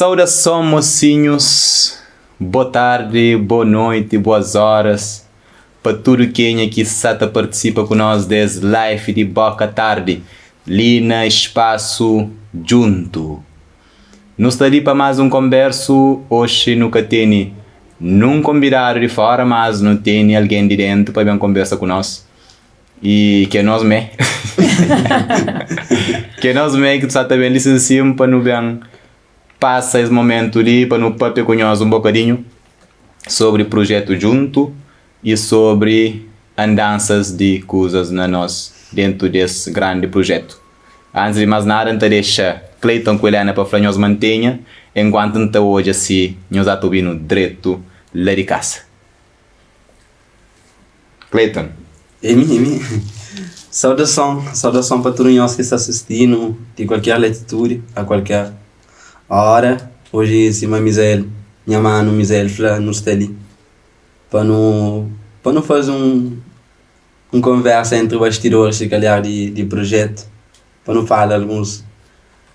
Saudason mosinhus, bo tardi, bo noiti, boas horas pa tudu kenha ki sa ta partisipa ku nos des life di boka tardi li na espasu djuntu. Nu sta li pa más un konbersu, oxi nu ka tene nun konbidadu di fora, mas nu tene algen di dentu pa ben konbersa ku nos i ke nos mé ke nos mé ki sa ta ben li sin pa nu ben pasa es momentu li pa nu papia ku nhos un bokadinhu sobri prujetu djuntu i sobri andansas di kuzas na nos dentu des grandi prujetu. Antis di más nada, N ta dexa Cleiton ku Helena pa fla nhos mantenha enkuantu N ta odja si nhos ata obi-nu dretu la di kasa. Cleiton. É mi, é mi. Saudason, saudason pa tudu nhos ki sta sisti-nu di kualker latitudi, a kualker óra. Oji, sima Mizael, nha manu Mizael fla, nu sta li pa nu, pa nu faze un. Un konversa entri bastidoris si kalhar di di prujetu pa nu fala alguns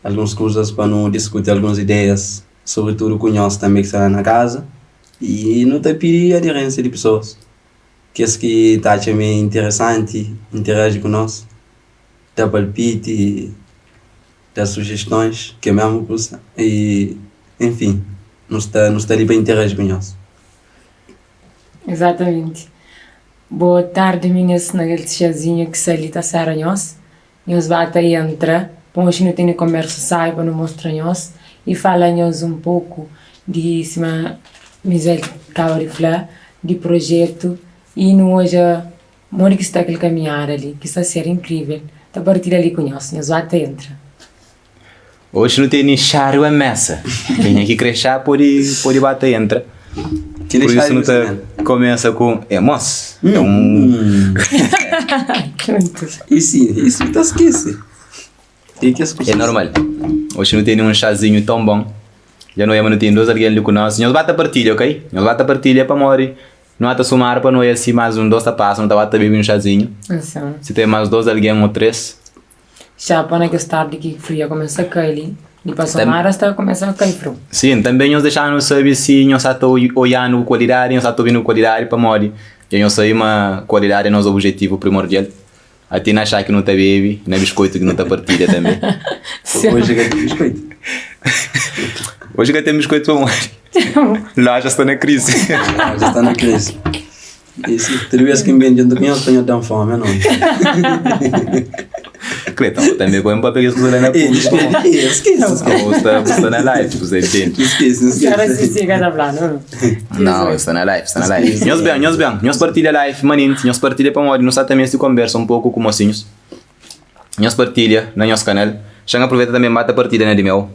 alguns kuzas pa nu diskuti alguns ideias sobritudu ku nhos tanbe ki sta la na kaza i nu ta pidi aderensia di pesoas kes ki ta atxa ma é interesanti interaji ku nos da palpiti da sujestons ki é mesmu kuza i enfin nu sta nu sta li pa interaji ku nhos. Exatamente. Boa tardi minis na kel xazinhu ki sta li ta sera nhos. Nhos ba ta entra pa oxi nu tene konbersu sabi pa nu mostra nhos i fala nhos un poku di sima Mizel kaba di fla di projetu i nu odja modi ki sta kel kaminhada li ki sta ser inkrivel ta partilha li ku nhos. Nhos ba ta entra. Oxi nu tene xá riba mesa. Kenha ki kre xá pode pode ba ta entra. Por isu nu ta kumesa ku é mos. É un Isi, isi ta skese. É normal. Oxi nu tene un xazinhu tão bon. Dja nu odja ma nu tene dos algen li ku nos. Nhos ba ta partilha, ok? Nhos ba ta partilha pamodi nu ba ta sumadu pa nu odja si más un dos ta pasa nu ta ba ta bebe un xazinhu. Si ten más dos algen ô tres. Xapa na kes tardi ki fria kumesa kai li, di pa Somada sta kumesa kai friu. Sim, tanbe nhos dexa-nu sabe si nhos sa ta oianu ku kualidadi, nhos sa ta obinu ku kualidadi, pamodi dja nhos sabe ma kualidadi é nos objetivu primordial. Ati na xá ki nu ta bebe, na biskoitu ki nu ta partilha tanbe. Oji ka ten biskoitu. Oji ka ten biskoitu pamodi loja sta na krizi. Loja sta na krizi. Tudu bes ki N ben djuntu ku nhos, pa nhos da-m fómi ô nau? Cleiton, bo tanbe poi un papel kes kuza la na públiku. Skese. Bu sta, bu sta na live, bu sta intende? Skese, skese. Nau, sta na live, sta na live. Nhos ben, nhos ben, nhos partilha live manenti, nhos partilha pamodi nu sta ta meste konbersa un poku ku mosinhus. Nhos partilha na nhos kanal. Xa N aproveita tanbe N ba ta partilha na di meu.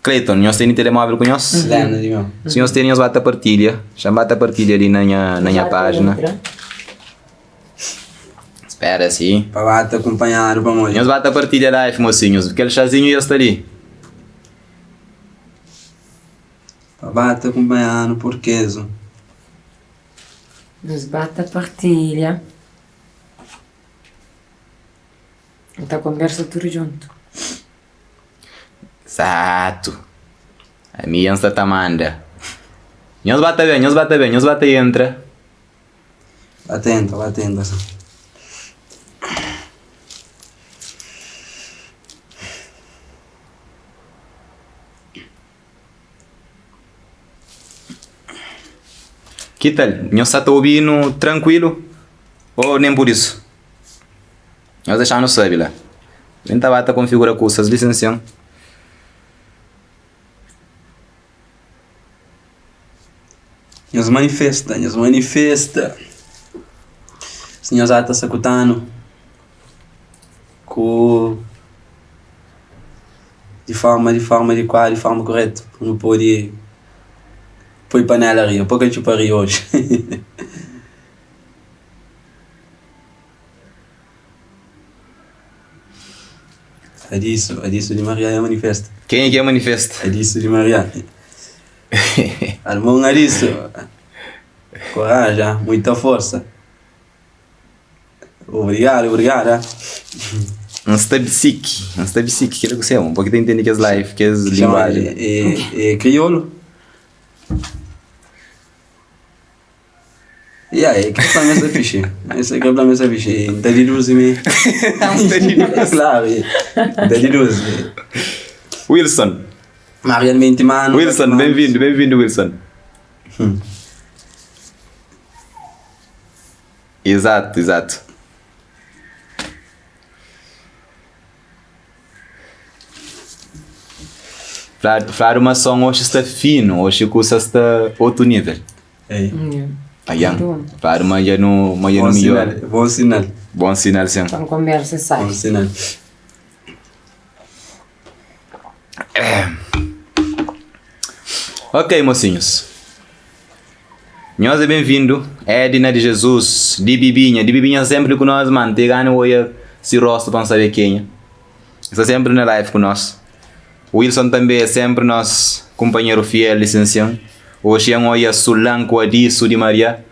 Cleiton, nhos tene telemóvel ku nhos? Lena di meu. Si nhos tene, nhos ba ta partilha. Xa N ba ta partilha li na nha, na nha pájina. Spera si. Pa ba ta kunpanhadu pamodi. Nhos ba ta partilha live, mosinhus. Kel xazinhu dja sta li. Pa ba ta kunpanhadu purkezu. Nhos ba ta partilha. Nu ta konbersa tudu djuntu. Zatu! Ami dja N sta ta manda. Nhos ba ta ben, nhos ba ta ben, nhos ba ta entra. Ba ta entra, ba ta entra sa. Ki tal? Nhos sa ta obi-nu trankuilu ô nen pur isu? Nhos dexa-nu sabe la. Mi N ta ba ta konfigura kusas li sin sin. Nhos manifesta, nhos manifesta. Si nhos ata sakuta-nu ku di forma di forma adikuadu di forma kuretu pa nu pode poi panela riba, poi katxupa riba oji. Adisu, Adisu di Maria é manifesta. Kenha ki é manifesta? Adisu di Maria. Almon Adisu. Koraja, muita forsa. Obrigadu, obrigada. N sta bisiki, N sta bisiki, kila ku sema, bo ki ta intende kes life, kes linguajen. É, é kriolu. Ya, é kel fla ma sta fixe. Esse kel fla ma sta fixe. N ta deduzi mi. N ta deduzi. Claro, N ta deduzi. Wilson. Ma realmente, mano. Wilson, bem-vindo, bem-vindo, Wilson. Exato, exato. Fladu ma son oxi sta finu, oxi kusa sta otu nível. Ayan, fladu ma dja nu ma dja nu midjora. Bon sinal. Bon sinal sin. Son konbersa sabi. Bon sinal. Ok, mosinhus. Nhos é ben-vindu, Edna di Jesus, di Bibinha. Di Bibinha sempri ku nos, man. Te gana oia si rostu pa N sabe kenha. Sta sempri na live ku nos. Wilson tambe é sempri nos kumpanheru fiel di sinsin. Oxi N oia Sulan ku Adisu di Maria.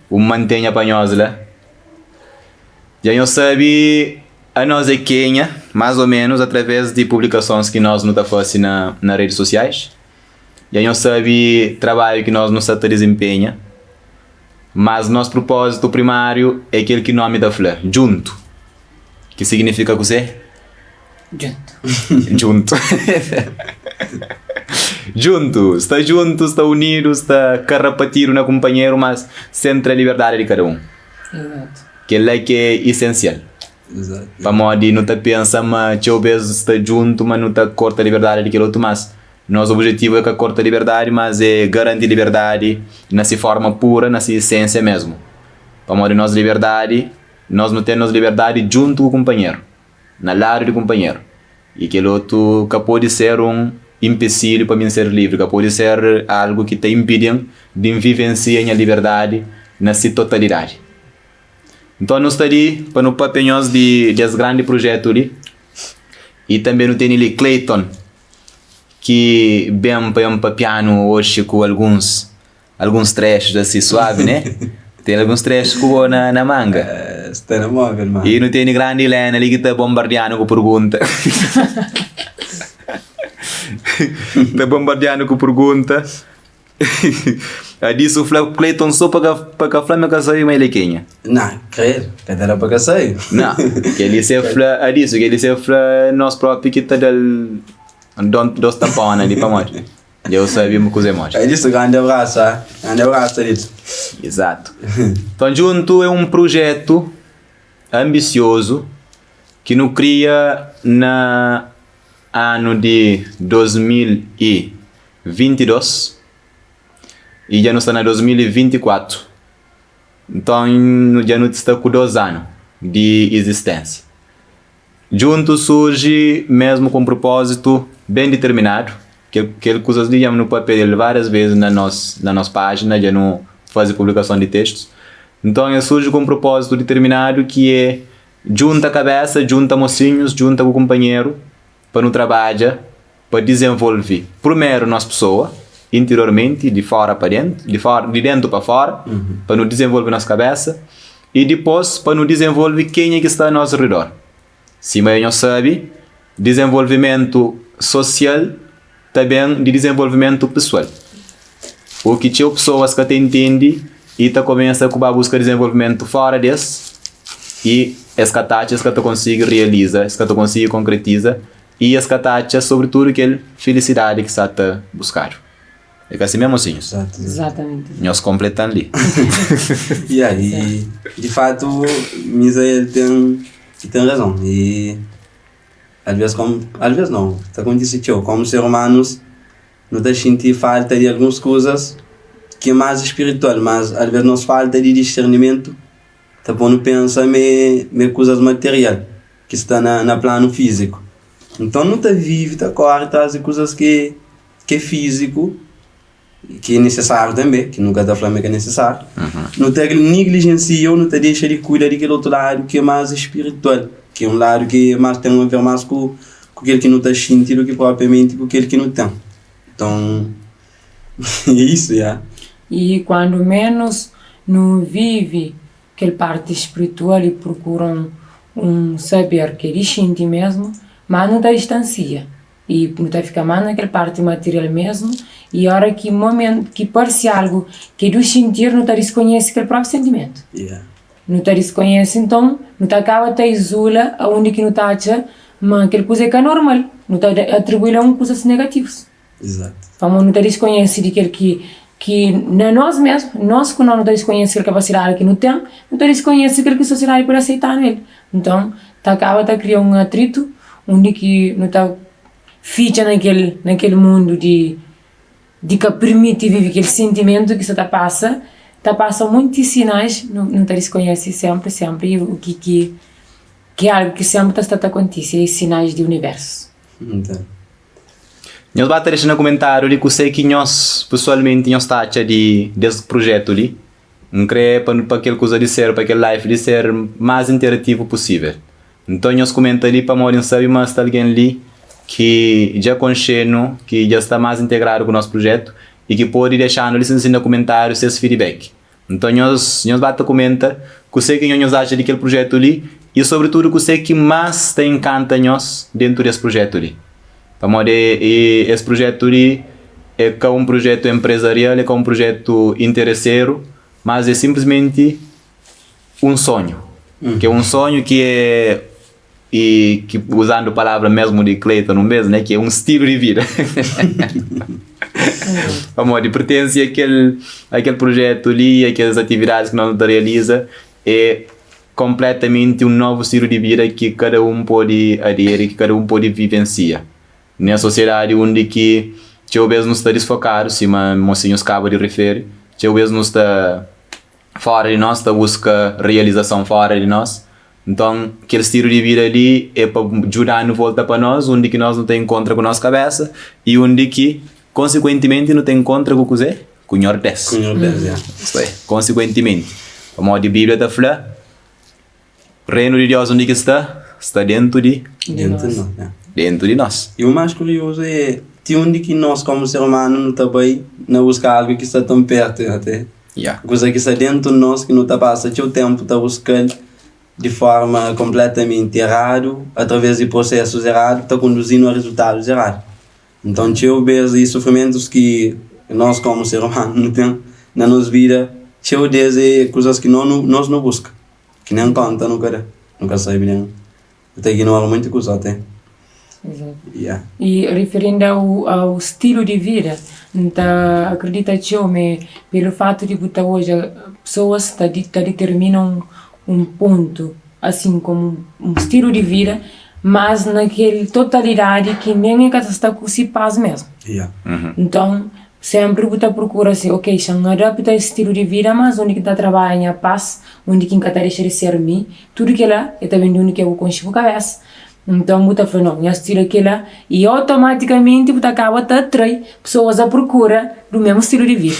Un mantenha pa nhos la. Dja nhos sabe anos é kenha, más o menus, através di publikasons ki nos nu ta fase na na redis sosiais. Dja nhos sabe trabadju ki nos nu sta ta dizinpenha, mas nos prupózitu primáriu é kel ki nómi ta fla, djuntu, ki siginifika kuzê? Djuntu. Djuntu. Djuntu. Sta djuntu, sta unidu, sta karapatidu na kunpanheru, mas sen tra liberdadi di kada un. Izatu. Kel-la ki é isensial. Pamodi nu ta pensa ma txeu bês sta djuntu ma nu ta korta liberdadi di kel otu, mas nos objetivu é ka korta liberdadi, mas é garanti liberdadi na si forma pura, na si isensia mesmu. Pamodi nos liberdadi, nos nu ten nos liberdadi djuntu ku kunpanheru, na ladu di kunpanheru. I kel otu ka pode ser un inpesiliu pa mi N ser livri, ka pode ser algu ki ta inpidi-m di N vivensia nha liberdadi na si totalidadi. Nton nu sta li pa nu papia nhos di des grandi prujetu li i tanbe nu tene li Clayton ki ben pa ben papianu oxi ku alguns alguns trexus asi suavi ne ten alguns trexus ku bo na na manga Sta na móvel ma. I nu tene grandi Helena li ki ta bombardianu ku pergunta ta bombardianu ku pergunta. Adisu fla Clayton so pa ka pa ka fla ma ka sabe ma el é kenha. Nah, credo, ka ta da pa ka sabe. Nah, kel-li se fla Adisu, kel-li se fla nos propi ki ta da-l don dos tampona li pamodi dja eu sabe ma kuzê modi. Adisu, grandi abrasu, ah. Grandi abrasu, Adisu. Exato. Então djuntu é um projetu ambisiozu ki nu kria na anu di 2022 i dja nu sta na 2024 nton dja nu sta ku 2 anu di izistensia djuntu surji mesmu ku un prupozitu ben diterminadu kel kuzas li dja nu papia del varias ves na nos na nos pajina dja nu faze publikason di testus nton el surji ku un prupozitu diterminadu ki é djunta kabesa djunta mosinhus djunta ku kunpanheru pa nu trabadja pa dizenvolve prumeru nos pesoa interiormenti, di fora pa dentu, di fora, di dentu pa fora, pa nu dizenvolve nos kabesa i dipos pa nu dizenvolve kenha ki sta a nos ridor. Sima dja nhos sabe, dizenvolvimentu sosial ta ben di dizenvolvimentu pesoal. U ki txeu pesoas ka ta intende i ta kumesa ku ba buska dizenvolvimentu fora des i es ka ta atxa, es ka ta konsigi realiza, es ka ta konsigi konkretiza I es ka ta atxa sobritudu kel filisidadi ki sa ta buskadu. É ka si mê, mosinhus? Exatamente. Nhos konpleta-m li. Ya, i di fatu Misael ten ten razon. I alvês komu, alvês nau, ta kontise txeu, komu ser umanus nu ta xinti falta di alguns kuzas ki é más spiritual, mas alvês nos falta di discernimentu ta pô-nu pensa ma é kuzas material. ki sta na na planu fíziku. Nton nu ta vive ta kóre tras di kuzas ki ki é fíziku, ki é nisisáriu tanbê, ki nu ka ta fla ma é ka nisisáriu. Nu ta niglijensia ô nu ta dexa di kuida di kel otu ladu ki é más spiritual, ki é un ladu ki é más ten a ver más ku ku kel ki nu ta xinti du ki propriamenti ku kel ki nu ten. Nton é isu, ya. I kuandu ménus nu vive kel parti spritual i prokura un. un saber ki é di xinti mesmu, ma nu ta distansia i nu ta fika más na kel parti material mesmu i ora ki momentu ki parse algu ki é du xintir nu ta diskonhese kel propi sentimentu. Nu ta diskonhese nton nu ta kaba ta izula aundi ki nu ta atxa ma kel kuza é ka normal, nu ta atribui-l a un kuzas negativus. Pamodi nu ta diskonhese di kel ki ki na nos mesmu, nos ku nos nu ta diskonhese kel kapasidadi ki nu ten, nu ta diskonhese kel ki sosiedadi pode aseita-nu el. Nton, ta kaba ta kria un atritu undi ki nu ta fitxa na kel na kel mundu di di ka pirmiti vive kel sentimentu ki sta ta pasa, ta pasa monti sinais, nu ta diskonhese senpri senpri i ki ki ki algu ki senpri ta sta ta kontise, é sinais di universu. Nhos ba ta dexa na kumentáriu li kusé ki nhos pesoalmenti nhos ta atxa di des prujetu li. N kre pa pa kel kuza di ser, pa kel live li ser más interativu pusível. Nton nhos kumenta li pamodi N sabe ma sta algen li ki dja konxe-nu, ki dja sta más integradu ku nos prujetu i ki pode dexa-nu li sin na kumentáriu ses feedback. Nton nhos nhos ba ta kumenta kusé ki nhos atxa di kel prujetu li i sobritudu kusé ki más ta inkanta nhos dentu des prujetu li. Pamodi es prujetu li é ka un prujetu enprezarial, é ka un prujetu intereseru, mas é sinplismenti un sonhu. Ki é un sonhu ki é i ki uzandu palavra mesmu di Clayton un bes, né, ki é un stilu di vida. Pamodi pertense a kel a kel prujetu li, a kes atividadis ki nos nu ta realiza é konpletamenti un novu stilu di vida ki kada un pode aderi, ki kada un pode vivensia. Nes sosiedadi undi ki txeu bes nu sta disfokadu, sima mosinhus kaba di riferi, txeu bes nu sta fora di nos, ta buska realizason fora di nos. Nton, kel stilu di vida li é pa djuda-nu volta pa nos, undi ki nos nu ta inkontra ku nos kabésa i undi ki, konsikuentimenti, nu ta inkontra ku kuzê? Ku Nhordés. Ku Nhordés, ya. Istu é, konsikuentimenti. Pamodi Bíblia ta fla, Reinu di Deus undi ki sta? Sta déntu di. Déntu di nos, ya. Déntu di nos. I u más kuriozu é ti undi ki nos kómu ser umanu nu ta bai na buska algu ki sta ton pértu, até. Ya. Kuza ki sta déntu nos ki nu ta pasa txeu ténpu ta buska-l di forma konpletamenti eradu, através di prosesus eradu, ta konduzi-nu a rezultadus eradu. Nton, txeu bês i sufrimentus ki nos kómu ser umanu nu ten na nos vida, txeu des é kuzas ki nos nu buska, ki nen kónta nu ka da, nu ka sabe nen. Nu ta ignora monti kuza até. Exato. Yeah. E referindo ao, ao stilo di vida, N ta akredita txeu ma pelu fatu di bu ta odja pesoas ta ta ditermina un un pontu asin komu un stilu di vida, mas na kel totalidadi ki nen e ka ta sta ku si pas mesmu. Yeah. Nton, senpri bu ta prokura si, ok, xa N adapta es stilu di vida, mas undi ki N ta trabadja nha pas, undi ki N ka ta dexa di ser mi, Tudu kela e ta ben di undi ki bu konxe bu kabesa. Nton bu ta fla, No, nha stilu é kela, i otomatikamenti bu ta kaba ta atrai pesoas a prokura du mesmu stilu di vida.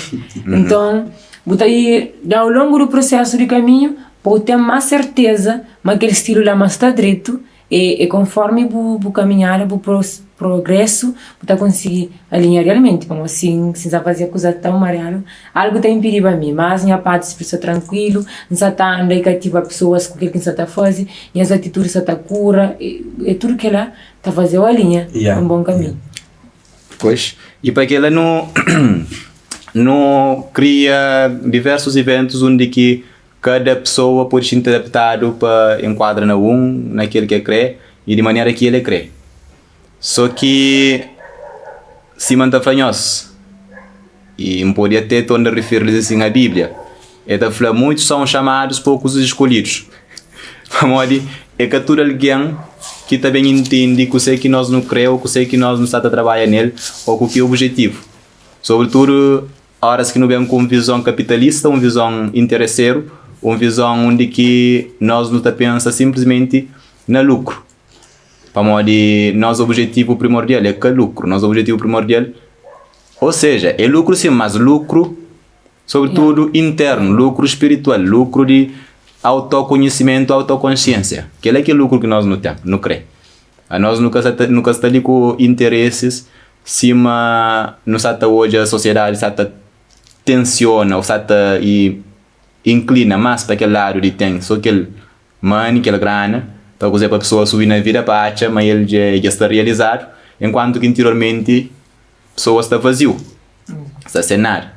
Nton, bu ta i au longu du prosesu di kaminhu pa bu ten mas serteza ma kel stilu la ma sta dretu e konformi bu kaminhada, bu progresu, bu ta konsigi alinha realmenti. Pamodi si N sa fazia kuza tãu mariadu, algu ta inpidiba mi. Mas nha pati spritu sta trankuilu, N sa ta anda i kativa pesoas ku kel ki N sa ta faze, nhas atitudi sa ta kura, e tudu kila ta faze-u alinha un bon kaminhu. Pois, i pa kila nu nu kria diversus iventus undi ki kada pesoa pode xinti adaptadu pa enkuadra na un na kel ki el kre i di manera ki el e kre. Só ki sima N ta fla nhos, i N pode até torna rifiri-lis asin a Bíblia, el ta fla, Muitus são chamados, poucos os escolhidos. Pamodi é ka tudu algen ki ta ben intende kuzê ki nos nu krê ô kuzê ki nos nu sta ta trabadja nel ô ku ki obijetivu. Sobritudu óras ki nu ben ku un vizon kapitalista, un vizon intereseru, un vizon undi ki nos nu ta pensa sinplismenti na lukru. Pamodi nos objetivu primordial é ka lukru, nos objetivu primordial, ou seja, é lukru sim, mas lukru sobretudu internu, lukru spiritual, lukru di autokonhisimentu, autokonsiensia. Kel-la ki é lukru ki nos nu ten, nu kre. Anos nu ka sa ta, nu ka sta li ku interesis sima nu sa ta odja sosiedadi sa ta tensiona ou sa ta inklina mas pa kel ladu di ten so kel money, kel grana. Pa kuzê pa pesoa subi na vida pa atxa ma el dja dja sta realizadu, enkuantu ki interiormenti pesoa sta vaziu, sta sen nada.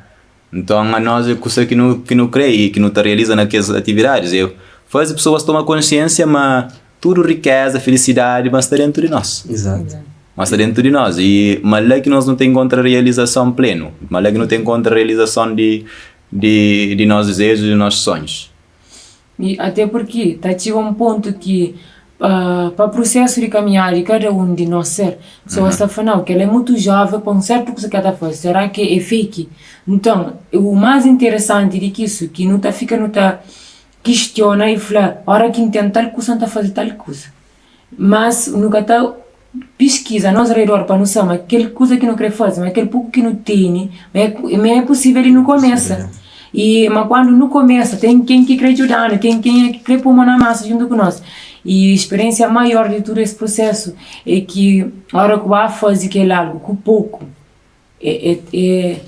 Nton anos é kusa ki nu ki nu krê i ki nu ta realiza na kes atividadis é faze pesoas toma konsiensia ma tudu rikeza, filisidadi ma sta dentu di nos. Exato. Ma sta dentu di nos i ma la ki nos nu ta inkontra realizason plenu, ma la ki nu ta inkontra realizason di di di nos dizejus, di nos sonhus. I até purki ta txiga un pontu ki pa prusesu di kaminhada di kada un di nos ser, pesoas ta fla, nau, kel-la é mutu joven pa un sertu kuza ki el ta faze, sera ki é fake? Nton, u más interesanti di ki isu, ki nu ta fika nu ta kistiona i fla, ora ki N ten tal kusa, N ta faze tal kusa. Mas nu ka ta piskiza nos redor pa nu sabe ma kel kuza ki nu kre faze, ma kel poku ki nu tene, ma é pusível di nu kumesa. I ma kuandu nu kumesa, ten ken ki kre djuda-nu, ten ken ki kre poi mon na masa djuntu ku nos. I spiriénsia maior di tudu es prusésu é ki óra ku ba faze kel algu ku poku, É, é, é,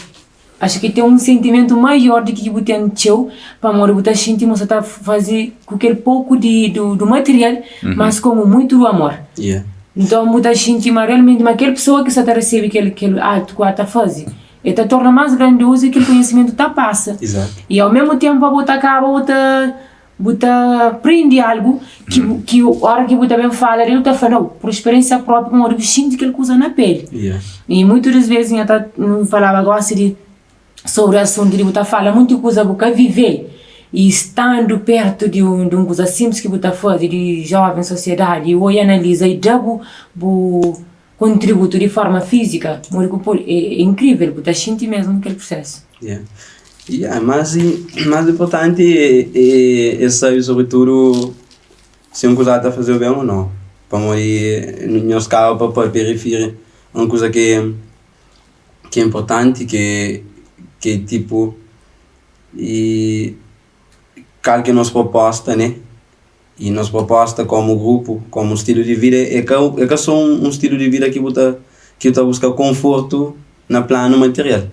acho ki ten un sentimentu maior di ki bu ten txeu, pamodi bu ta xinti ma bu sa ta faze ku kel poku di du, du material, mas komu muitu du amor. Yeah. Nton bu ta xinti ma realmenti ma kel pesoa ki sa ta resebe kel, kel atu ku a ta faze, el ta torna mas grandiozu i kel konhisimentu ta pasa. Exato. I au mesmu tenpu abo ta kaba bu ta Bu ta prende algu ki bu ki ora ki bu ta ben fala del bu ta fla nau por speriensia propi pamodi bu xinti kel kuza na peli. I muitu des ves nha ta nu falaba gosi di sobri asuntu di bu ta fala munti kuza bu ka vivel i standu pertu di un di un kuza simplis ki bu ta fazi di joven sosiedadi i oi analiza i da bu bu kontributu di forma fizika modi ku podi é inkrivel bu ta xinti mesmu kel prusesu. Yeah. Yeah, mas mas importanti é, é, é sabe sobretudo se un kuza ta faze-u ben ou não. Pamodi nhos kaba pa papia rifiri un kuza ki ki é importanti ki ki é tipo e kal ki é nos proposta né? I nos proposta komu grupu, komu stilu di vida é ka é ka so un stilu di vida ki bu ta ki bu ta buska konfortu na planu material,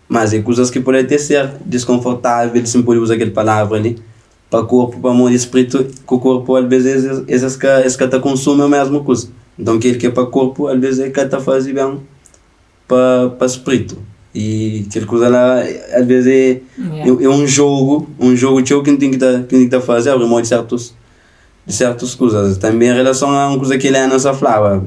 mas é kuzas ki pode até ser diskonfortavel, si N pode uza kel palavra li, pa korpu pamodi spritu ku korpu alves es es ka es ka ta konsumi omesmu kuza, nton kel ki é pa korpu alves el ka ta faze ben. Pa pa spritu i kel kuza la alvês é é un jogu un jogu txeu ki nu ten ki ta ki nu ten ki ta faze abri mô di sertus di sertus kuzas tanbe en relason a un kuza ki Helena sa flaba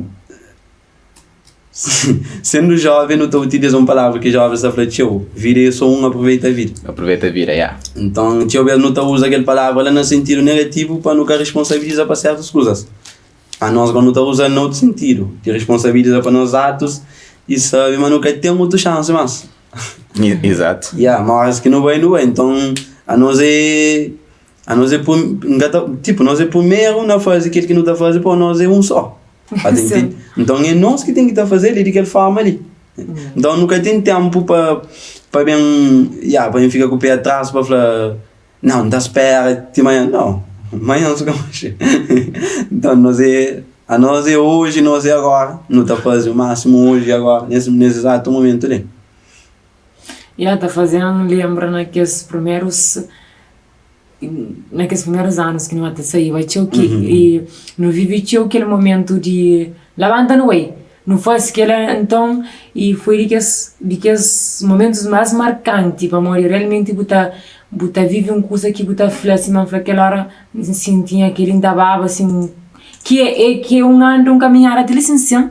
sendu joven nu ta utiliza un palavra ki joven sa fla txeu vida é so un aproveita vida Aproveita vida, ya. nton txeu bes nu ta uza kel palavra la na sentidu negativu pa nu ka responsabiliza pa sertus kuzas. Anos gó nu ta uza-l na otu sentidu, di responsabiliza pa nos atus i sabe ma nu ka ten otu xansi más. Izatu. Ya, ma óras ki nu bai, nu bai. Nton, anos é, anos é N ka ta, tipu, nos é primeru na faze kel ki nu ta faze pô nos é un só. Ba ta intende? Nton, é nos ki ten ki ta faze-l di kel forma li. Nton, nu ka ten ténpu pa pa ben, ya, pa ben fika ku pé atras pa fla. Não, N ta spera ti manhan. Não, manhan su ka manxe. Nton, nos é, anos é oji, nos é agora. Nu ta faze o máximo oji e agora, nesse, nesse exato momento li. Ya, ta faze-m lenbra na kes primerus, na kes primerus anus ki nu ta saíba txeu ki i nu vive txeu kel momentu di labanta nu bai, nu faze kela nton i foi di kes di kes momentus más markanti pamodi realmenti bu ta Bu ta vive un kuza ki bu ta fla sima N fla kel óra N sinti nha keli N ta baba sin ki é ki é un anda un kaminhada ti li sin sin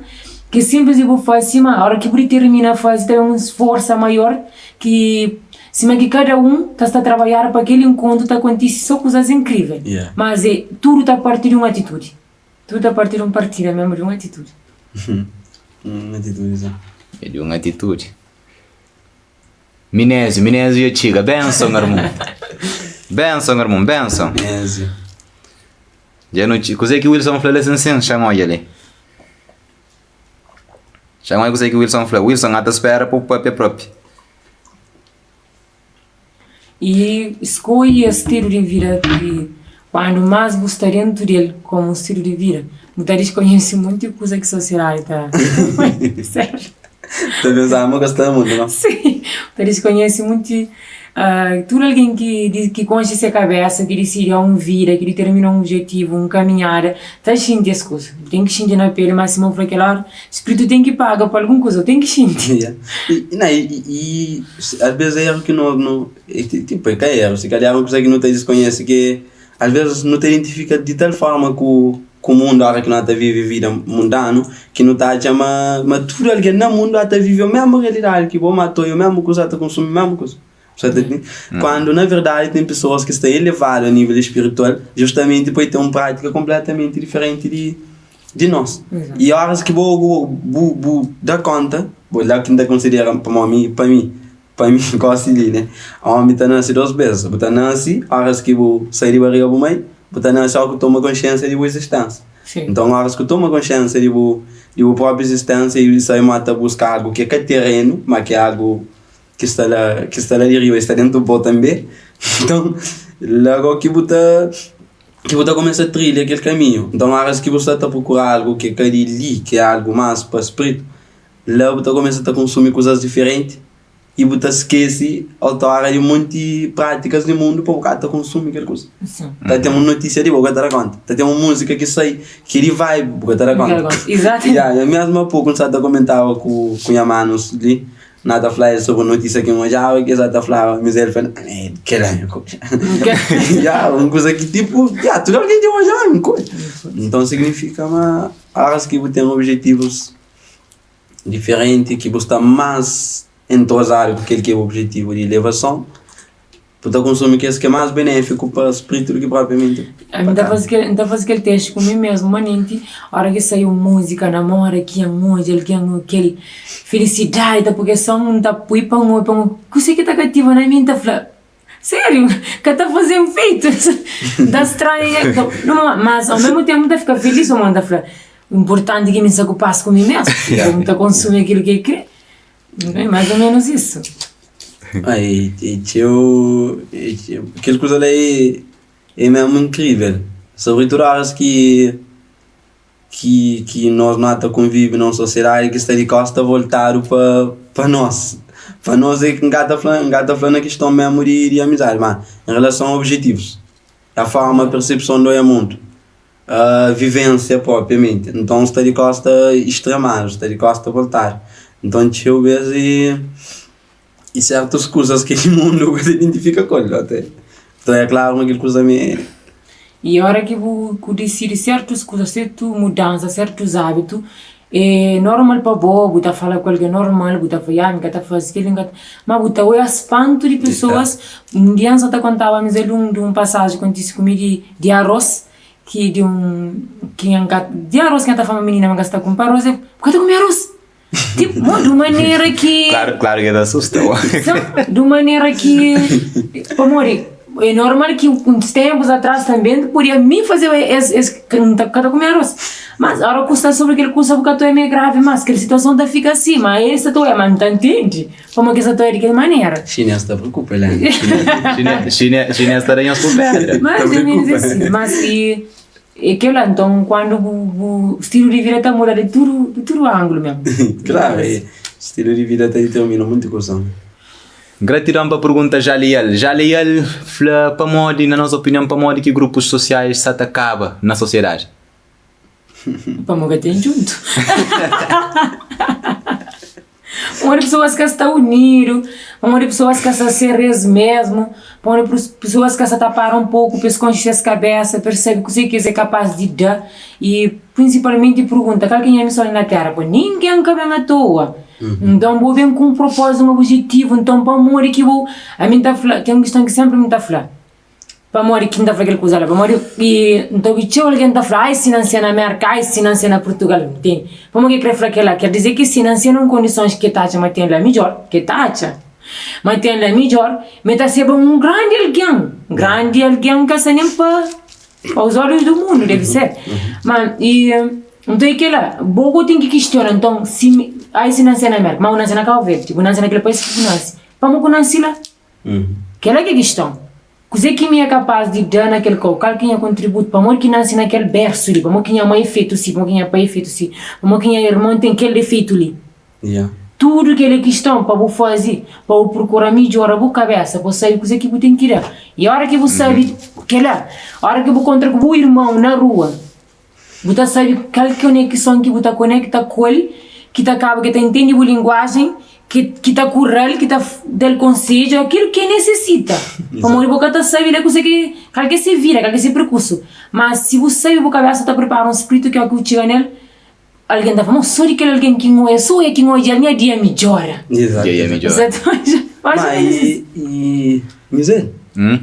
ki sinplis di bu faze sima óra ki bu ditermina faze ta ben un sforsa maior ki sima ki kada un ta sta trabadjadu pa kel inkontru ta kontise so kuzas inkrivel mas é tudu ta parti di un atitudi tudu ta parti di un partida mesmu di un atitudi. Un atitudi so. É di un atitudi. Minéziu, Minéziu dja txiga. Benson, armun. Benson, armun, benson. Minéziu. Dja nu txiga. Kuzê ki Wilson fla la sin sin? Xa-m odja li. Xa-m odja kuzê ki Wilson fla. Wilson, ata spera pa bu papia propi. I skodje es stilu di vida ki kuandu más bu sta dentu di el komu un stilu di vida, bu ta diskonhese monti kuza ki sosiedadi ta Sériu? Ta pensa ma ka sta na mundu, no? Sin, bu ta diskonhese monti. Tudu algen ki ki konxe se kabesa, ki disidi a un vida, ki ditermina un objetivu, un kaminhada, ta xinti es kuza. Bu ten ki xinti na peli, ma sima bu fla kel ora, spritu ten ki paga pa algun kuza, bu ten ki xinti. I i alvês é eru ki no no tipo é ka eru, si kalhar é un kuza ki no ta diskonhese ki alvês no ta identifika di tal forma ku ku mundu ora ki no ta vive vida mundanu ki no ta atxa ma ma tudu algen na mundu ata vive mesmu realidadi ki bo, ma ta oia mesmu kuza, ata konsumi mesmu kuza. Sa ta ntende? Kuandu na verdadi ten pesoas ki sta elevadu a nível espiritual justamenti pa e ten un prátika konpletamenti diferenti di di nos. I óras ki bo bo bu bu da konta, bo la ki N ta konsidera pamodi mi pa mi pa mi gosi li ne, ómi ta nase dos bes, bu ta nase óras ki bu sai di bariga bu mai, bu ta nase óras ki bu toma konsiénsia di bu izisténsia. Nton óras ki bu toma konsiénsia di bu di bu própi izisténsia i sai ma ta buska algu ki é ka terenu, ma ki é algu ki sta la ki sta la di riba i sta dentu bo tanbe, nton la go ki bu ta ki bu ta kumesa trilha kel kaminhu. Nton óras ki bu sta ta prokura algu ki é ka di li, ki é algu más pa spritu, la bu ta kumesa ta konsumi kuzas diferenti i bu ta skese otu óra di monti prátikas di mundu pa bu ka ta konsumi kel kuza. Ta ten un notísia di bo, bu ka ta da kónta. Ta ten un múzika ki sai ki di vibe, bu ka ta da kónta. Ya, mésmu a poku N sa ta komentaba ku nha manus li. N ta fla el sobri notísia ki N odjaba ki es ta flaba mi el fla eh kela mi konxe ya un kuza ki tipu ya tudu algen dja odja mi konxe nton signifika ma óras ki bu ten objetivus diferenti ki bu sta más entrozadu ku kel ki é bu objetivu di elevason Bu ta konsumi kes ki é más benéfiku pa spritu di ki propriamenti pa N ta karni. faze kel, N ta faze kel testi ku mi mesmu, manenti ora ki sai un múzika na moda ki N odja algen kel filisidadi ta pui kes son, N ta pui pa N obi pa N obi kuse ki ta kativa na mi, N ta fla, sériu? Ka ta faze-m feitu? N ta stranha, mas au mesmu tenpu N ta fika filis pamodi N ta fla, inpurtanti ki mi sta ku pas ku mi mesmu, N ta konsumi akilu ki N kre. É mais ou menos isso. Ah, e, e txeu, e txeu, kel kuza la é, é mesmu inkrível. Sobretudu óras ki ki ki nos nu ata konvive na un sosiedadi ki sta di kosta voltadu pa pa nos. Pa nos é ki N ka ta fla, N ka ta fla na kiston mesmu di di amizadi, ma en relason a objetivus, a forma, persepson di oia mundu. Vivênsia propriamenti. Nton sta di kosta extremadu, sta di kosta voltadu. Nton txeu bes e e sertus kuzas ki mundu ka ta identifika ku el ate. Nton é klaru ma kel kuza mi é. I ora ki bu ku disidi sertus kuza, sertu mudansa, sertus abitu, é normal pa bo, bu ta fala ku algen normal, bu ta fla ya mi ka ta faze kel-li, mi ka ta. Ma bu ta oia spantu di pesoas. Un dia N sa ta kontaba ami di un pasaji ki kontise ku mi di di aros ki di un ki N ka di aros ki N ta fla ma minina ma N ka sta kume pa aros el bu ka ta kume aros? Tipo mo di un manera ki Klaru klaru ki el ta asusta bo. Di un manera ki pamodi é normal ki uns tempus atras tanbe N podia mi fazeba es es N ta ka ta kume aros mas ora ku sta sobri kel kusa bu ka ta oia ma é gravi mas kel situason ta fika si ma el sta ta oia ma N ta ntende. Pamodi ki es ta toia di kel manera? Xinês ta preokupa, Helena. Xinês, xinês ta da nhos ku pedra. Mais ou menos assim. Mas e, e kel-la, nton, kuandu bu, bu stilu di vida ta muda di tudu, di tudu angulu mesmu. Klaru, e, stilu di vida ta ditermina munti kuza. Gratidon pa pergunta Jaliel. Jaliel fla pamodi, na nos opinion, pamodi ki grupus sosiais sa ta kaba na sosiedadi? Pamodi ka ten djuntu. Pamodi pesoas ka sta unidu, pamodi pesoas ka sta ser es mesmu, pamodi pesoas ka sta ta para un poku pa es konxe ses kabesa, pa es sabe kuzê ki es é kapás di da i prinsipalmenti pergunta kal ki é nha mison li na téra? Pa ningen ka ben atoa. Nton bo ben ku un propózitu, un obijetivu, nton pamodi ki bo, ami N ta fla, ten un kiston ki sénpri mi ta fla. Pamodi ki N ta fla kel kuza la? Pamodi N ta obi txeu algen ta fla, ai si nanse na Merka, ai si nanse na Purtugal. Ntende? Pamodi ki el krê fla kel-la? Ker dize ki si nanse na un kondisons ki el ta atxa ma ten la midjór, ki el ta atxa ma ten la midjór, ma el ta seba un grandi algen. Grandi algen ka sta nen pa os olhos do mundu, debe ser. Ma i nton i kel-la, bo ku ten ki kistiona, nton si ai si nanse na Merka, ma bu nanse na Kabu Verdi, bu nanse na kel país ki bu nanse, pamodi ku nanse la? Kel-la ki é kiston. Kuzê ki mi é kapás di da na kel kau? Kal ki é nha kontributu? Pamodi ki nanse na kel bérsu li? Pamodi ki nha mai é fetu si? Pamodi ki nha pai é fetu si? Pamodi ki nha irmon ten kel defeitu li? Tudu kel é kiston pa bu faze, pa bu prokura midjora bu kabésa, pa bu sabe kuzê ki bu ten ki da. I óra ki bu sabe kel-la, óra ki bu kontra ku bu irmon na rua, bu ta sabe kal konekison ki bu ta konekta ku el, ki ta kaba ki ta intende bu linguajen, ki ta kura-l, ki ta da-l konsedju, akilu ki el nesesita. Pamodi bu ka ta sabe la kuzê ki, kal ki é se vida, kal ki é se perkursu. Má si bu sabe bu kabésa ta pripara un spritu ki óki bu txiga nel, Algen ta fla, Mo, sô di kel algen ki N oia, sô oia ki N odja-l, nha dia midjora. Exato. Dia midjora. Exato. Ma e, e Mizel, Hum?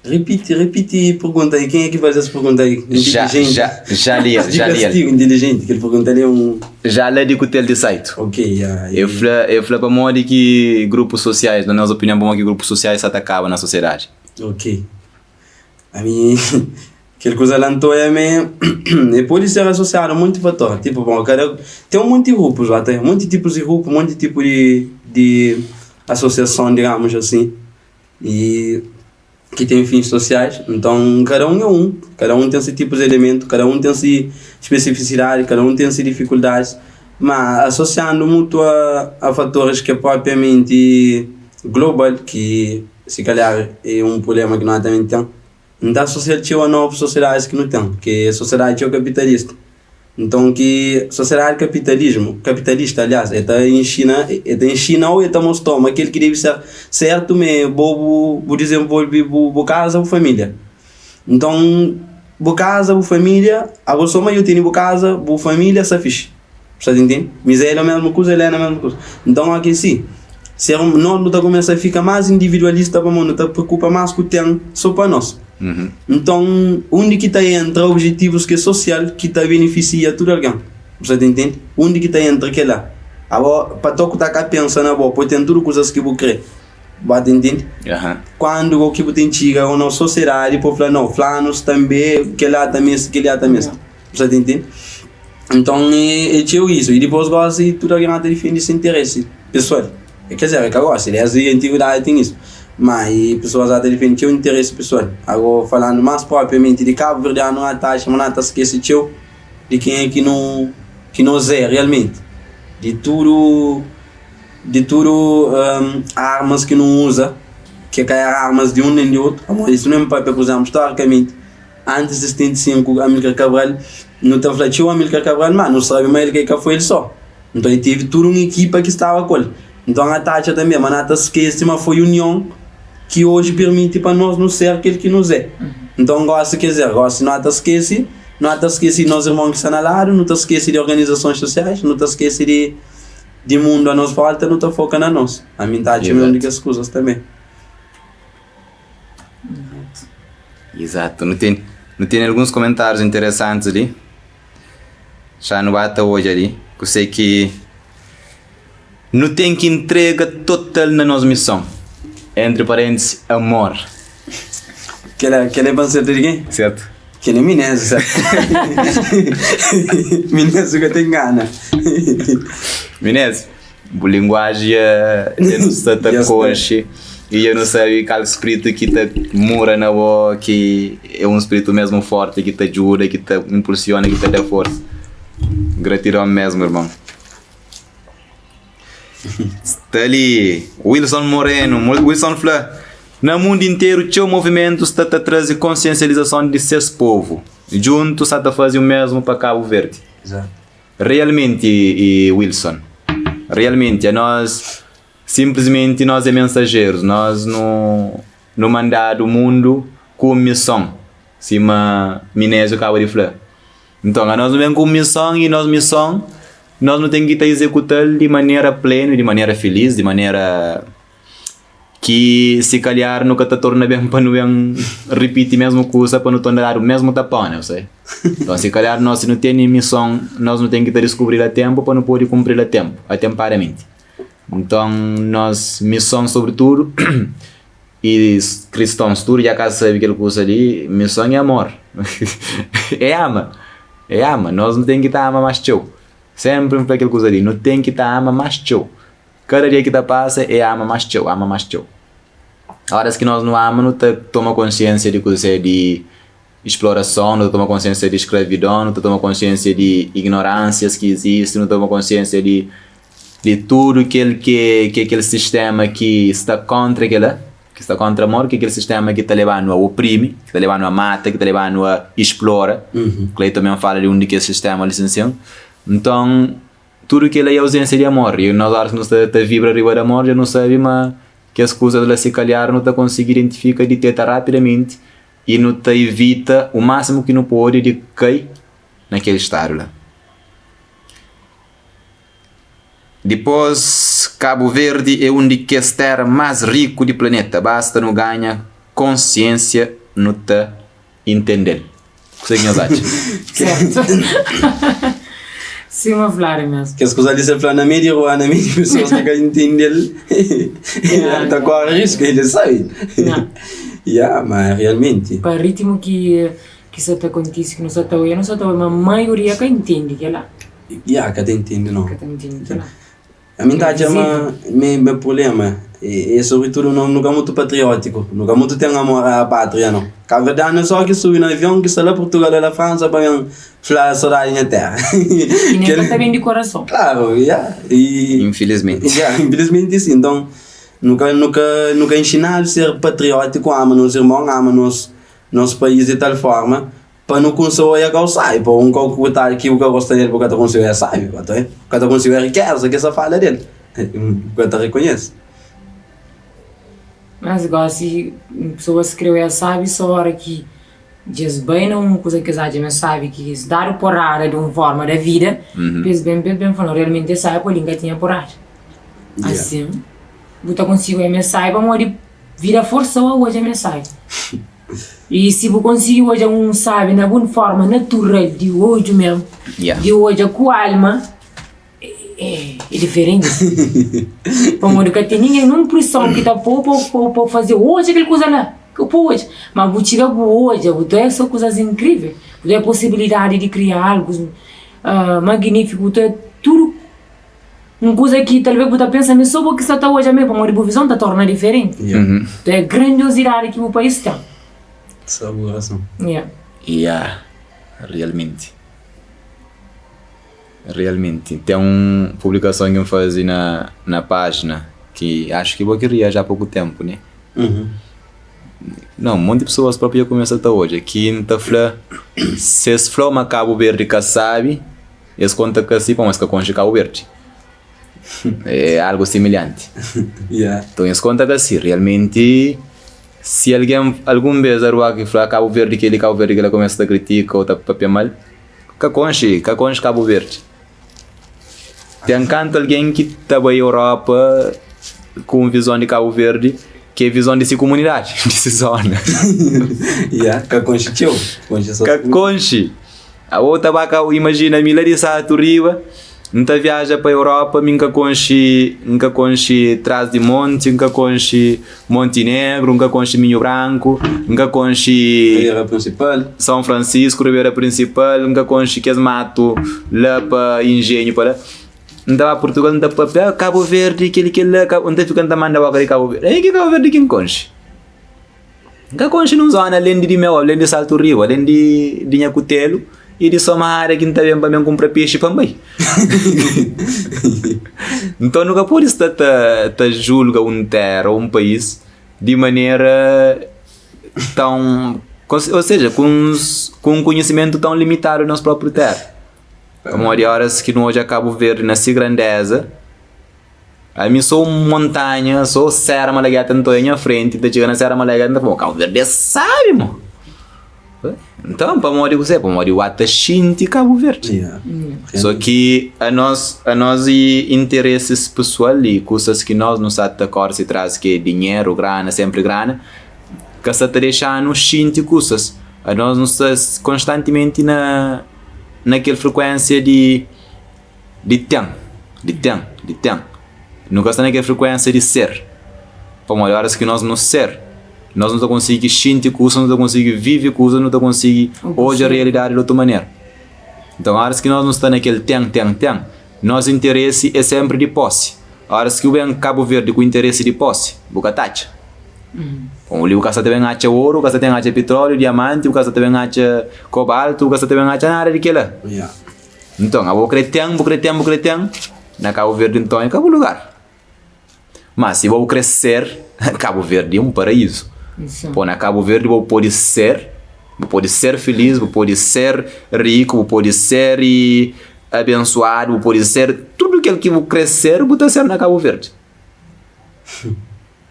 repite, repite pergunta aí. Quem é que faz essa pergunta aí? Já, Inteligente. já, já li el, De já li el. castigo inteligente, que ele pergunta ali é um. Já la di ku tel di site. Ok, yeah, Eu e, fla, eu fla pamodi ki grupos sosiais, na nos opinion, pamodi ki grupos sosiais sa ta kaba na sosiedadi. ok. Ami, kel kuza la nton é me e pode ser asosiadu a monti fator, tipo bon kada ten un monti grupus la ten monti tipus di grupu, monti tipu di di asosiason digamus asin i ki ten fins sosiais, nton kada un é un, kada un ten si tipus di elementu, kada un ten si spesifisidadi, kada un ten si difikuldadis, ma asosiandu mutu a a fatoris ki é propriamenti global ki si kalhar é un prublema ki no tambi ten. N ta asosia-l txeu a novu sosiedadis ki nu ten, ki é sosiedadi txeu kapitalista. Nton ki sosiedadi kapitalismu, kapitalista aliás, el ta inxina, el ta inxina-u, el ta mostra-u ma kel ki debe ser sertu ma é bo bu bu dizenvolve bu bu kaza bu família. Nton bu kaza bu família, abo so ma dja tene bu kaza bu família sta fixi. Bu sta ta intende? Mizael é mesmu kuza, Helena é mesmu kuza. Nton óki si, ser un, nos nu ta kumesa fika más individualista pamodi nu ta preokupa más ku ten so pa nos. Nton, undi ki ta entra obijetivus ki é sosial ki ta benefisia tudu algen? Bu sta ta intende? Undi ki ta entra kel-la? Abo, pa to ku ta ka pensa na bo, pode ten tudu kuzas ki bu kre. Bu ta intende? Kuandu go ki bu ten txiga o nos sosiedadi pa bu fla, nau, flanus tanbe kel-la ta meste, kel-li ta meste. Bu sta ta intende? Nton é txeu isu. I dipôs gósi tudu algen ata difende se interesi pesoal. Ker dizer, é ka gósi, désdi antiguidadi ten isu. Má i pesoas ata difende txeu interesi pesoal. Agora falandu más propriamenti di kabuverdianu, nu ata atxa ma nu ata skese txeu di kenha ki nu ki nos é realmenti. Di tudu di tudu armas ki nu uza, ki ka éra armas di un nen di otu, pamodi si nu ben papia pur izénplu storikamenti. Antis di 75, Amilcar Cabral, nu ta fla txeu Amilcar Cabral, má nu sabe ma el ka foi el só. Nton, el tevi tudu un ekipa ki staba ku el. Nton, a ta atxa tanbê ma nu ta skese ma foi union ki oji permiti pa nos nu ser kel ki nos é. Nton, gósi, ker dizer, gósi nu ta skese, nu ta skese di nos irmon ki sta na ladu, nu ta skese di organizasons sosiais, nu ta skese di di mundu a nos vólta, nu ta foka na nos. Ami N ta atxa ma é un di kes kuzas tanbê. Exato, nu ten nu ten alguns komentárius interesantis li. Xa nu ba ta odja li kuse ki nu ten ki intrega total na nos mison, entri parêntesis, amor. Kel-la kel-la é pa N serta di ken? Sertu. Kel-la é Minézu, sertu? Minézu ka ten gana. Minézu, Bu linguaji dja nu sta ta konxe i dja nu sabe kal spritu ki ta mora na bo, ki é un spritu mesmu forti ki ta djuda, ki ta inpulsiona, ki ta da forsa. Gratidon mesmu, irmon. Sta li Wilson Moreno. Wilson fla, Na mundu interu txeu movimentu sta ta traze konsiensializason di ses povu. Djuntu sa ta faze u mesmu pa Kabu Verdi. Realmenti Wilson, realmenti anos simplismenti nos é mensajerus, nos nu nu mandadu mundu ku un mison, sima Minézio kaba di fla. Nton anos nu ben ku un mison i nos mison nos nu ten ki ta izekuta-l di manera plenu, di manera filis, di manera. Ki si kalhar nu ka ta torna ben pa nu ben ripiti mesmu kusa pa nu torna dadu mesmu tapon, eu sei. Nton si kalhar nos si nu tene mison nos nu ten ki ta diskubril a tempu pa nu pode kunpril a tempu, atempadamenti. Nton nos mison sobritudu i kristons tudu dja ka sabe kel kusa li, mison é amor, é ama, é ama, nos nu ten ki ta ama mas txeu. Senpri N fla kel kusa li, nu ten ki ta ama mas txeu. Kada dia ki ta pasa e ama más txeu, ama más txeu. Óras ki nos nu ama nu ta toma konsiénsia di kuzê di splorason, nu ta toma konsiénsia di skravidon, nu ta toma konsiénsia di ignoránsias ki izisti, nu ta toma konsiénsia di Di tudu kel ki é kel sistéma ki sta kóntra kel-la, ki sta kóntra amor, ki é kel sistéma ki ta leba-nu a oprimi, ki ta leba-nu a mata, ki ta leba-nu a isplora. Cleiton ben fala di un di kes sistéma li sin-sin. Nton, tudu kel-la é auzénsia di amor. I nos óras ki nu sta ta vibra riba di amor, dja nu sabe ma kes kuzas la si kalhar nu ta konsigi identifika, diteta rapidamenti i nu ta ivita u másimu ki nu pode di kai na kel stadu la. Dipôs, Kabu Verdi é un di kes téra más riku di planeta. Basta nu ganha konsiénsia nu ta intende-l. Kuzê ki nhos atxa? Certo. Sima fladu mesmu. Kes kuza li se fla na mei di rua, na mei di pesoas ki ka intende-l, ta kóre risku, el sabe. Ya, ma realmenti. Pa ritmu ki ki sa ta kontise, ki nu sa ta oia, nu sa ta oia ma maioria ka intende kel-la. Ya, ka ta intende no. Ka ta intende kel-la. Ami N ta atxa ma me prublema e sobritudu no nu ka mutu patriótiku, nu ka mutu ten amor a pátria no. Kabuverdianu é só ki subi na avion ki sta la Purtugal o la Fransa pa ben fla sodadi nha téra. I nen ka ta ben di korason. Klaru, ya. I Infilismenti. Ya, infilismenti si. Nton nu ka nu ka nu ka inxinadu ser patriótiku, ama nos irmon, ama nos nos país di tal forma Pa nu kunsa oia kau sabi, pa un kau ku bu ta ki bu ka gosta del bu ka ta kunsi oia sabi, bu ka ta kunsi oia rikeza ke sa fala del, bu ka ta rikonhese. Mas gosi pesoas kre oia sabi so ora ki djes bai na un kuza ki es atxa ma es sabi ki es dadu porada di un forma da vida, pa es ben pa es ben fla no realmenti es sabi poli N ka tinha porada. Asin bu ta konsigi oia ma es sabi pamodi vida forsau a odja ma es sabi. I si bu konsigi odja un sabi na bun forma natural di odju mesmu, di odja ku alma, é diferenti. Pamodi ka ten ningen nun prison ki ta pou pa pa faze odja kel kuza la, ka pou odja. Ma bu txiga bu odja, bu ta odja so kuzas inkrivel, bu ta odja posibilidadi di kria algu magnifiku, bu ta odja tudu. Un kuza ki talvês bu ta pensa ma é sô bo ki sta ta odja mê, pamodi bu vizon ta torna diferenti. Nton é grandiosidadi ki bu país ten. Só bu razon. Yeah. Yeah, realmenti. Realmenti. Ten un publikason ki N faze na na pájina ki axu ki bo ki ria já poku ténpu, ne? Nau, monti pesoas propi dja kumesa ta odja ki N ta fla, si es fla-u ma Kabu Verdi ka sabi, Es konta ka si pamodi es ka konxe Kabu Verdi. É algu similhanti. Nton es konta ka si, realmenti si algen algun bes arua ki fla Kabu Verdi keli, Kabu Verdi kela kumesa ta kritika o ta papia mal, ka konxe, ka konxe Kabu Verdi. Ten kantu algen ki ta bai Europa ku un vizon di Kabu Verdi ki é vizon di si kumunidadi, di si zona. Ka konxe txeu, konxe so. Ka konxe. Abo ta ba ka imajina mi la di Saltu Riba N ta viaja pa Europa mi N ka konxe N ka konxe Trás di Monti N ka konxe Montinegru N ka konxe Minhu Branku N ka konxe Ribeira Prinsipal São Francisco Ribeira Prinsipal N ka konxe kes matu la pa Engenho pa la N ta ba Purtugal N ta papia Kabu Verdi kel kel la N ta fika N ta manda boka di Kabu Verdi Ki Kabu Verdi ki N konxe. N ka konxe nun zona alen di di meu, alen di Saltu Riu, alen di di nha kutelu i di Somada ki N ta ben pa ben kunpra pexi pa N bai. Nton nu ka pode sta ta ta julga un tera o un país di manera tãu, ou seja, ku un konhisimentu tãu limitadu di nos própriu tera. Pamodi óras ki nu odja Kabu Verdi na si grandeza. Ami sou montanha, sou Serra Malagueta N ta oia nha frenti, N ta txiga na Serra Malagueta N ta fla, Kabu Verdi é sabi mo! Nton, pamodi kuzê? Pamodi u ata xinti Kabu Verdi. Só ki anos, anos i interesis pesoal i kusas ki nos nu sa ta kore si tras ki é dinheru, grana, senpri grana, ka sa ta dexa-nu xinti kusas. Anos nu sta konstantimenti na na kel frekuénsia di. Di ten, di ten, di ten. Nu ka sta na kel frekuénsia di ser. Pamodi óras ki nos nu ser, nos nu ta konsigi xinti kusa, nu ta konsigi vive kusa, nu ta konsigi odja realidadi di otu manera. Nton, óras ki nos nu sta na kel ten, ten, ten, nos interesi é sénpri di posi. Óras ki bu ben Kabu Verdi ku interesi di posi, bu ka ta atxa. Pamodi li bu ka sta ta ben atxa oru, bu ka sta ta ben atxa pitróliu, diamanti, bu ka sta ta ben atxa kobaltu, bu ka sta ta ben atxa nada di kila. Nton, abo bu kre ten, bu kre ten, bu kre ten. Na Kabu Verdi nton é ka bu lugar. Má si bo krê ser, Kabu Verdi é un paraízu. Pô, na Kabu Verdi bo pode ser, bu pode ser filís, bu pode ser riku, bu pode ser abensuadu, bu pode ser tudu kel ki bu krê ser, bu ta ser na Kabu Verdi.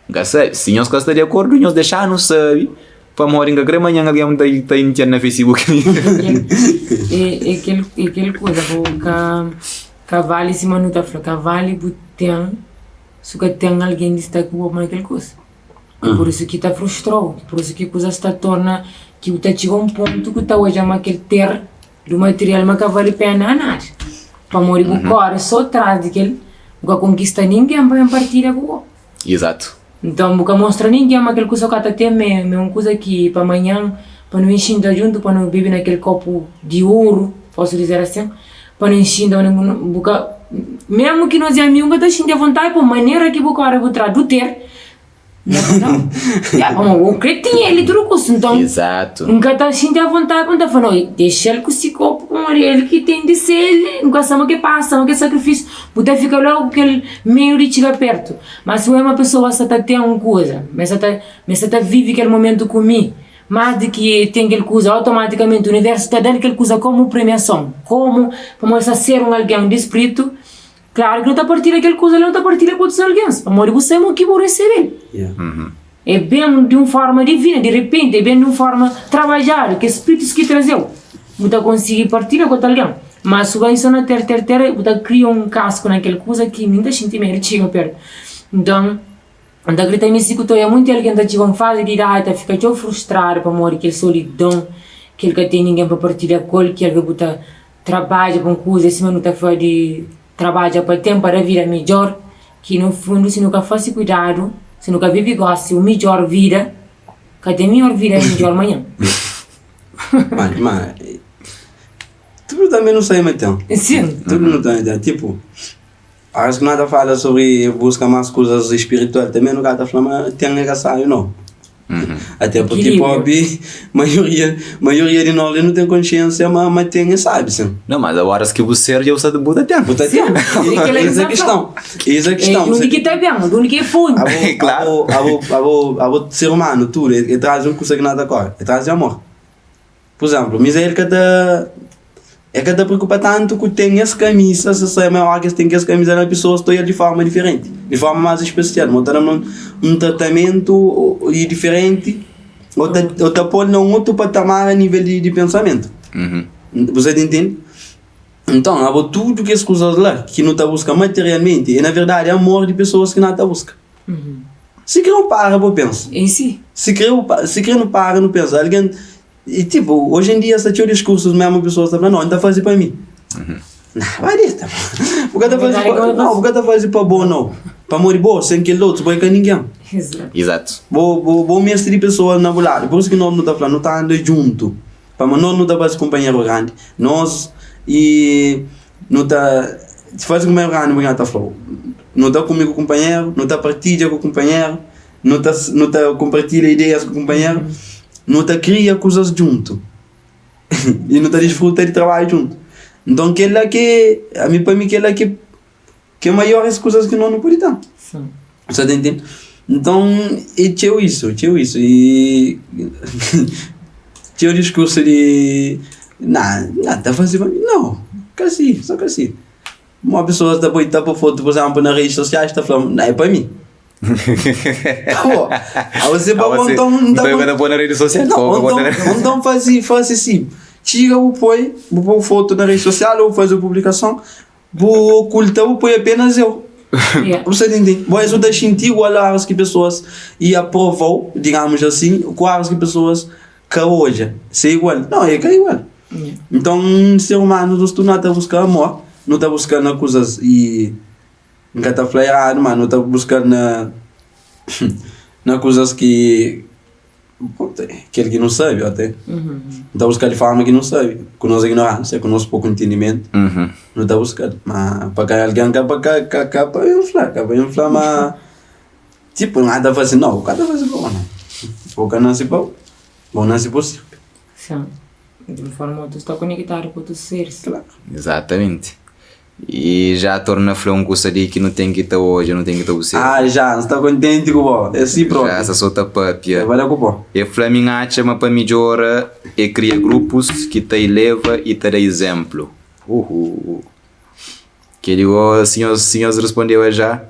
N ka sabe, si nhos ka sta di akordu, nhos dexa-nu sabe, pamodi N ka krê manhan algen ta ta intxi-m na Facebook. É kel, é kel kuza, bu ka, ka vali sima nu ta fla, ka vali bu ten si ka ten algen di sta ku bo na kel kuza. Pur isu ki ta frustrau, pur isu ki kuzas ta torna ki bu ta txiga un pontu ki bu ta odja ma kel ter du material ma ka vali pena nada. Pamodi bu kóre so tras di kel, bu ka konkista ningen pa ben partilha ku bo. Izatu. Nton bu ka mostra ningen ma kel kuza ka ta ten ma é un kuza ki pa manhan pa nu inxinta djuntu pa nu bebe na kel kopu di oru, posu dizer asin, pa nu inxinta bu ka memu ki nos é amigu bu ka ta xinti avontadi pa manera ki bu kóre bu tra du ter. Não, ya, pamodi bu krê tinha el tudu kusa, nton Exato. N ka ta xinti avontadi pa N ta fla, no, dexa-l ku si korpu pamodi el ki ten di ser el, N ka sabe ma ke pasa, ma ke sakrifisiu, bu ta fika logu ku kel medu di txiga pertu. Ma si bu é uma pesoa sa ta ten un kuza, ma sa ta, ma sa ta vivi kel momentu ku mi, más di ki ten kel kuza, otomatikamenti universu ta da-l kel kuza komu premiason, komu pamodi sa ser un algen di spritu. Klaru ki nu ta partilha kel kuza la, nu ta partilha ku otus algen, pamodi bu sabe mo ki bu resebe-l. É ben di un forma divina, di repenti, é ben di un forma trabadjadu, ki é spritus ki traze-u. Bu ta konsigi partilha ku otu algen, ma si bu bai so na ter, ter, ter, bu ta kria un kasku na kel kuza ki mi N ta xinti medu txiga pertu. Nton, N ta kridita mi si ku ta oja monti algen ta txiga un fazi di idadi ta fika txeu frustradu pamodi kel solidon ki el ka ten ningen pa partilha ku el, ki alvês bu ta Trabadja pa un kuza é sima nu ta fla di trabadja pa ten pa da vida midjór, ki nu fundu si nu ka fase kuidadu, si nu ka vive gósi un midjór vida, ka ten midjór vida i midjór manhan. Ma, ma, tudu tanbe nu sabe ma ten. Sin. Tudu nu ta ten. Tipu, óras ki nu ta fala sobri buska más kuzas spiritual tanbe nu ka ta fla ma ten é ka sabe, no. Até porque pobre, maioria, maioria de nós não tem consciência, mas, mas tem e sabe, sim. Não, mas horas que você já usa buta tempo. Buta tempo. Essa é a questão. Essa é a questão. De onde que tá vendo? De onde que é fonte? Claro. Abo, abo, abo, ser humano, tudo, ele traz um coisa que nada corre, ele traz amor. Por exemplo, Misael ka ta el ka ta preokupa tantu ku ten es kamisa, se sai ma óras ki es ten kes kamisa la pesoas ta odja-l di forma diferenti, di forma más spesial, ma ta da-m un tratamentu i diferenti ô ta ô ta pô-l na un otu patamar a nível di pensamentu. Bu sa ta intende? Nton, abo tudu kes kuzas la ki nu ta buska materialmenti é na verdadi amor di pesoas ki nu ta buska. Si kre bu para bu pensa. Em si. Si kre bu para, si kre nu para nu pensa. Algen, e tipo, hoje em dia sta txeu diskursus mesmu pesoas ta fla, no, N ta faze pa mi. Nah, vai deta. Bu ka ta faze pa, no, bu ka ta faze pa bo no. Pamodi bo, sen kel otus, bo é ka ningen. Exato. Bo, bo, bo meste di pesoas na bu ladu. Pur isu ki nos nu ta fla, nu ta anda djuntu. Pamodi nos nu ta faze kunpanheru grandi. Nos e nu ta faze kunpanheru grandi, bu ta fla, nu ta kume ku kunpanheru, nu ta partidja ku kunpanheru, nu ta nu ta konpartilha ideias ku kunpanheru, nu ta kria kuzas djuntu i nu ta disfruta di trabadju djuntu. Nton kel-la ki ami pa mi kel-la ki ki é maiores kuzas ki nos nu pode ten. Sa ta intende? Nton é txeu isu, txeu isu i txeu diskursu di na na ta faze pa mi nau ka si so ka si. Uma pessoa ta poi ta poi foto por exemplo na redes sociais ta fla não é pa mim. Pô, aí você Ah, você então não tá pôr na rede social? Não, Pô, então, então faz, faz assim. Tira o põe, vou pôr foto na rede social ou fazer publicação, vou ocultar, vou pôr apenas eu. Yeah. Você entende? Bom, isso deixa sentir igual a horas que pessoas e aprovou, digamos assim, com horas que pessoas que hoje, se é igual. Não, é que é igual. Yeah. Então, ser humano, nós tu não está buscando amor, não está buscando coisas e nunca está falando errado, mas não está buscando na, na coisas que aquele que não sabe até. Não está buscando de forma que não sabe, com nossa ignorância, com nosso pouco entendimento, não está buscando. Mas para cá alguém cá para cá cá cá para inflar, cá para inflar, mas tipo nada faz assim, não, o cara faz bom, não. O cara nasce bom, bom nasce possível. Sim. De uma forma ou outra, está conectado com outros seres. Claro. Exatamente. E já torna fla un kusa di ki nu ten ki ta odja, nu ten ki ta observa. Ah, já, N sta kontenti ku bo. É si propi. Já sa so ta papia. É bala ku bo. E fla mi N atxa ma pa midjora é kria grupus ki ta ileva i ta da izénplu. Uhu. Kel-li go si nhos si nhos respondeba já.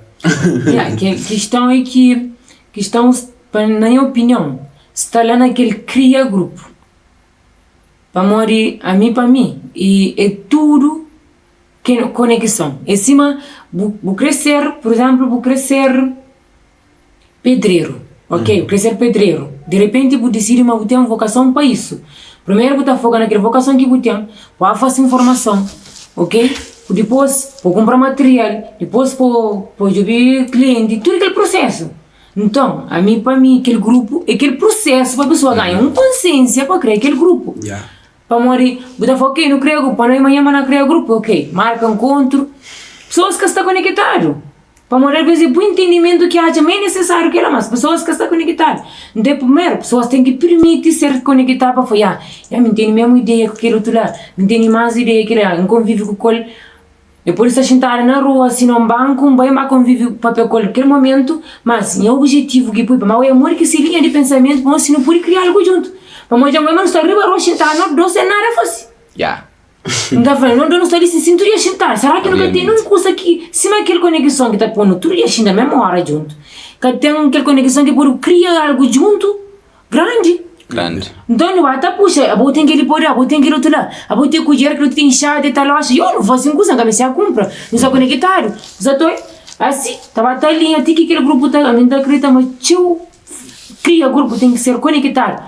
Ya, ke kistãu é ki kistãu pa na nha opiniãu sta la na kel kria grupu. Pamodi ami pa mi e é tudu ke konekson. É sima bu bu kre ser, pur izénplu, bu kre ser pedreru, ok, bu kre ser pedreru, di repenti bu disidi ma bu ten vokason pa isu. Primeru bu ta foka na kel vokason ki bu ten, bu ba fase un formason, ok, dipôs bu kunpra material, dipôs bu bu djobe klienti, tudu kel prusesu. Nton, ami pa mi kel grupu é kel prusesu pa pesoa ganha un konsiensia pa kria kel grupu. Pamodi bu ta fla, ok, nu kria grupu, pa noi manhan ma na kria grupu, ok, marka nkontru, pesoas ka sta konekitadu. Pamodi alvês é bu entendimentu ki atxa ma é nesesáriu kila, mas pesoas ka sta konekitadu. Nton é primeru, pesoas ten ki pirmiti ser konekitadu pa fla, ya, ya mi tene mesmu ideia ku kel otu la, mi tene más ideia ki kel la, N konvivi ku kol. Eu pode sta xintadu na rua si na un banku, N bai ma konvivi papia ku el kel momentu, mas nha objetivu ki pui pa ma oi amor ki se linha di pensamentu pa si nu pudi kria algu djuntu. Pamodi dja N bai ma nu sta riba rua xintadu no dos sen nada fasi. Ya. N ta fla, no dos nu sta li sin sin tudu dia xintadu, sera ki nu ka ten un kusa ki sima kel konekison ki ta ponu tudu dia xinta mesmu ora djuntu? Ka ten kel konekison ki pudi kria algu djuntu? Grandi. Grandi. Nton nu ba ta puxa, abo ten kel-li pa da, abo ten kel otu la, abo ten kudjer, kel otu ten inxada e tal oxa. Yo, nu fase un kuza, N ka meste kunpra, nu sta konekitadu, nu sta toi. Asi, ta ba ta alinha ti ki kel grupu ta, ami N ta akredita ma txeu kria grupu ten ki ser konekitadu.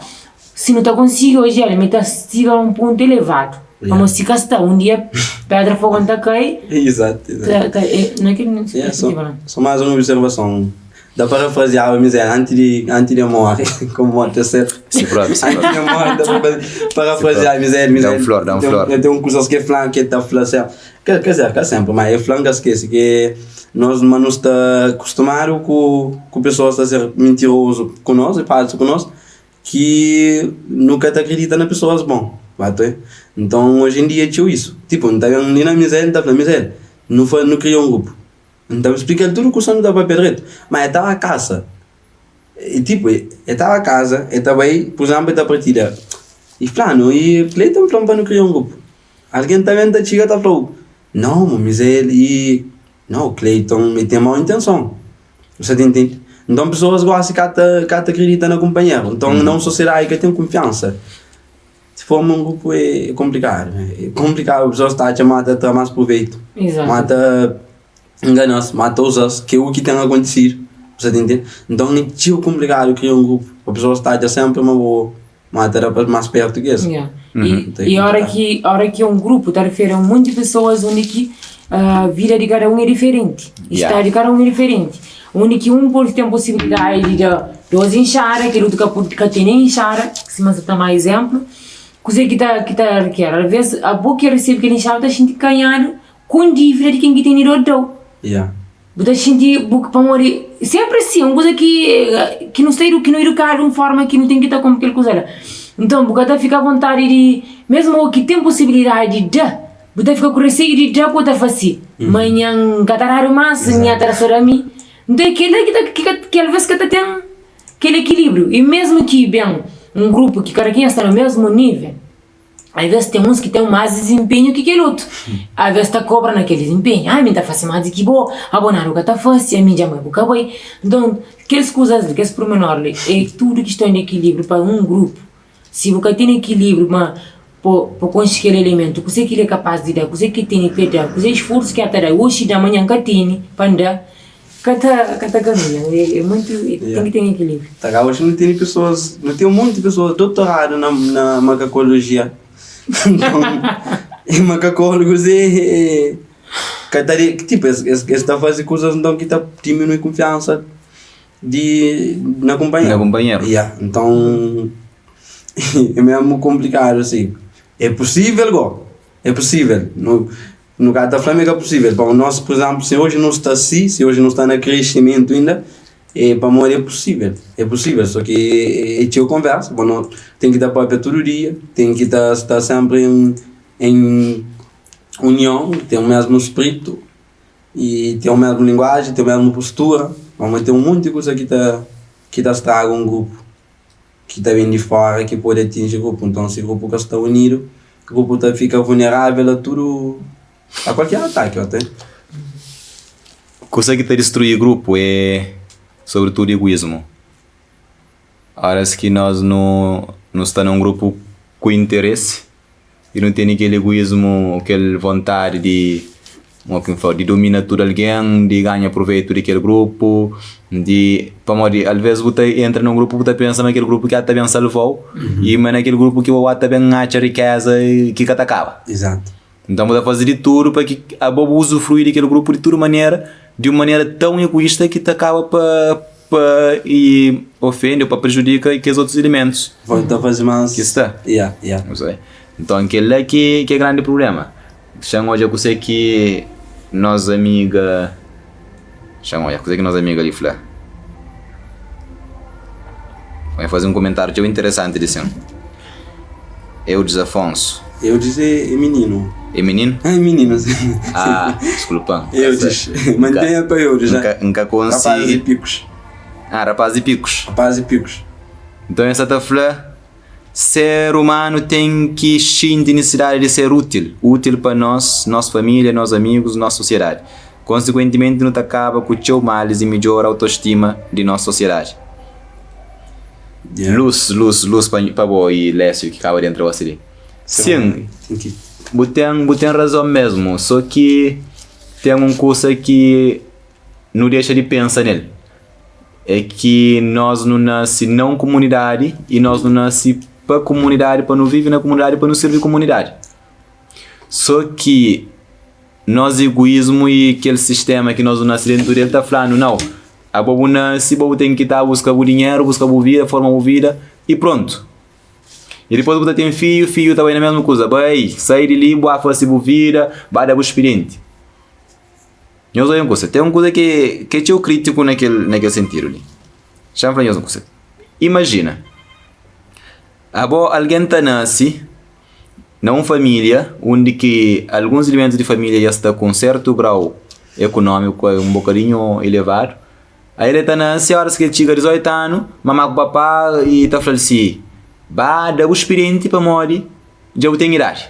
Si nu ta konsigi oji el, mi ta stiga un pontu elevadu, pamodi si ka sta, un dia pedra fogon ta kai. Exato, exato. Ta, ta, e, na kel Yeah, só, só mais uma observação. Da parafraseaba miséria anti di anti di morre, como morte é certo. Si própi, si Anti própi. di morre, da pa parafrasear miséria, Dá miséria. um flor, dá um Tem, flor. tem um coisas que é flan que tá fla sempre. Quer, quer dizer, cá sempre, mas é flan que esquece que nós mas não está acostumado com com pessoas a ser mentiroso com nós e falso com nós que nunca ta acredita na pessoas bom, bate? Então hoje em dia é txeu isso. Tipo, não tá vendo nem na miséria, não tá falando miséria. Não foi, não cria um grupo. N ta splika-l tudu kusa nu ta papia dretu, ma e ta ba kasa, e tipu, e ta ba kaza, e ta bai, pur izénplu, e ta partida, e fla-nu, e Cleiton fla-m pa nu kria un grupu, algen ta ben ta txiga ta fla-u, nau ma Misael e, nau Cleiton e ten mau intenson, bu sa ta intende? Nton pesoas gosi ka ta ka ta kridita na kunpanheru, nton na un sosiedadi ka ten kunfiansa, Si forma un grupu é konplikadu, é konplikadu pesoas ta atxa ma ta tra más proveitu, ma ta ngana-s, ma ta uza-s, ki é u ki ten akontisidu, bu sa ta intende? Nton é txeu konplikadu kria un grupu, pa pesoas ta atxa sénpri ma bo ma ta da pa más pértu ki es. I óra ki óra ki un grupu ta refere a un monti pesoas undi ki vida di kada un é diferenti, stadu di kada un é diferenti. Undi ki un pode ten posibilidadi di da dos inxada, kel otu ka pode ka tene inxada, sima N sa ta má izénplu, kuzê ki ta ki ta reker? Alvês abo ki resebe kel inxada bu ta xinti kanhadu ku un dívida di ken ki tene dor da-u. Bu ta xinti bu pamodi sénpri asi, un kuza ki ki nu sta ki nu idukadu di un fórma ki nu ten ki ta kunpri kel kuza la. Nton bu ka ta fika avontadi di mésmu bo ki ten posibilidadi di da. Bu ta fika ku reseiu di da ku ta fase, manhan N ka ta dadu más, nha ta da so da mi. Nton é kel-la ki ta ki ka ki alvês ka ta ten kel ekilíbriu. I mésmu ki ben un grupu ki kada kenha sta na mésmu nível, alvês ten uns ki ten más dizinpenhu ki kel otu. Alvês ta kobra na kel dizinpenhu, Ah mi N ta fase más di ki bo, abo nada bu ka ta fase, ami dja mai bu ka bai. Nton, kes kuzas li, kes purmenor li, é tudu kiston di ekilíbriu pa un grupu. Si bu ka tene ekilíbriu ma pa pa konxe kel elementu, kuzê ki el é kapás di da, kuzê ki el tene pa el da, kuzê sforsu ki el ta da, oxi da manhan ka tene pa N da, ka ta ka ta kaminha. É é muitu ten ki ten ekilíbriu. Ta ka oxi nu tene pesoas, nu ten un monti pesoas doutoradu na na makakologia. Nton, e makakólogus é ka ta de tipu es es ta faze kuzas nton ki ta diminui kunfiansa di na kunpanheru. Na kunpanheru. Ya, nton é mesmu konplikadu si. É pusível go, é pusível. Nu nu ka ta fla ma é ka pusível. Pa nos, pur izénplu, si oji nu sta si, si oji nu sta na kresimentu inda, é pamodi é pusível, é pusível. Só ki é txeu konversa, bo no ten ki ta papia tudu dia, ten ki ta sta sénpri en en. union, ten o mesmu spritu i ten o mesmu linguaji, ten o mesmu postura, pamodi ten un monti kuza ki ta ki ta straga un grupu ki ta ben di fora ki pode atinji grupu. Nton si grupu ka sta unidu, grupu ta fika vulneravel a tudu a kualker ataki ote. Kusa ki ta distrui grupu é sobritudu egoísmu. Óras ki nos nu nu sta na un grupu ku interesi i nu tene kel egoísmu, kel vontadi di mo ki N fla di domina tudu algen, di ganha pruvetu di kel grupu, di pamodi alvês bu ta entra na un grupu bu ta pensa ma kel grupu ki ta ben salva-u i ma na kel grupu ki bu ta ben atxa rikeza ki ka ta kaba. Izatu. Nton bu ta faze di tudu pa ki abo bu uzufrui di kel grupu di tudu manera, di un manera tãu egoísta ki ta kaba pa pa i ofende ou pa prejudika kes otus ilimentus Vou ta faze más. ki sta. Yeah, yeah. Não sei. Nton kel-la ki ki é grandi prubléma. Xa-m odja kuse ki nos amiga Xa-m odja kuse ki nos amiga li fla. El faze un kumentáriu txeu interesanti di sin. Eudes Afonso. Eudes é mininu. É mininu? É mininu, sim. Ah, desculpa. Eudes. Mantenha pa Eudes, já. N ka Rapaz konsigi. di Picos. Ah, rapaz di Picos. Rapaz di Picos. Nton el sa ta fla, Ser umanu ten ki xinti nisisidadi di ser útil, útil pa nos, nos família, nos amigus, nos sosiedadi. Konsikuentimenti nu ta kaba ku txeu malis i midjora autostima di nos sosiedadi. Yeah. Lus, lus, lus pa, pa bo i Lécio ki kaba di entra gosi li. Sin, bu ten, bu ten razon mesmu, so ki ten un kusa ki nu dexa di pensa nel. É ki nos nu nase na un kumunidadi i nos nu nase pa kumunidadi, pa nu vive na kumunidadi, pa nu sirbi kumunidadi. So ki nos egoísmu i kel sistema ki nos nu nase dentu del ta fla-nu, nau, abo bu nase, bo bu ten ki ta buska bu dinheru, buska bu vida, forma bu vida i prontu. I dipôs bu ta ten fidju, fidju ta bai na mesmu kuza, bai, sai di li, bu ba fase bu vida, ba da bu spirienti. Nhos odja un kuza, ten un kuza ki é txeu krítiku na kel na kel sentidu li. Xa-m fla nhos un kuza, imajina abo algen ta nase na un família undi ki alguns ilimentus di família dja sta ku un sertu grau ekonómiku un bokadinhu elevadu, aí el ta nase óras ki el txiga 18 anu, mamá ku papá i ta fla-l si, ba da bu spirienti pamodi dja bu ten idadi.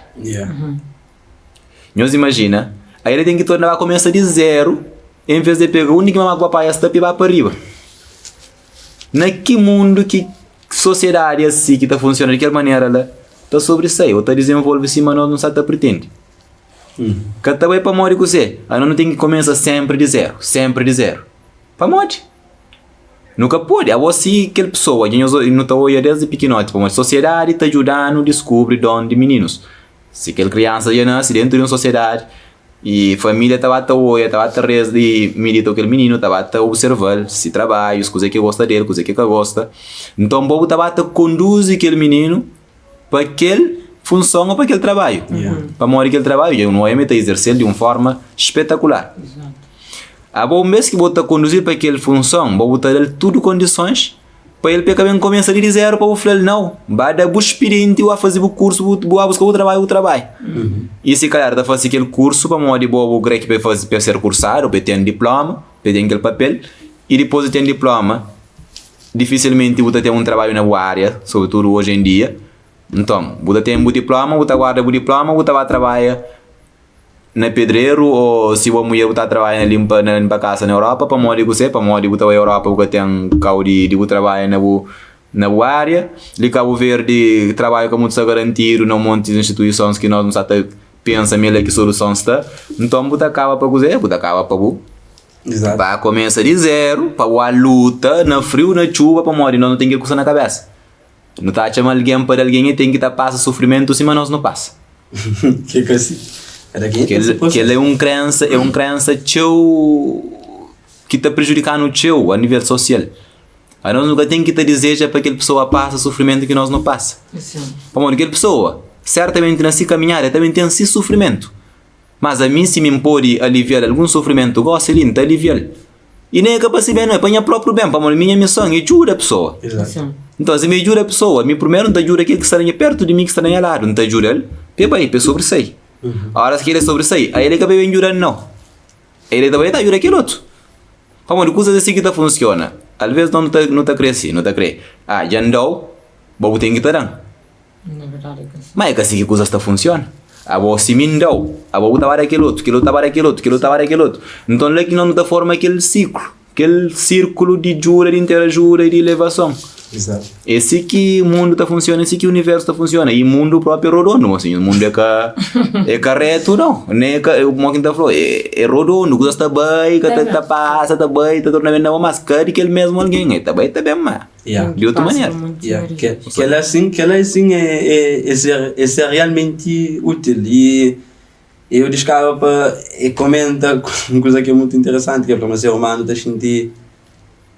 Nhos imajina, aí el ten ki torna ba kumesa di zeru, en vez di el pega undi ki mamá ku papá ya sta pa el ba pa riba. Na ki mundu ki sosiedadi asi ki ta funsiona di kel manera la ta sobrisai ô ta dizenvolve sima nos nu sa ta pretende? Ka ta bai pamodi kuzê? Anos nu ten ki kumesa sénpri di zeru, sénpri di zeru. Pamodi? Nu ka pode. Abo si kel pesoa dja nhos nu ta oia desdi pikinoti pamodi sosiedadi ta djuda-nu diskubri don di mininus. Si kel kriansa dja nase dentu di un sosiedadi i família ta ba ta oia, ta ba ta reza i midita ku kel mininu, ta ba ta observa-l, si trabadjus, kuzê ki el gosta di el, kuzê ki el ka gosta. Nton bo bu ta ba ta konduzi kel mininu pa kel funson ô pa kel trabadju. Pamodi kel trabadju dja nu oia ma el ta izerse-l di un forma spetakular. Abo un bês ki bo ta konduzi-l pa kel funson, bo bu ta da-l tudu kondisons Pa el peka ben kumesa di zeru pa bu fla-l nau, ba da bu spirienti, bu ba faze bu kursu, bu ba buska bu trabadju, bu trabadja. I si kalhar ta fase kel kursu pamodi bo bu kre ki pa el faze, pa el ser kursadu, pa el ten diploma, pa el ten kel papel, i dipos di ten diploma, difisilmenti bu ta ten un trabadju na bu aria, sobritudu oji en dia. Nton, bu ta ten bu diploma, bu ta guarda bu diploma, bu ta ba trabadja. Na pedreru o si bo mudjer bu ta trabadja na limpa na limpa kasa na Europa pamodi kuse pamodi bu ta bai Europa bu ka ten kau di di bu trabadja na bu na bu aria li Kabu Verdi trabadju ka mutu sta garantidu na un monti di instituisons ki nos nu sa ta pensa ma el la ki soluson sta nton bu ta kaba pa kuse bu ta kaba pa bu ba kumesa di zeru pa bu ba luta na friu na txuba pamodi nos nu ten kel kusa na kabesa nu ta atxa ma algen pa da algen e ten ki ta pasa sufrimentu sima nos nu pasa. Ke ka si? Kada kenha ten si prosesu. Kel-la é un krensa, é un krensa txeu ki ta prejudika-nu txeu a nivel sosial. Anos nu ka ten ki ta dizeja pa kel pesoa pasa sufrimentu ki nos nu pasa. Pamodi kel pesoa, sertamenti na si kaminhada, el tanbe ten si sufrimentu. Mas ami si mi N pode alivia-l algun sufrimentu gosi li, N ta alivia-l. I nen é ka pa si ben, no, é pa nha própriu ben, pamodi mi nha mison é djuda pesoa. Nton, si mi djuda pesoa, mi primeru N ta djuda kel ki sta na nha pertu di mi, ki sta na nha ladu, N ta djuda-l pa e bai, pa e sobrisai. Óras ki el sobrisai, el ka ta ben djuda-m nau. El ta bai ta djuda kel otu. Pamodi kuzas é si ki ta funsiona. Alvês nos nu ta krê si, nu ta krê, ah, dja N da-u, bo bu ten ki ta da-m. Má é ka si ki kuzas ta funsiona. Abo si mi N da-u, abo bu ta ba da kel otu, kel otu ta ba da kel otu, kel otu ta ba da kel otu. Nton la ki nos nu ta forma kel siklu, kel sirkulu di djuda, di interajuda i di ilevason. É si ki mundu ta funsiona, é si ki universu ta funsiona. I mundu propi é rodondu, mosinhu. Mundu é ka é ka retu nau, nen é ka, mo ki N ta fla-u, é rodondu, kuzas ta bai, ka ta ta pasa, ta bai, ta torna ben na bo, mas ka di kel mesmu algen, el ta bai ta ben ma. Yeah. Di otu manera. Yeah. Ke, kel assim, kel assim é, é, é ser, é ser realmente útil e eu discava pa e comenta uma coisa que é muito interessante, que é para ser humano tá sentir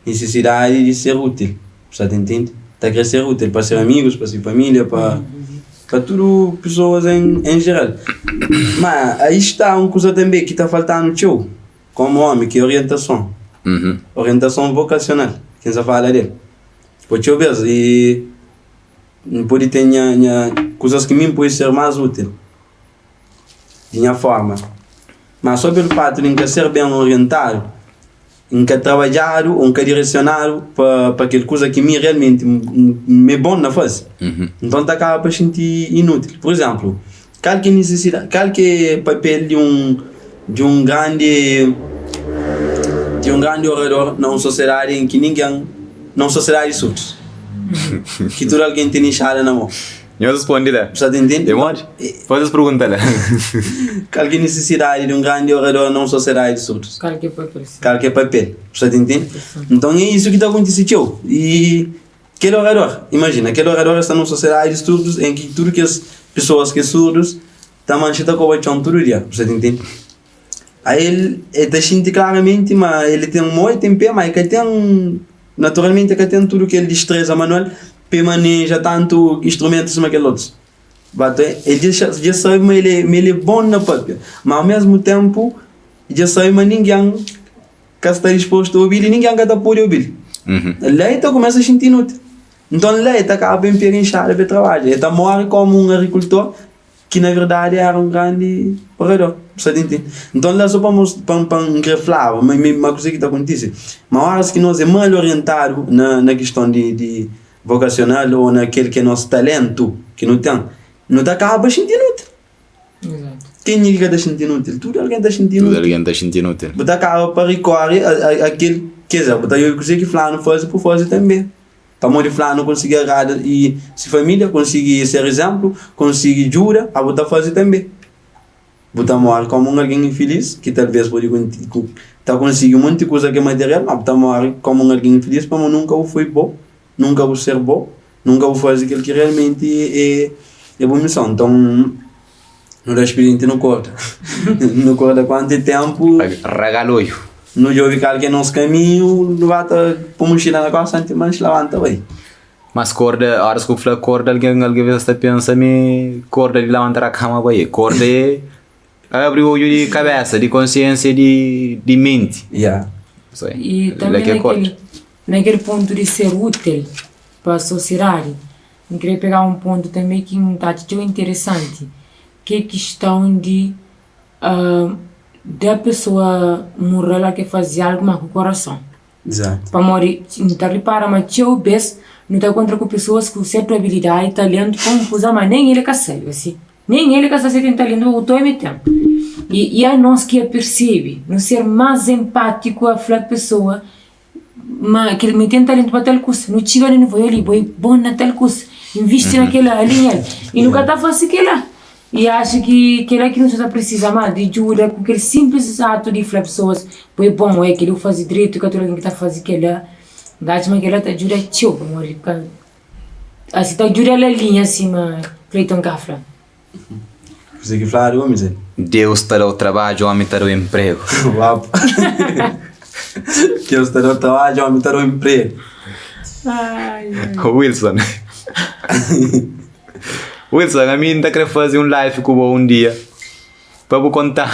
necessidade de ser útil. Você tá entende? Tá querer ser útil para ser amigos, para ser família, para para tudo pessoas em, em geral. Mas aí está uma coisa também que está faltando teu, como homem, que é orientação. Uhum. Orientação vocacional, quem só fala dele. Pô, txeu bes, e pode ter nha, nha, coisas que mim pode ser mais útil, de nha forma. Mas só pelo fato de nunca ser bem orientado, nunca trabalhado ou nunca direcionado para pa aquele coisa que mim realmente me bom na faz. Uhum. Então tá acaba para sentir inútil. Por exemplo, qual que é necessidade, qual que é papel de um de um grande de um grande orador numa sociedade em que ninguém, numa sociedade de surdos, que tudo alguém tem enxada na mão. Nhos responde la. Você tá entende? É modi? Faz as perguntas lá. Qual que é a necessidade de um grande orador numa sociedade de surdos? Qual que é o papel? sim? Qual que é papel? Você tá entende? Então é isso que está acontecendo. E aquele orador, imagina, aquele orador está numa sociedade de surdos em que tudo que as pessoas que são surdos tá manchando com o chão todo dia. Você tá entende? Aí ele, ele tá sentindo claramente, mas ele tem um monte, tem pé, mas ele tem naturalmente ele tem tudo que ele destreza manual, para maneja tanto instrumentos como aquele outro. Bato, ele já, já sabe, mas ele, mas ele é bom na papel. Mas ao mesmo tempo, já sabe, mas ninguém que está disposto a ouvir e ninguém que está pode ouvir. Uhum. Lá então começa a sentir inútil. Então lá ele acaba bem pega inchada para trabalho. Ele morre como um agricultor que na verdade era um grande orador. Você entende? Então lá só para para para mas uma coisa que está acontecendo. Mas horas que nós é mal orientado na, na questão de, de vocacional ou naquele que é nosso talento, que não tem, não está acaba sentindo inútil. Exato. Quem é que está sentindo inútil? Tudo alguém está sentindo Tudo inútil. alguém tá sentindo inútil. Botar acaba para recorrer a, a, aquele, quer dizer, botar eu que fulano faz por fazer também. Para onde fulano conseguir agradar e se família conseguir ser exemplo, conseguir ajuda, a botar fazer também. Botar morre como um alguém infeliz, que talvez pode tá conseguir um monte de coisa que é material, mas botar morre como um alguém infeliz, como nunca o foi bom, nunca vou ser bom, nunca vou fazer aquilo que realmente é, é boa missão. Então, não dá expediente não corta. não corta quanto tempo, Ragaloio. no jovem que é nosso caminho, não vai estar com mochila na costa, mas levanta bem. Mas corda, horas que eu falo corda, alguém, alguém vez está pensa me corda de levantar a cama vai. Corda é abre o olho de cabeça, de consciência, de, de mente. Yeah. Isso aí. E Lá também que é corda. naquele, naquele ponto de ser útil para a sociedade, eu queria pegar um ponto também que me está tão interessante, que é a questão de ah, da pessoa morrer lá que fazia algo mas com o coração. Exato. Para morrer, não tá repara, mas teu bes, não tá contra com pessoas com certa habilidade e talento, como coisa, mas nem ele que sabe, assim. Nem ele que sabe se tem talento, o teu me tem. E, e a nós que a percebe, não ser mais empático a falar pessoa, mas que ele me tem talento para tal coisa, não chega nem vou ali, vou bom na tal coisa, investe naquela linha, e nunca tá fazendo aquela. E acho que aquilo é que não se precisa mais de ajuda, com aquele simples ato de falar pessoas, foi bom, é que ele faz direito, que aquilo que está fazendo aquela, dá-te aquela te ajuda tio, amor, assim, tá ajuda a linha acima, Cleiton Cafra. Você que falar, homem, Zé. Deus te dá o trabalho, o homem te dá o emprego. Uau. Deus te dá o trabalho, homem te dá o emprego. Ai, Wilson. Wilson, a mim ainda querer fazer um live com o um dia. Para vou contar.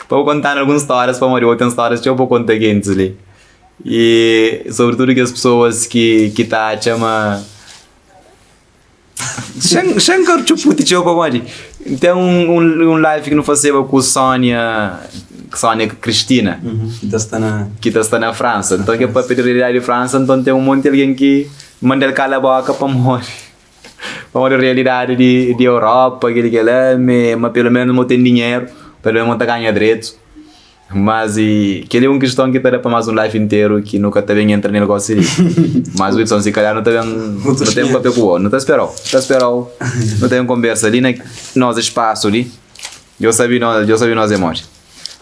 Para vou contar algumas histórias para morrer, outras histórias que eu vou contar aqui antes ali. E sobretudo que as pessoas que que tá chama Shankar chuputi cheu pa modi. Ten un live ki nu faseba ku Sónia, Sónia Cristina. Ki ta sta na. Ki ta sta na Fransa. Nton ke papia di realidadi di Fransa, nton ten un monti algen ki manda-l kala boka pamodi pamodi realidadi di di Europa, kel kel-la, ma pelu menus mo ten dinheru, pelu menus mo ta ganha dretu. Mas e kel-li é un kiston ki ta da pa más un live interu ki nu ka ta ben entra nel gósi li. Mas Wilson, si kalhar nu ta ben nu ta ben papia ku bo. Nu ta spera-u, nu ta spera-u. Nu ta ben konbersa li na nos spasu li. Djo sabe nos, djo sabe nos é modi.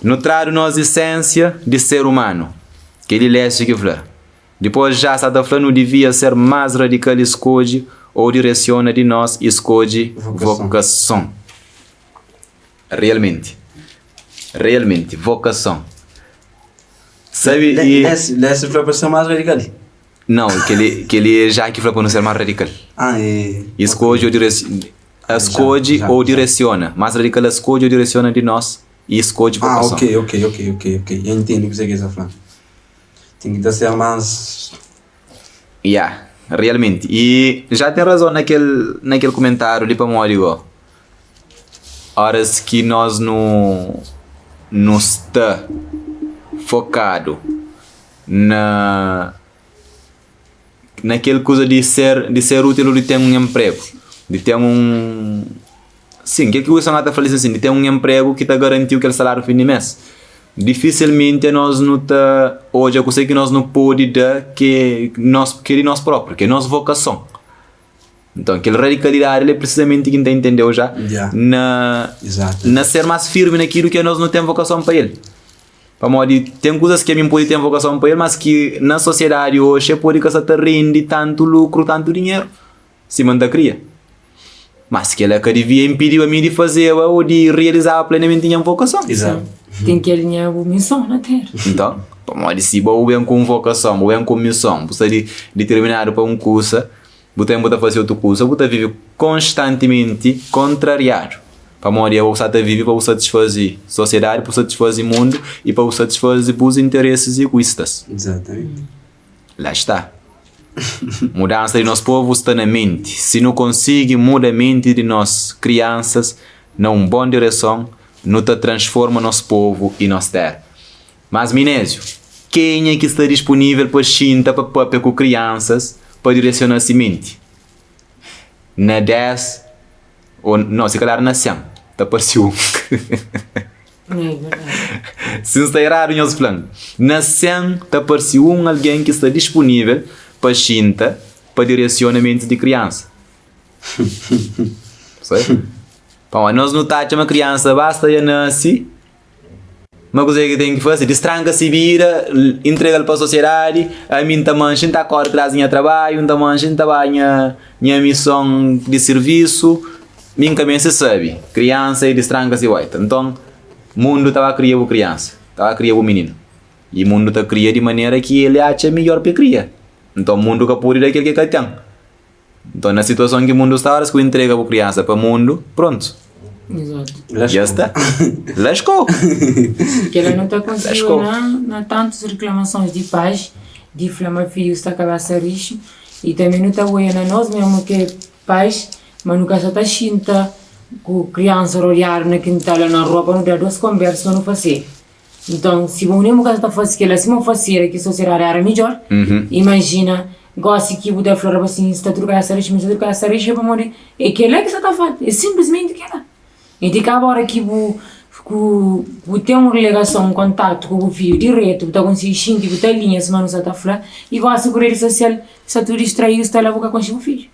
Nu tradu nos isensia di ser umanu. Kel-li Lécio ki fla. Dipôs já sa ta fla nu divia ser más radikal i skodje ou diresiona di nos i skodje vokason. Realmenti. Realmenti. Vokason. Sabe i. Lécio fla pa ser más radikal. Nau, kel-li kel-li é já ki fla pa nu ser más radikal. Ah, é. I skodje ou diresi a skodje ou diresiona. Más radikal a skodje ou diresiona di nos i skodje Ah, vokason. ok, ok, ok, ok, ok. Dja ntende kuzê ki el sta fla. Ten ki ta ser más. Ya, realmenti. I já ten razon na kel na kel kumentáriu li pamodi go. Óras ki nos nu nu sta fokadu na na kel kuza di ser di ser útil ô di ten un enpregu, di ten un sin kel ki Wilson sta ta fla li sin di ten un enpregu ki ta garanti-u kel saláriu fin di mês, difisilmenti anos nu ta odja kuzê ki nos nu pode da ki nos ki é di nos própriu, ki é nos vokason. Nton, kel radikalidadi li é precisamente ki N ta entendeu já na na ser más firmi na kilu ki anos nu ten vokason pa el. Pamodi ten kuzas ki ami N pode ten vokason pa el, mas ki na sosiedadi oxi pode ka sa ta rende tantu lukru, tantu dinheru sima N ta kria. Mas kela ka divia inpidiba mi di fazeba ô di realizaba plenamenti nha vokason. Ten ki alinha bu mison na téra. Nton, pamodi si bo ben ku un vokason, bo ben ku un mison, bu sta diterminadu pa un kusa, Bu ten bu ta faze otu kuza, bu ta vive konstantimenti kontrariadu, pamodi abo bu sta ta vive pa bu satisfaze sosiedadi, pa bu satisfaze mundu i pa bu satisfaze bus interesis iguistas. Exatamente. Lá está. Mudansa di nos povu sta na menti. Si nu konsigi muda menti di nos kriansas na un bon direson, nu ta transforma nos povu i nos téra. Mas Minéziu, kenha ki sta dispunível pa xinta pa papia ku kriansas pa diresiona si menti? Na 10 ô no, si kalhar na 100, ta parse un. Si N sta eradu nhos fla-m. Na 100 ta parse un algen ki sta dispunível pa xinta pa diresiona mentis di kriansa. Sabe? Pamodi nos nu ta atxa ma kriansa basta dja nase. Ma kuzê ki ten ki fase? Distranka si bida, intrega-l pa sosiedadi, ami N ta manxe, N ta kóre tras di nha trabadju, N ta manxe, N ta ba nha nha mison di sirvisu, mi N ka meste sabe. Kriansa é distranka si oita. Nton, mundu ta ba kria bu kriansa, ta ba kria bu mininu. I mundu ta kria di manera ki el atxa midjór pa el kria. Nton, mundu ka pode da kel ki el ka ten. Nton, na situason ki mundu sta, óras ki bu intrega bu kriansa pa mundu, prontu. Dja sta. Laskou. Kela nu ta konsigi na na tantus riklamasons di pais di fla ma fidjus sta kabesa rixu i tanbe nu ta oia na nos mesmu ke pais ma nu ka sa ta xinta ku kriansa rodiadu na kintal o na rua pa nu da dos konbersa pa nu fase. Nton, si bu nen bu ka sa ta fase kela sima bu fasera ki sosiedadi era midjor, imajina gosi ki bu ta fla rapasinhu sta tudu kabesa rixu, mi sta tudu kabesa rixu é pamodi é kela ki sa ta falta, é sinplismenti kela. I ti kaba ora ki bu ku bu ten un rilegason, un kontatu ku bu fidju diretu, bu ta konsigi xinti, bu ta alinha sima nu sa ta fla, i gosi ku redi sosial sta tudu distraidu, sta la bu ka konxe bu fidju.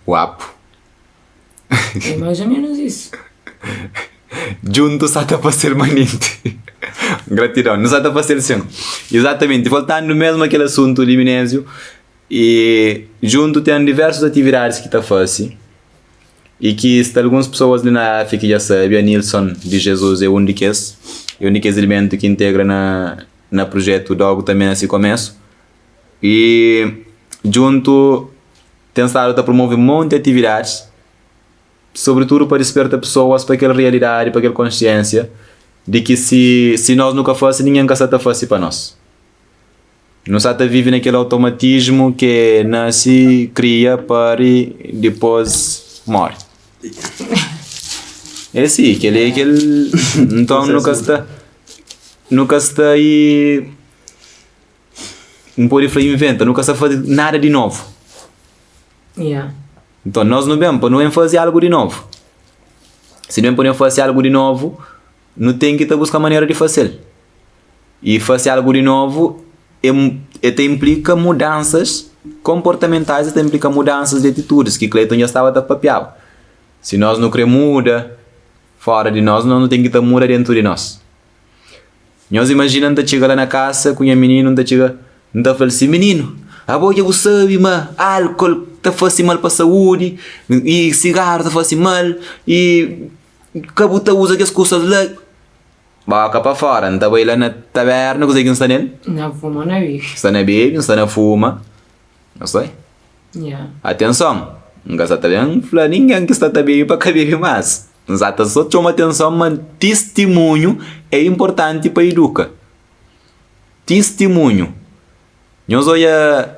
Guapu. É mais ou menos isso. Djuntu sa ta fase-l manenti. Gratidon. Nu sa ta fase-l sin. Exatamente. Voltando mesmo aquele assunto di Minésio, e djuntu ten diversos atividades ki ta fase e ki sta alguns pessoas li na África ki dja sabe, Anilson de Jesus é un di kes, é un di kes elementu ki integra na na projetu Dogu tanbe na si komesu. E djuntu ten stadu ta promove monti atividadis, sobritudu pa disperta pesoas pa kel realidadi, pa kel konsiensia di ki si si nos nu ka fase, ningen ka sa ta fase pa nos. Nu sa ta vive na kel automatismu ke nase, kria, pari, dipos. Móre. É si, kel-li é kel. Nton nu ka sta, nu ka sta i, N pode fla inventa, nu ka sta faze nada di novu. Nton nos nu ben pa nu ben faze algu di novu. Si nu ben pa nu ben faze algu di novu, nu ten ki ta buska manera di faze-l. I fase algu di novu e ta inplika mudansas konportamentais, e ta inplika mudansas di atitudis ki Cleiton dja staba ta papiaba. Si nos nu kre muda fora di nos, nos nu ten ki ta muda dentu di nos. Nhos imajina N ta txiga la na kasa ku nha mininu, N ta txiga N ta fla-l si, Mininu, abo dja bu sabe ma álkol ta fase mal pa saúdi i sigaru ta fase mal i ka bu ta uza kes kusas la. Boka pa fora, N ta bai la na taberna, kuzê ki N sta nel? Na fuma na bebe. N sta na bebe, N sta na fuma. Nhos sai? Yeah. Atenson, N ka sa ta ben fla ningen ki sta ta bebe pa ka bebe más. N sa ta sô txoma atenson ma tistimunhu é inportanti pa iduka. Tistimunhu. Nhos odja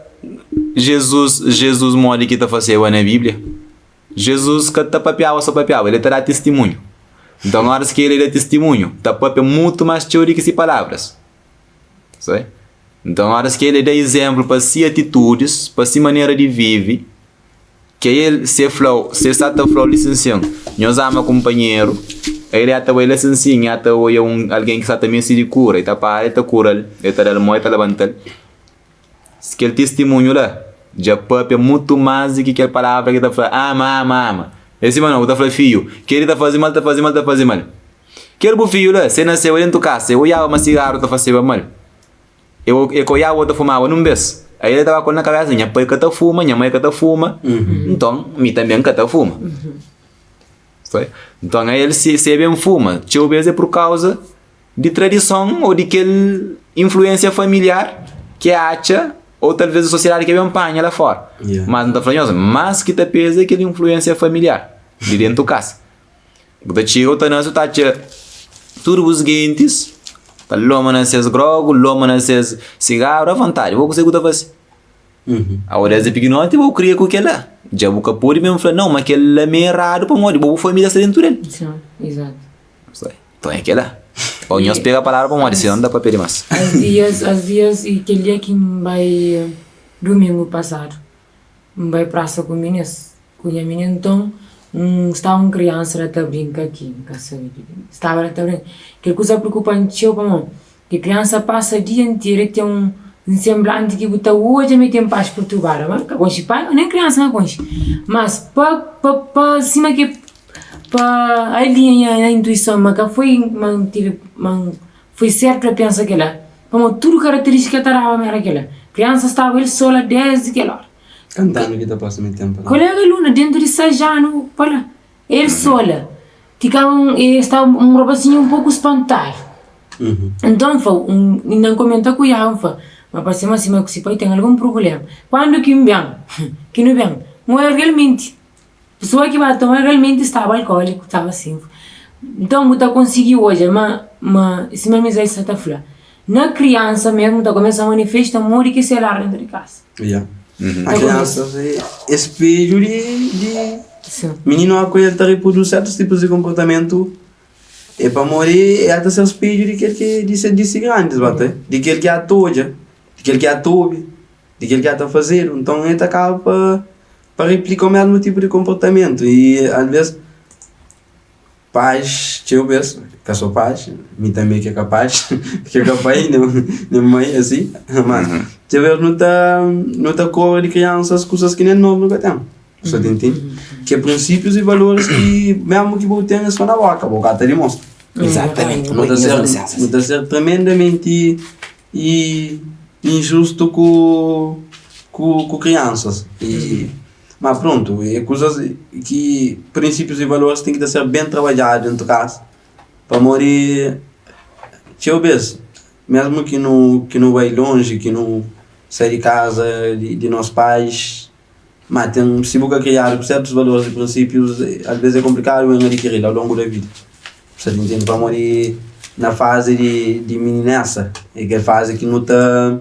Jezus, Jezus modi ki ta faseba na Bíblia? Jezus ka ta papiaba sô papiaba, el ta da tistimunhu. Nton, óras ki el da tistimunhu, ta pâpia mutu más txeu di ki se palavras. Sabe? Nton, óras ki el da izénplu pa se atitudis, pa se manera di vive, ki el se fla-u, se sta ta fla-u li sin sin, nhos ama kunpanheru, el ta bai la sin sin, el ta odja un algen ki sta ta meste di kura, el ta para, el ta kura-l, el ta da-l mô, el ta labanta-l. Kel tistimunhu la dja pâpia mutu más di ki kel palavra ki ta fla ama, ama, ama. É sima no, bu ta fla fiju, kel-li ta faze mal, ta faze mal, ta faze mal. Kel bu fiju la, se naseba dentu kasa, e oiaba ma sigaru ta faseba mal, e ka oiaba bo ta fumaba nun bes, aí el ta ba ku el na kabesa, nha pai ka ta fuma, nha mai ka ta fuma, nton mi tanbe N ka ta fuma. Nton, el se e ben fuma, txeu bes é pur kauza di tradison ô di kel influênsia familiar ki e atxa ô talvês di sosiedadi ki e ben panha la fora. Mas N ta fla nhos, más ki ta peza é kel influênsia familiar di dentu kasa. Bu ta txiga, bu ta nase, bu ta atxa tudu bus gentis ta loma na ses grogu, loma na ses sigaru avontadi. Bo kuzê ku ta fase? Abo desdi pikinoti bo kria ku kela. Dja bu ka pode mesmu fla nau, ma kel-la mi é eradu pamodi bo bu família sta dentu del. Nton é kel-la. Ô nhos pega palavra pamodi sinon da papia dimás. As dias, as dias i kel dia ki N bai dumingu pasadu, N bai prasa ku minis, ku nha minina, nton N staba un kriansa la ta brinka ki N ka sabe di staba la ta brinka. Kel kuza preokupa-m txeu pamodi kel kriansa pasa dia interu el ten un senblanti ki bu ta odja ma el ten pais perturbadu, ma N ka konxe pai, nen kriansa N ka konxe, mas pa pa pa sima ki Pa alinha nha intuison ma ka foi ma N tive ma N foi sertu a pensa kela, pamodi tudu karateristika ta daba ma era kela. Kriansa staba el so la desdi kel ora. Kantu anu ki ta pasa mi tenpu la? Kolega Luna, dentu di 6 anu pa la, el so la. Ti kaba un e staba un rapasinhu un poku spantadu. Nton N fla, N N komenta ku Yahu, N fla, ma parse ma sima ku si pai ten algun prubulema. Kuandu ki N ben, ki nu ben, N oja realmenti. Pesoa ki ba toma realmenti staba alkóliku, staba sin. Nton bu ta konsigi odja ma ma sima Misael sta ta fla, na kriansa mesmu ta kumesa manifesta modi ki se lar dentu di kasa. Ya. A kriansa é spedju di di mininu a ku el ta reproduz sertus tipus di konportamentu é pamodi el ta ser spedju di kel ki di se di se grandis ba ta di kel ki a ta odja, di kel ki a ta obi, di kel ki a ta fazedu. Nton el ta kaba pa Pa replika o mesmu tipu di konportamentu i alves pais txeu bes, ka so pais, mi tanbe ki é ka pais, ki é ka pai nen mai asi, mas txeu bes nu ta nu ta kobra di kriansas kusas ki nen nos nu ka ten, bu sta ta intende? Ki é prinsipius i valoris ki mesmu ki bu ten é so na boka, bo ka ta dimostra. Exatamente. Nu ta ser nu ta ser tremendamenti i injustu ku ku ku kriansas i ma prontu é kuzas ki prinsípius i valoris ten ki ta ser ben trabadjadu dentu kasa pamodi txeu bes mesmu ki nu ki nu bai lonji ki nu sai di kaza di nos pais ma ten si bu ka kriadu ku sertus valoris i prinsípius alves é konplikadu ben adikiri-l au longu da vida. Sa ta intende? Pamodi na fazi di di mininesa é kel fazi ki nu ta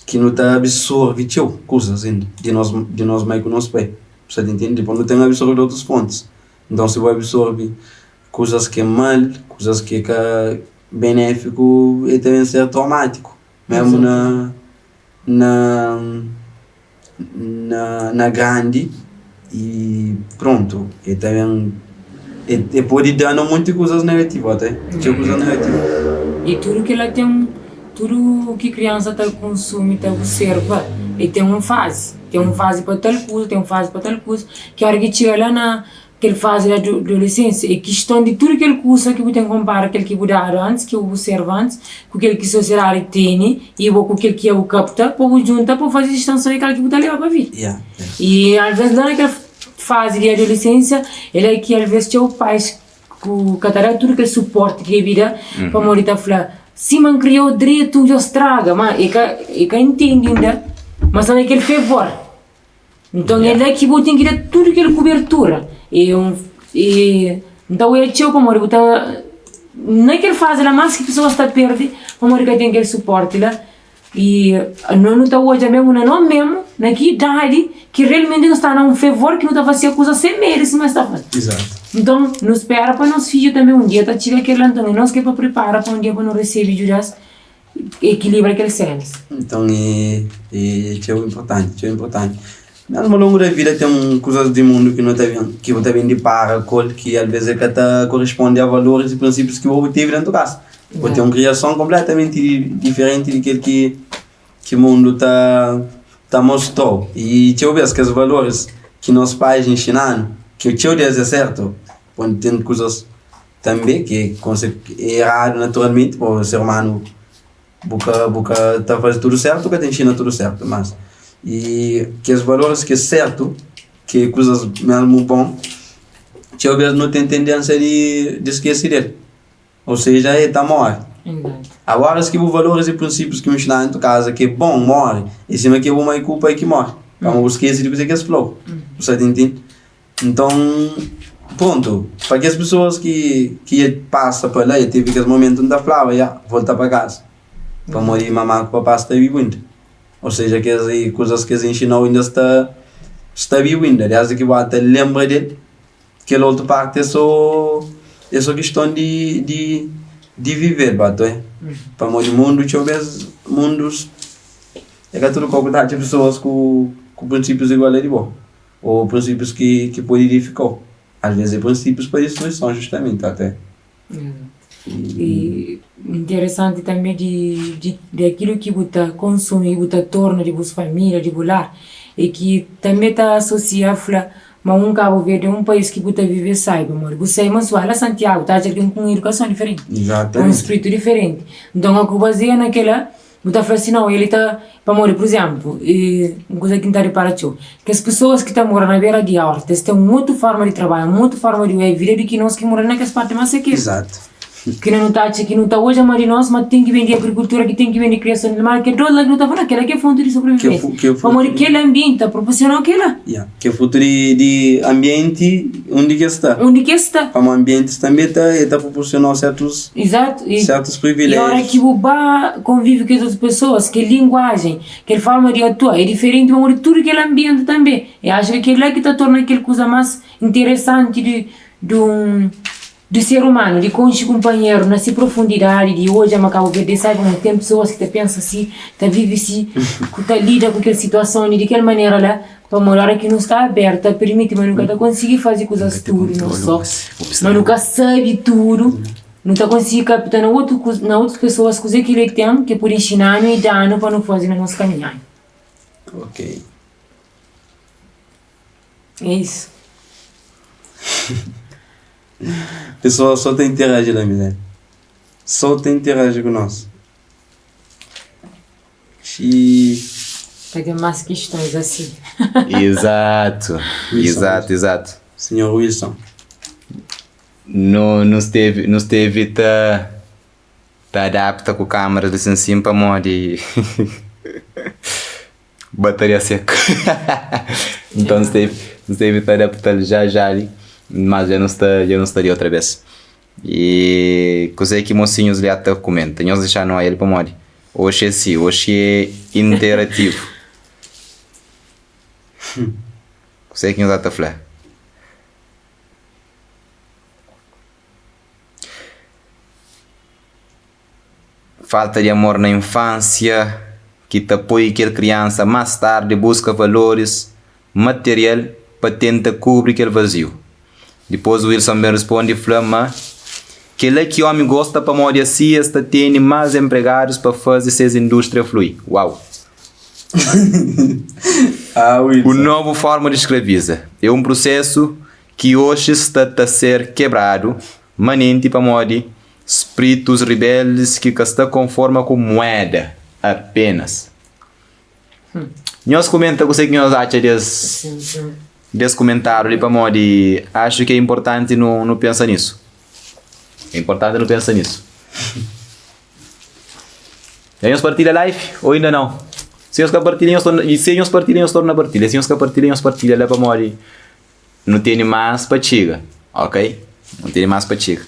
ki nu ta absorve txeu kuzas inda di nos di nos mai ku nos pai. Bu sa ta intende? Dipôs nu ten absorve di otus fontis. Nton si bu absorve kuzas ki é mal, kuzas ki é ka benéfiku, el ta ben ser traumátiku, mésmu na na na na grandi i prontu, el ta ben el pode da na monti kuzas negativu ate, txeu kuzas negativu. I tudu kila ten, tudu ki kriansa ta konsumi, ta observa, el ten un fazi, ten un fazi pa tal kuza, ten un fazi pa tal kuza, ki ora ki txiga la na kel fazi di adolesensia é kiston di tudu kel kusa ki bu ten konpara kel ki bu dadu antis, ki bu observa antis, ku kel ki sosiedadi tene i bo ku kel ki bu kapta pa bu djunta pa bu faze distanson di kal ki bu ta leba pa vida. I alves la na kel fazi di adolesensia é la ki alves txeu pais ku ka ta da tudu kel suporti ki debi da pamodi ta fla sima N kriau dretu dja straga ma e ka e ka intendi inda ma sta na kel fevor. Nton é la ki bu ten ki da tudu kel kubertura. E un e N ta oia txeu pamodi bu ta na kel fazi la mas ki pesoas ta perde pamodi ka ten kel suporti la i no nu ta odja mesmu na no mesmu na ki idadi ki realmenti nu sta na un fevor ki nu ta fase kuza sen medu sima es ta fla. Nton nu spera pa nos fidju tanbe un dia ta txiga kel la nton é nos ki é pa pripara pa un dia pa nu resebe djuda-s ekilibra kel sénas. Nton é é txeu inportanti, txeu inportanti. Mesmu ao longu da vida ten kuzas di mundu ki no ta ben, ki bu ta ben dipara ku el ki alvês el ka ta koresponde a valoris i prinsípius ki bo tevi dentu kasa. Bo ten un kriason konpletamenti diferenti di kel ki ki mundu ta ta mostrau. I txeu bês kes valoris ki nos pais inxina-nu, ki txeu di es é sertu, pon ten kuzas Tanbe ki é eradu naturalmenti pa ser umanu bu ka bu ka ta faze tudu sertu ka ta inxina tudu sertu mas i kes valoris ki é sertu ki é kuzas mesmu bon txeu bes nu ten tendensia di di skese del ou seja el ta more agora si bu valoris i prinsipius ki bu inxinadu na kaza ki é bon more é sima ki bu mai ku pai ki more pamodi bu skese di kuzê ki es flau bu sa ta intende. Nton, prontu, pa kes pesoas ki ki dja pasa pa la, dja tevi kes momentu, N ta flaba, ya, volta pa kaza, pamodi mamá ku papá sta bibu inda. Ou seja, kes kuzas ki es inxina-u inda sta sta bibu inda, desdi ki bu ata lenbra del, kel otu parti é so é so kiston di di di vive-l, ba ta oia? Pamodi mundu txeu bes, mundus é ka tudu kau ku ta atxa pesoas ku ku prinsípius igual a di bo. Ô prinsípius ki ki pode edifikau. Alvês é prinsípius pa distruison justamenti até. I interesanti tanbe di di di akilu ki bu ta konsumi i bu ta torna di bus familia, di bu lar, e ki tanbe ta asosia fla ma un Kabu Verdi é un pais ki bu ta vive sai, pamodi bu sai ma si bu bai la Santiagu ta atxa algen ku un idukason diferenti, ku un spritu diferenti. Nton a ku bazia na kila Bu ta fla si nau, el ta. Pamodi, pur izénplu, un kuza ki N ta ripara txeu, kes pesoas ki ta mora na bera di órta, es ten un otu fórma di trabadja, un otu fórma di oja vida di ki nos ki mora na kes párti más sekeru. Ki nu ta atxa ki nu ta oja ma di nos, ma ten ki ben di agrikultura, ki ten ki ben di kriason di animal, kel dos la ki nu ta fla, kel-la ki é fonti di sobrivivensia. Pamodi kel anbienti ta proporsiona-u kel-la. Ki é frutu di di anbienti undi ki es sta. Undi ki es sta. Pamodi anbientis tanbe ta e ta proporsiona-u sertus Izatu. I sertus priviléjius. I ora ki bu ba konvive ku es otus pesoas, kel linguajen, kel forma di atua é diferenti pamodi tudu kel anbienti tanbe. E axa ki kel-la ki ta torna kel kuza mas interesanti di di un di ser umanu, di konxe kunpanheru na si profundidadi, di odja ma Kabu Verdi é sabi pamodi ten pesoas ki ta pensa si, ta vive si, ku ta lida ku kel situason li di kel manera la. Pamodi ora ki nu sta abertu ta pirmiti ma nu ka ta konsigi faze kuzas tudu nos so, ma nu ka sabe tudu, nu ta konsigi kapta na otu na otus pesoas kuzê ki el ten ki pode inxina-nu i da-nu pa nu faze na nos kaminhada. Ok. É isu. Pesoas só ta interaji la, Misael. Só ta interaji ku nos. Xii. Ta ten más kistons asi. Exato, exato, exato. Senhor Wilson. No, nu stevi, nu stevi ta ta adapta ku câmaras li sin sin pamodi bateria seka. Nton stevi, nu stevi ta adapta-l já já li, mas dja nu sta, dja nu sta li otra bes. I kuzê ki mosinhus li ata kumenta? Nhos dexa-nu ael pamodi oxi é si, oxi é interativu. Kusé ki nhos ata fla? Falta di amor na infánsia ki ta poi kel kriansa más tardi buska valoris material pa tenta kubri kel vaziu. Dipôs Wilson ben responde fla ma kel-la ki ómi gosta pamodi asi es ta tene más enpregadus pa faze ses indústria flui. Uau! Ah, Un Wilson. novu forma di skraviza é un prusésu ki oxi sta ta ser kebradu manenti pamodi spritus ribeldis ki ka sta konforma ku mueda apenas. Nhos kumenta kuse ki nhos atxa des des kumentáriu li pamodi axu ki é inportanti nu nu pensa nisu. É inportanti nu pensa nisu. Dja nhos partilha live ou inda nau? Si nhos ka partilha nhos torna si nhos partilha nhos torna partilha si nhos ka partilha nhos partilha la pamodi nu tene más pa txiga ok nu tene más pa txiga.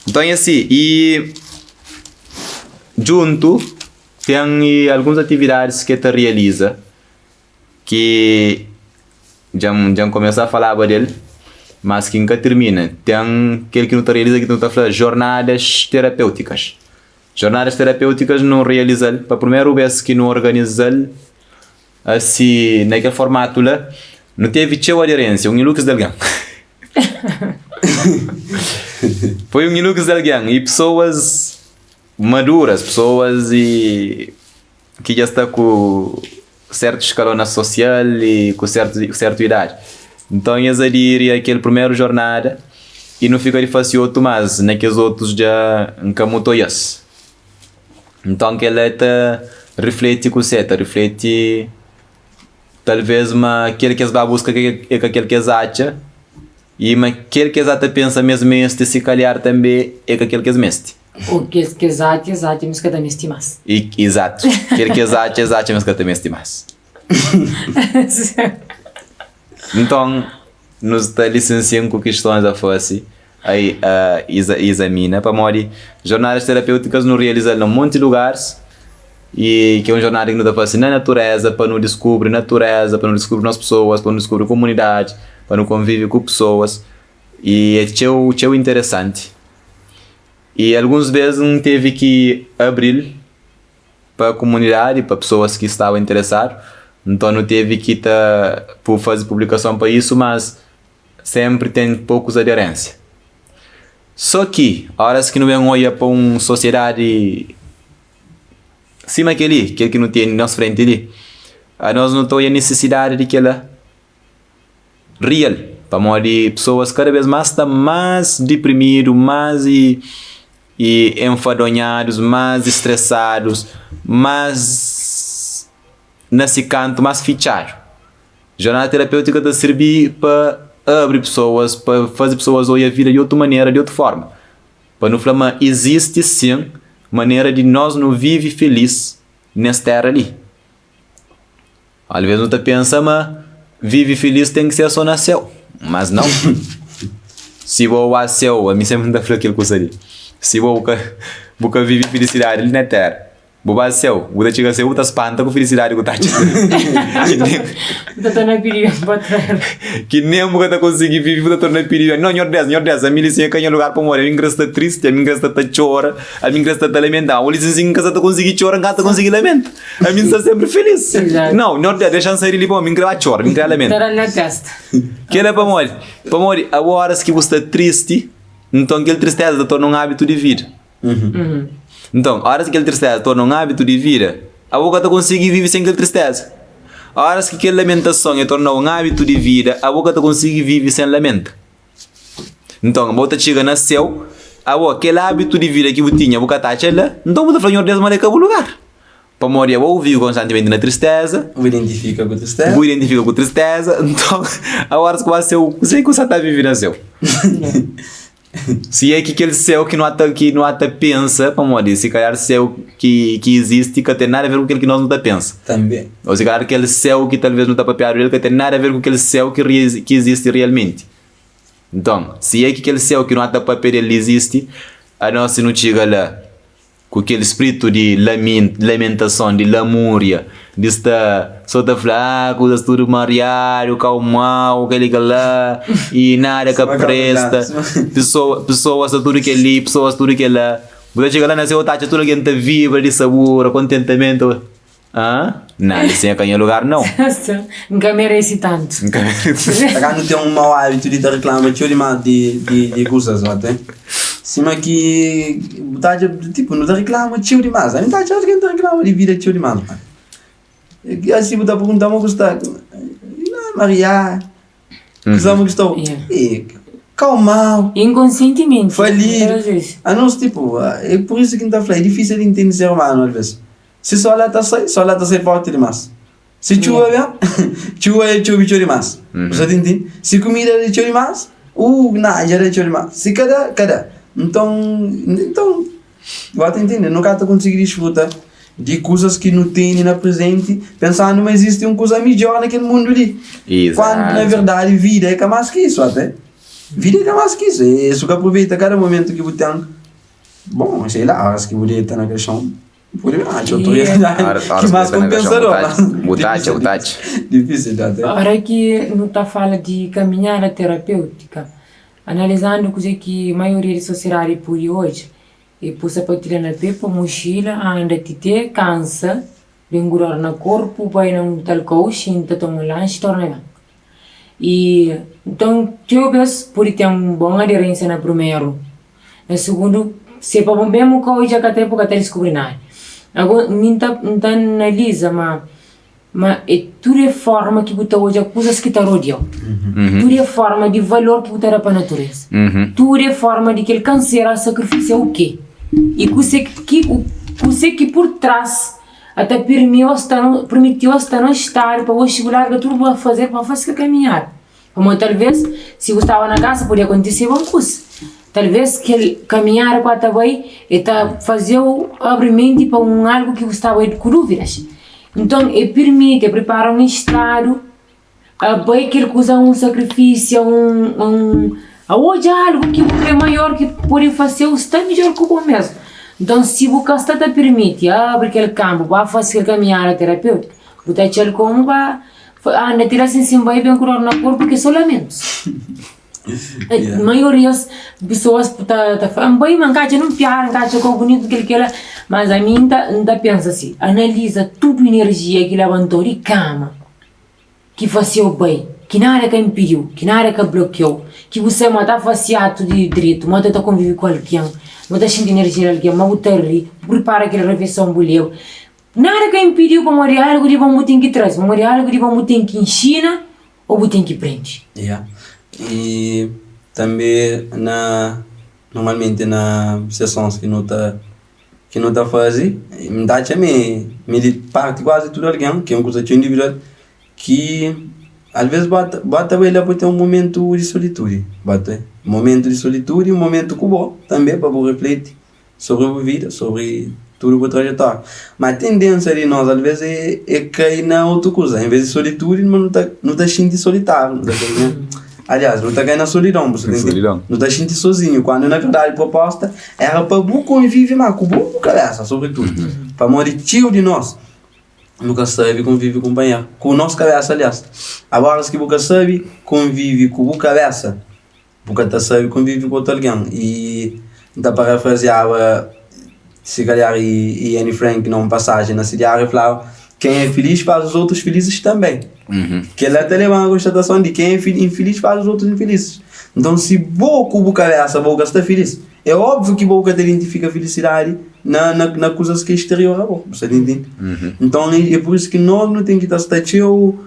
Nton é si i djuntu ten alguns atividadis ki el ta realiza ki dja-m dja-m kumesa falaba del mas ki N ka tirmina. Ten kel ki nu ta realiza ki nu ta fla jornadas terapêutikas. Jornadas terapêutikas nu realiza-l pa primeru bes ki nu organiza-l asi na kel formatu la, nu tevi txeu aderênsia, un ilukis di algen. Foi un ilukis di algen i pesoas maduras, pesoas i ki dja sta ku sertu skalon na sosial i ku sertu sertu idadi. Nton es adiri a kel primeru jornada i nu fika di fase otu mas na kes otus dja N ka mutu oia-s. Nton kel-la ta rifleti kuse? Ta rifleti talvês ma kel ki es ba buska é ka kel ki es atxa i ma kel ki es ata pensa ma es meste si kalhar tanbe é ka kel ki es meste. Ô kes ki es atxa, es atxa ma es ka ta meste más. I, izatu. Kel ki es atxa, es atxa ma es ka ta meste más. Nton, nu sta lisensia-m ku kistons a fase, a a izamina, pamodi jornadas terapêutikas nu realiza-l na un monti lugaris i ki é un jornada ki nu ta fase na natureza pa nu diskubri natureza, pa nu diskubri nos pesoas, pa nu diskubri komunidadi, pa nu konvive ku pesoas i é txeu txeu interesanti. I alguns bês N tevi ki abri-l pa komunidadi, pa pesoas ki staba interesadu. Nton nu tevi ki ta faze publikason pa isu, mas sénpri ten pokus aderénsia. Sô ki óras ki nu ben odja pa un sosiedadi sima kel-li, kel ki nu tene nos frenti li, anos nu ta odja nisisidadi di kel-la. Real, pamodi pesoas kada bês más sta más diprimidu, más i i enfadonhadus, más stresadus, más na si kantu, más fitxadu. Jornada terapêutika ta sirbi pa abri pesoas, pa faze pesoas odja vida di otu manera, di otu forma. Pa nu fla ma izisti sin manera di nos nu vive filis nes tera li. Alvês nu ta pensa ma vive filís ten ki ser sô na séu, mas nau. Si bo ba séu, ami sénpri N ta fla kel kuza li, si bo ka bu ka vive filisidadi li na téra, bu ba séu, bu ta txiga séu bu ta spanta ku filisidadi ku ta atxa Bu ta torna pidi ben pa téra. Ki nen bu ka ta konsigi vive, bu ta torna pidi ben. Nau, Nhordes, Nhordes, ami li sin é ka nha lugar pa mora, ami N kre sta tristi, ami N kre sta ta txora, ami N kre sta ta lamenta. Má bo li sin si N ka sta ta konsigi txora, N ka ta konsigi lamenta. Ami N sta senpri filis. Nau, Nhor Deus, dexa-m sai di li pamodi mi N kre ba txora, mi N kre lamenta. Ta da-l na testa. Kel-la é pamodi? Pamodi a óras ki bu sta tristi, nton kel tristeza ta torna un ábitu di vida. Nton, óras ki kel tristeza torna un ábitu di vida, abo ka ta konsigi vive sen kel tristeza. Óras ki kel lamentason e torna un ábitu di vida, abo ka ta konsigi vive sen lamenta. Nton, bo ta txiga na séu, abo, kel ábitu di vida ki bu tinha, bu ka ta atxa la, nton bu ta fla, Nhor Deus, ma la é ka bu lugar. Pamodi abo bu vive konstantimenti na tristeza. Bu identifika ku tristeza. Bu identifika ku tristeza, nton, óras ki bu ba séu, kuzê ki bu sa ta vive na séu? Si é ki kel séu ki nu ata ki nu ata pensa, pamodi si kalhar séu ki ki izisti ka ten nada a ver ku kel ki nos nu ta pensa. Tanbe. Ô si kalhar kel séu ki talvês nu ta papiadu di el ka ten nada a ver ku kel séu ki ki izisti realmenti. Nton, si é ki kel séu ki nu ata papia di el izisti, anos si nu txiga la. Ku kel spritu di lamentason, di lamúria, di sta so ta fla, ah, kuzas tudu mariadu, kau mau, kel-li kel-la, i nada ka presta, pesoa, pesoas sta tudu kel-li, pesoas tudu kel-la. Bu ta txiga la na séu, ta atxa tudu algen ta vibra di sabura, kontentamentu. Ah, nada, li sin é ka nha lugar nau. N ka merese tantu. N ka merese. Ka nu ten un mau ábitu di ta reklama txeu dimás di, di, di kuzas, ó, ten? Sima ki bu ta atxa, tipu, nu ta reklama txeu dimás. Ami ta atxa algen ta reklama di vida txeu dimás, mano. Asi bu ta pergunta ma ku sta, Maria, Kuzê ki sta e kau mau. Inkonsientimenti. Falidu. Anos tipo, é por isso ki N ta fla, é difísil di intende ser humanu alvês. Si sol la ta sai, sol la ta sai forti dimás. Si txuba ben, txuba é txubi txeu dimás. Bu sa ta intende? Si kumida é txeu dimás, na dja da txeu dimás. Si ka da, ka da. Nton, nton. Bu ta intende? Nu ka ta konsigi disfruta di kuzas ki nu tene na prezenti pensandu ma izisti un kuza midjór na kel mundu li. Kuandu na verdadi vida é ka más ki isu até. Vida é ka más ki isu. É su ka aproveita kada momentu ki bu ten. Bon, sei la, óras ki bu deta na kaxon, pode atxa otu realidadi ki más konpensador. Bu ta atxa, bu ta atxa. Difísil até. Óra ki nu ta fala di kaminhada terapêutika, Analizandu kuzê ki maioria di sosiedadi pode odja, e pui sapatilha na pé, poi muxila, anda ti te kansa, ben ku dor na korpu, bai na un tal kau, xinta, toma un lanxi, torna ben. I nton, txeu bes pode ten un bon aderensia na primeru, na sugundu, se pa mésmu kau dja ka ta, bu ka ta diskubri nada. Ago, mi N ta N ta analiza ma Ma é tudu é forma ki bu ta odja kuzas ki ta rodia-u. Tudu é forma di valor ki bu ta da pa natureza. Tudu é forma di kel kansera sakrifisia u ke i kuse ki kuse ki pur tras a ta pirmiu sta no pirmitiu sta no stadu pa oxi bu larga tudu bu ba faze pa fase kel kaminhada. Pamodi talvês si bu staba na kasa podia kontiseba un kuza. Talvês kel kaminhada ku a ta bai e ta faze-u abri menti pa un algu ki bu staba ku dúvidas. Nton e pirmiti, e pripara un stadu a bai kel kuza un sakrifisiu, a un un a odja algu ki bu kre maior ki pode fase-u sta midjor ku bo mesmu. Nton si bu ka sta ta pirmiti abri kel kanpu ba fase kel kaminhada terapêutiku, bu ta atxa-l komu ba anda ti la sin sin bai ben ku dor na korpu ki é so lamentus. Maioria pesoas ta ta fla, N bai ma N ka atxa nin piada, N ka atxa kau bunitu, kel kela, mas ami N ta N ta pensa si, analiza tudu inerjia ki labantau di kama, ki faseu bai, ki nada ka inpidiu, ki nada ka blokiau, ki bu sai ma ta fasi atu di dretu, ma ta ta konvivi ku algen, ma ta xinti inerjia di algen, ma bu ta ri, bu pripara kel refeison bu leba, nada ka inpidiu pamodi algu di bon bu ten ki traze, pamodi algu di bon bu ten ki inxina. Ô bu ten ki prende? Ya. I tanbe na normalmenti na sesons ki nu ta ki nu ta faze, N ta atxa mi mi di parti kuazi tudu algen, ki é un kuza txeu individual, ki alves bo ta bo ta bai la pa ten un momentu di solitudi, bo ta momentu di solitudi, un momentu ku bo tanbe pa bu rifleti. Sobri bu vida, sobri tudu bu trajetória. Ma tendénsia di nos alvês é é kai na otu kuza. Envês di solitudi, ma nu ta nu ta xinti solitáriu, nu ta kai na aliás, nu ta kai na solidon, bu sta ta intende? Nu ta xinti sozinhu, kuandu na verdadi proposta éra pa bu konvive ma ku bu kabésa, sobritudu. Pamodi txeu di nos nu ka sabe konvive ku kunpanheru, ku nos kabésa aliás. Agora si ki bu ka sabe konvive ku bu kabésa. Bu ka ta sabe konvive ku otu algen. I N ta parafraziaba si kalhar i Anne Frank na un pasajen na se diáriu, el flaba, Quem é feliz faz os outros felizes também. Kel-la ta leba-m a konstatason di quem é infeliz faz os outros infelizes. Nton, si bo ku bu kabésa bo ka sta filís, é óbviu ki bo ka ta identifika filisidadi na na na kuzas ki é exterior a bo. Bu sta ta intende? Nton, é pur isu ki nos nu ten ki ta sta txeu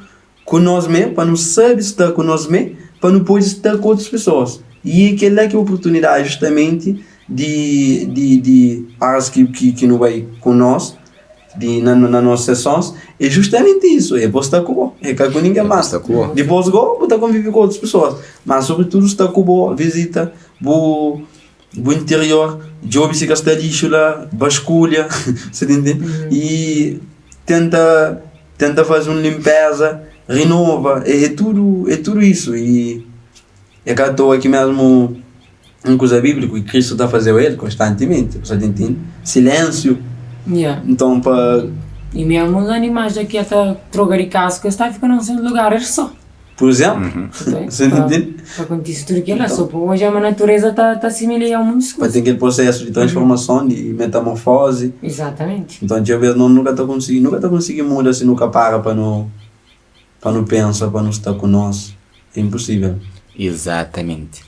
ku nos mê, pa nu sabe sta ku nos mê, pa nu pode sta ku otus pesoas. I é kel-la ki é oportunidadi justamenti di di di óras ki ki ki nu bai ku nos di na na nos sesons, é justamenti isu, é bo sta ku bo, é ka ku ningen más. Dipôs go bu ta konvive ku otus pesoas, má sobritudu sta ku bo, vizita bu bu interior, djobe si ka sta lixu la, baskulha, sa ta intende? I tenta tenta faze un linpeza, renova, é tudu é tudu isu i é ka atoa ki mesmu. Un kuza bíbliku ki Kristu ta fazeba el konstantimenti, bu sa ta intende? Silénsiu. Yeah. Nton pa. I mesmu uns animais dja ki el ta troka di kasku, es ta fika na un sertu lugar el sô. Pur izénplu, bu sa ta intende? Pa kontise tudu kel-la, sô pa odja ma natureza ta ta asimila muntis Pa kuza. ten kel prosésu di transformason, di metamorfozi. Izatamenti. Nton txeu bês nos nu ka ta konsigi, nu ka ta konsigi muda si nu ka para pa nu Pa nu pensa pa nu sta ku nos é inposível. Izatamenti.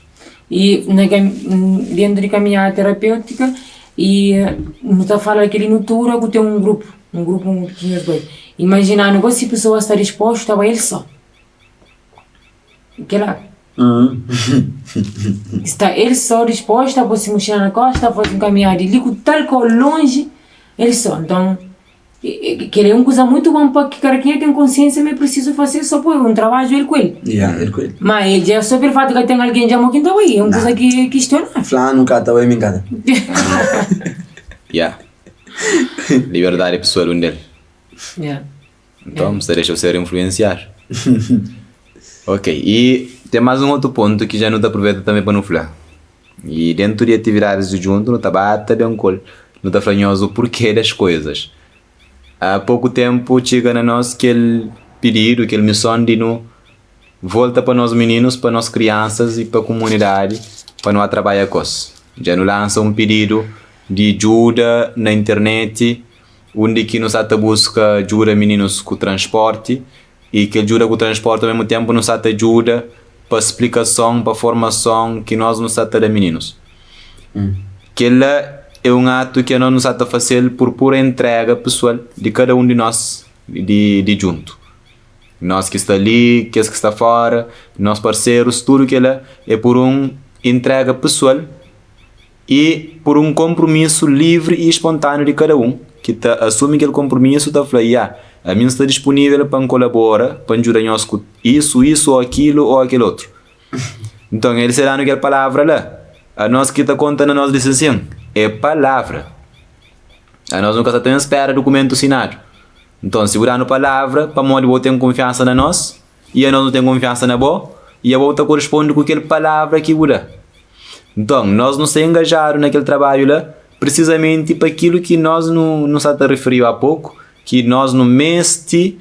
I na dentu di kaminhada terapêutika i nu ta fala kel-li nu tura ku ten un grupu, un grupu ki nhos bai. Imajina-nu gosi si pesoa sta dispostu ta bai el sô. Kila. Sta el sô dispostu ta poi si muxila na kosta, ta faze un kaminhada di li ku tal kau lonji el sô. Nton. Kel-li é un kuza mutu bon pa ki kada kenha ten konsiénsia ma é prisizu fase sô pa un trabadju el ku el. Ya, el ku el. Ma el dja sô pelu fatu ka ten algen dja mo ki N ta bai, é un kuza ki é kistionável. Flanu ka ta bai, mi N ka ta. Ya. Liberdadi pesoal un del. Ya. Nton, bu sta dexa-u ser influensiadu. Ok, i ten más un otu pontu ki dja nu ta apruveta tanbê pa nu fla. I dentu di atividadis di djuntu nu ta ba ta ben ku el, nu ta fla nhos o porquê das coisas. Há poku tempu txiga na nos kel pididu, kel mison di nu volta pa nos mininus, pa nos kriansas i pa kumunidadi pa nu a trabadja ku es. Dja nu lansa un pididu di djuda na interneti undi ki nu sa ta buska djuda mininus ku transporti i kel djuda ku transporti ao mesmu tempu nu sa ta djuda pa splikason, pa formason ki nos nu sa ta da mininus. Kel-la é un atu ki anos nu sa ta fase-l pur pura entrega pesoal di kada un di nos di di djuntu. Nos ki sta li, kes ki sta fora, nos parserus, tudu kel-la é pur un entrega pesoal i pur un konpromisu livri i spontániu di kada un ki ta asumi kel konpromisu ta fla, Ya, ami N sta dispunível pa N kolabora, pa N djuda nhos ku isu, isu ô akilu ô akel otru. Nton, el sta da-nu kel palavra la. Anos ki ta konta na nos lisensin é palavra. Anos nu ka sta ta ben spera dukumentu sinadu. Nton, si bu da-nu palavra, pamodi bo ten kunfiansa na nos i anos nu ten kunfiansa na bo, i abo bu ta korisponde ku kel palavra ki bu da. Nton, nos nu sta engajadu na kel trabadju la prisizamenti pa kilu ki nos nu nu sta ta rifiriu a poku, ki nos nu meste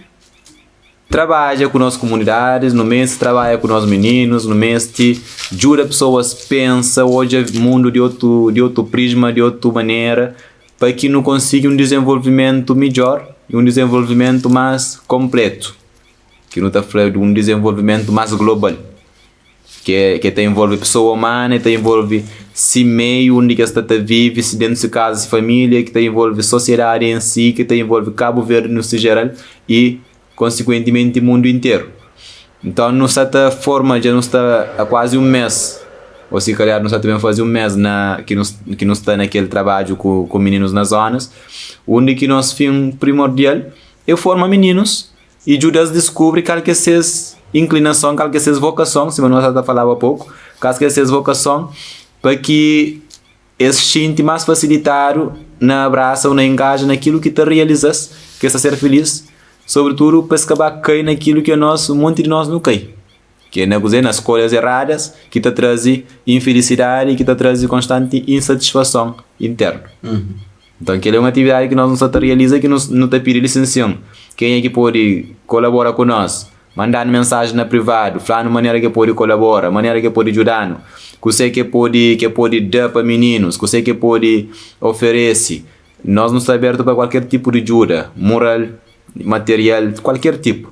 trabadja ku nos kumunidadis, nu meste trabadja ku nos mininus, nu meste djuda pesoas pensa, odja mundu di otu di otu prisma, di otu manera, pa ki nu konsigi un dizenvolvimentu midjor i un dizenvolvimentu más konpletu, ki nu ta fla di un dizenvolvimentu más global. Ke ke ta envolve pesoa umana e ta envolve si meiu undi ke sta ta vive, si dentu si kaza, si familia, ki ta envolve sosiedadi en si, ki ta envolve Kabu Verdi nu si jeral i konsikuentimenti mundu interu. Nton nu sta ta forma dja nu sta a kuazi un mes o si kalhar nu sta ta ben faze un mes na ki nu ki nu sta na kel trabadju ku ku mininus na zonas undi ki nos fin primordial e forma mininus i djuda-s diskubri kal ki é ses inklinason, kal ki é ses vokason, sima nu sta ta falaba poku, kal ki é ses vokason, pa ki es xinti más fasilitadu na abrasa ô na engaja na kilu ki ta realiza-s, ki es ta ser filís, sobritudu pa es ka ba kai na kilu ki anos, un monti di nos nu kai, ki é na kuzê? Na skolhas erradas ki ta traze infilisidadi, ki ta traze konstanti insatisfason internu. Nton, kel-li é un atividadi ki nos nu sta ta realiza ki nu ta pidi lisension. Kenha ki pode kolabora ku nos, manda-nu mensajen na privadu, fla-nu manera ki el pode kolabora, manera ki el pode djuda-nu, kuzê ki el pode ki el pode da pa mininus, kuzê ki el pode oferese. Nos nu sta abertu pa kualker tipu di djuda, mural, material, kualker tipu.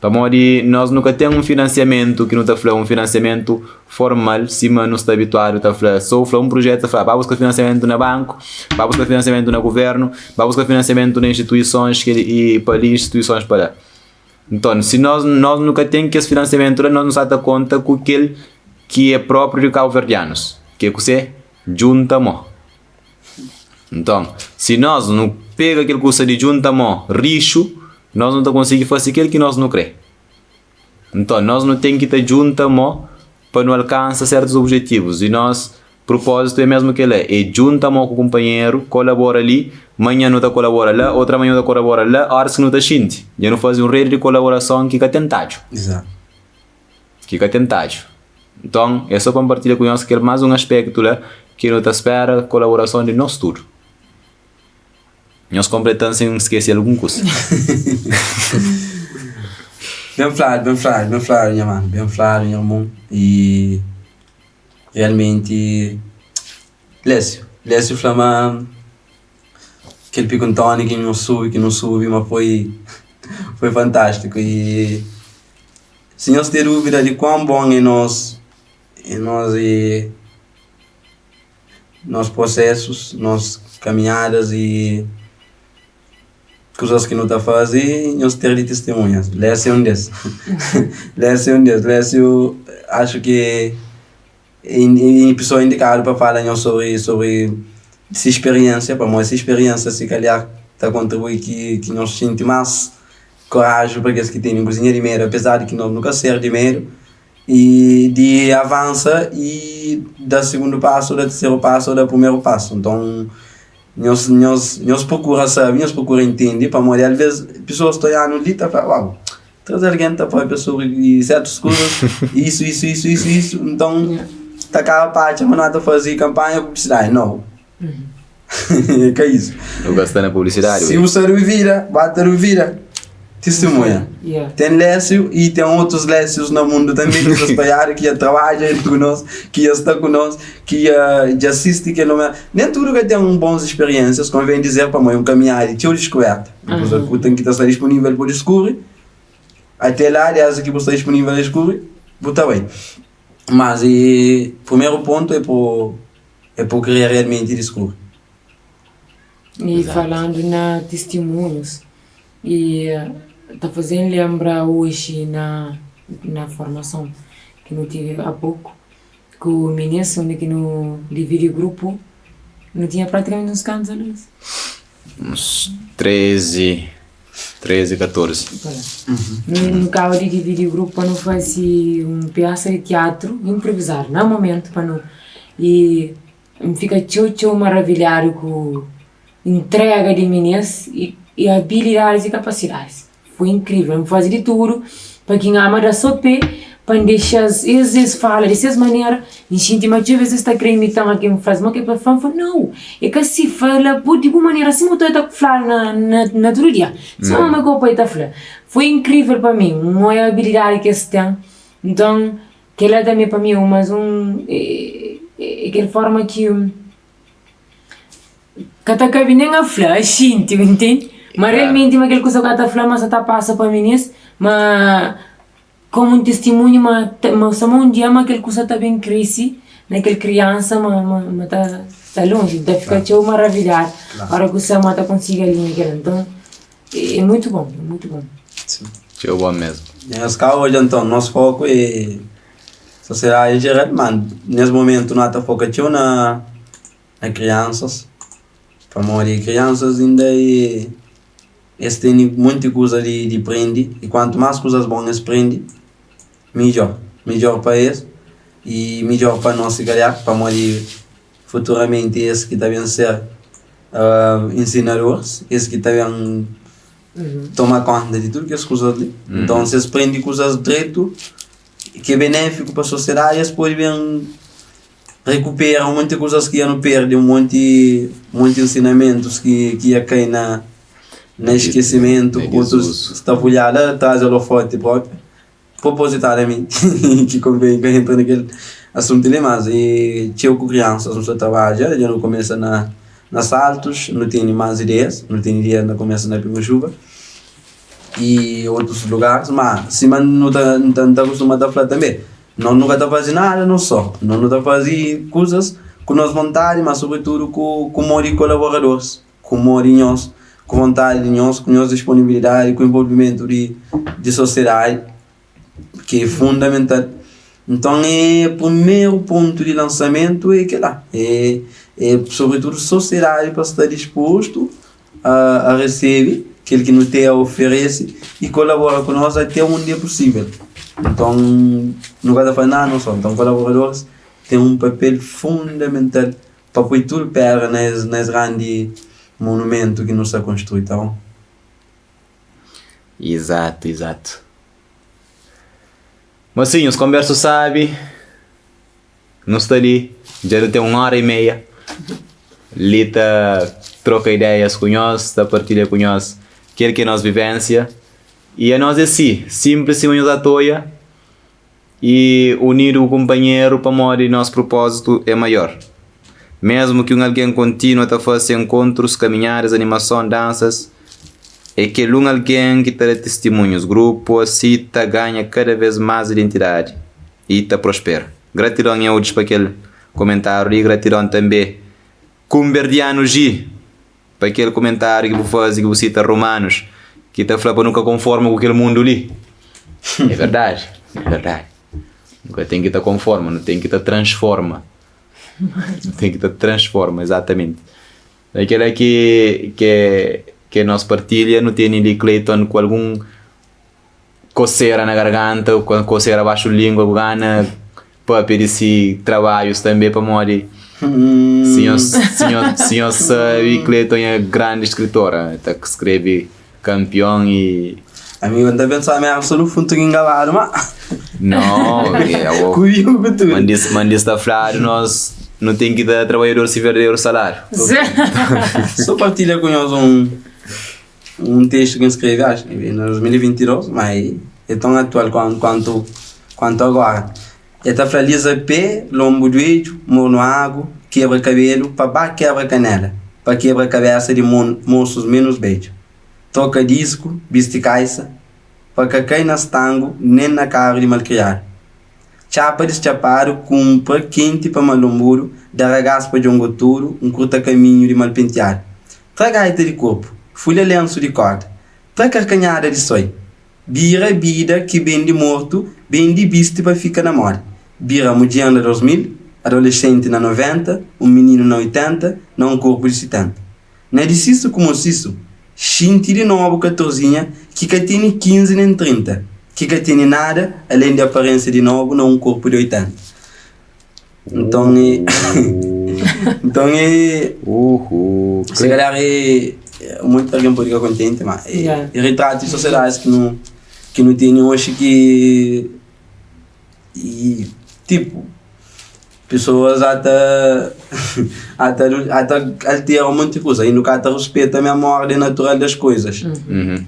Pamodi nos nu ka ten un finansiamentu ki nu ta fla un finansiamentu formal sima nu sta abituadu ta fla. So fla un prujetu ta fla ba buska finansiamentu na banku, ba buska finansiamentu na guvernu, ba buska finansiamentu na instituisons ki i pa li instituisons pa la. Nton si nos nos nu ka ten kes finansiamentu la nos nu sa ta konta ku kel ki é propriu di kabuverdianus ki é kuse? Djunta mo. Nton, si nos nu pega kel kusa di djunta mô rixu, nos nu ta konsigi fase kel ki nos nu krê. Nton, nos nu ten ki ta djunta mô pa nu alkansa sértus obijetivus. I nos prupózitu é mésmu kel-la, é djunta mô ku kunpanheru, kolabora li, manhan nu ta kolabora la, otra manhan nu ta kolabora la, óras ki nu ta xinti dja nu faze un redi di kolaborason ki ka ten tadju. Ki ka ten tadju. Nton, é só pa N partilha ku nhos kel más un aspektu la ki nu ta spera kolaborason di nos tudu. Nhos konpleta-m si N skese algun kusa. Ben fladu, ben fladu, ben fladu nha manu, ben fladu nha irmon i realmenti Lésiu, Lésiu fla ma kel Pico Ntoni ki nu subi, ki nu subi ma foi foi fantástiku i si nhos ten dúvida di kuan bon é nos é nos e nos prosesus, nos kaminhadas i kuzas ki nu ta faze, nhos ter di tistimunhas. Lésiu é un des. Lésiu é un des. Lésiu axu ki é pesoa indikadu pa fala nhos sobri sobri se speriénsia, pamodi se speriénsia si kalhar ta kontribui ki ki nhos xinti más koraji pa kes ki tene kuzinha di medu, apezar di ki nos nu ka ser di medu. E di avansa e da sigundu pasu, da terseru pasu, da primeru pasu. Nton, nhos, nhos, nhos prokura sabe, nhos prokura intende, pamodi alvês pesoas ta odja-nu li ta fla, uau, traze algen ta pâpia sobri sertus kuzas, isu, isu, isu, isu, isu. Nton, ta kaba pa atxa ma nu ta faze kanpanha publisidadi. Nau, ka isu. Nu ka sta na publisidadi. Si bu sta duvida, ba ta duvida. Tistimunha. Yeah. Ten Lésiu i ten otus Lésius na mundu tanbê ki sta spalhadu, ki dja trabadja ku nos, ki dja sta ku nos, ki dja dja sisti kel lugar. Nen tudu ka ten bons speriénsias, konvén dizer, pamodi é un kaminhada di txeu diskubérta. Un kuza ku ten ki ta sta dispunível pa diskubri, até la, désdi ki bu sta dispunível a diskubri, bu ta bai. Mas e primeru pontu é pa é pa kria realmenti diskubri. E falandu na tistimunhus, e ta faze-m lenbra oji na na formason ki nu tive a poku ku minis undi ki nu dividi grupu, nu tinha pratikamenti uns kantus alunus? Uns 13, 13, 14. Nu kaba di dividi grupu pa nu faze un piasa di tiatru inprovizadu na momentu pa nu i N fika txeu txeu maravilhadu ku intrega di minis i abilidadis i kapasidadis. Foi inkrivel. N faze di tudu pa ki N ama da so pe pa N dexa-s es es fala di ses manera. N xinti ma txeu bes es ta kre imita-m ma ke N fla-s ma ke pa fla. N fla, nau, e ka si, fala bu di bu manera sima bu ta ta fladu na na tudu dia, sima mame ku pai ta fla. Foi inkrivel pa mi, N oja abilidadi ki es ten. Nton. Kela tanbe pa mi é mas un é kel forma ki ka ta kabe nen a fla, a xinti, bu ntende? Ma realmenti ma kel kusa ku el ta fla ma sa ta pasa pa minis, ma komu un tistimunhu ma ma sama un dia ma kel kusa ta ben krese na kel kriansa ma ma ta ta lonji, ta fika txeu maravilhadu ora ku sama ta konsigi alinha kila. Nton é mutu bon, é mutu bon. Txeu bon mesmu. Nhos ka odja nton, nos foku é sosiedadi en jeral, ma nes momentu no ta foka txeu na na kriansas, pamodi kriansas inda é es tene monti kuza di di prende i kuantu mas kuzas bon es prende midjor, midjor pa es i midjor pa nos si kalhar, pamodi futuramenti es ki ta ben ser ensinadoris, es ki ta ben toma konta di tudu kes kuzas li. Nton, si es prende kuzas dretu ki é benéfiku pa sosiedadi, es pode ben rekupera un monti kuzas ki dja nu perde, un monti monti ensinamentus ki ki dja kai na na eskesimentu, otus sta pulhadu la tras di olofoti propi, propositadamenti ki konven ka entra na kel asuntu li, mas e txeu ku kriansas nu sta trabadja, dja nu kumesa na na saltus, nu tene mas ideias, nu tene ideias na kumesa na Pimajuba i otus lugaris, ma sima nu ta nu ta nu ta kustuma ta fla tanbe, nos nu ka ta faze nada nos so, nos nu ta faze kuzas ku nos vontadi, ma sobritudu ku ku modi kolaboradoris. Ku amor di nhos, ku vontadi di nhos, ku nhos disponibilidadi, ku envolvimentu di di sosiedadi, ki é fundamental. Nton é primeru pontu di lansamentu é kila, é é sobritudu sosiedadi pa sta dispostu a a resebe kel ki nu ten a oferese i kolabora ku nos até undi é pusível. Nton nu ka ta fla nada nos so, nton kolaboradoris ten un papel fundamental Pa poi tudu pedra na es na es grandi monumentu ki nu sta konstrui, ta bon? Izatu, izatu. Mosinhus, konbersu sabi. Nu sta li dja nu ten un óra i meia li ta troka ideias ku nhos, ta partilha ku nhos kel ki é nos vivénsia. I anos é si, sinplis sima nhos atoia i unidu ku kunpanheru pamodi nos prupózitu é maior. Mésmu ki un algen kontinua ta fase enkontrus, kaminhadas, animason, dansas, é kel un algen ki ta da tistimunhus. Grupu asi ta ganha kada vês más identidadi i ta prospera. Gratidon Eudes pa kel komentáriu li. Gratidon tanbê Kumberdianu G pa kel komentáriu ki bu faze ki bu sita Romanus ki ta fla pa nu ka konforma ku kel mundu li. É verdadi, é verdadi. Nu ka ten ki ta konforma, nu ten ki ta transforma. Nu ten ki ta transforma, exatamenti. É kela ki ke ke nos partilha, nu tene li Clayton ku algun kosera na garganta, ku kosera baxu lingua, ku gana papia di si trabadjus tanbe pamodi si nhos si nhos si nhos sabe Clayton é grandi skritor, ta skrebe kampion y. Amigo, N ta pensa ma éra so dufuntu ki N gabadu, ma. No, e Ku viu ku tudu. Mandis, mandis ta fladu nos nu ten ki da trabadjador si verdaderu saláriu. So partilha ku nhos un un testu ki N skrebe axu ki na 2022, ma é ton atual kuantu kuantu agora. E ta fla liza pé, lonbu duedju, mornu agu, kebra kabelu, pa ba kebra kanela, pa kebra kabesa di mosus menus bedju. Toka disku, bisti kaisa, pa ka kai na stangu nen na karu di malkriadu. Txapa distxapadu, kunpra kenti pa malonbudu, da ragás pa djongotudu, nkurta kaminhu di malpentiadu. Tra gaita di korpu, fulha lensu di korda, tra karkanhada di soi. Bira bida ki ben di mortu, ben di bisti pa fika na moda. Bira mudjer na 2000, adolesenti na 90, un mininu na 80, na un korpu di 70. Na di sisu ku mosisu, xinti di nobu katorzinha ki ka tene 15 nen 30, ki ka tene nada alen di aparensia di nobu na un korpu di 80. Nton e nton e se kalhar e monti algen pode ka kontenti ma e ritratu di sosiedadi ki nu ki nu tene oxi ki E tipo, pessoas ata ata ata altera un monti kuza i nu ka ta ruspeta mesmu orden natural das coisas.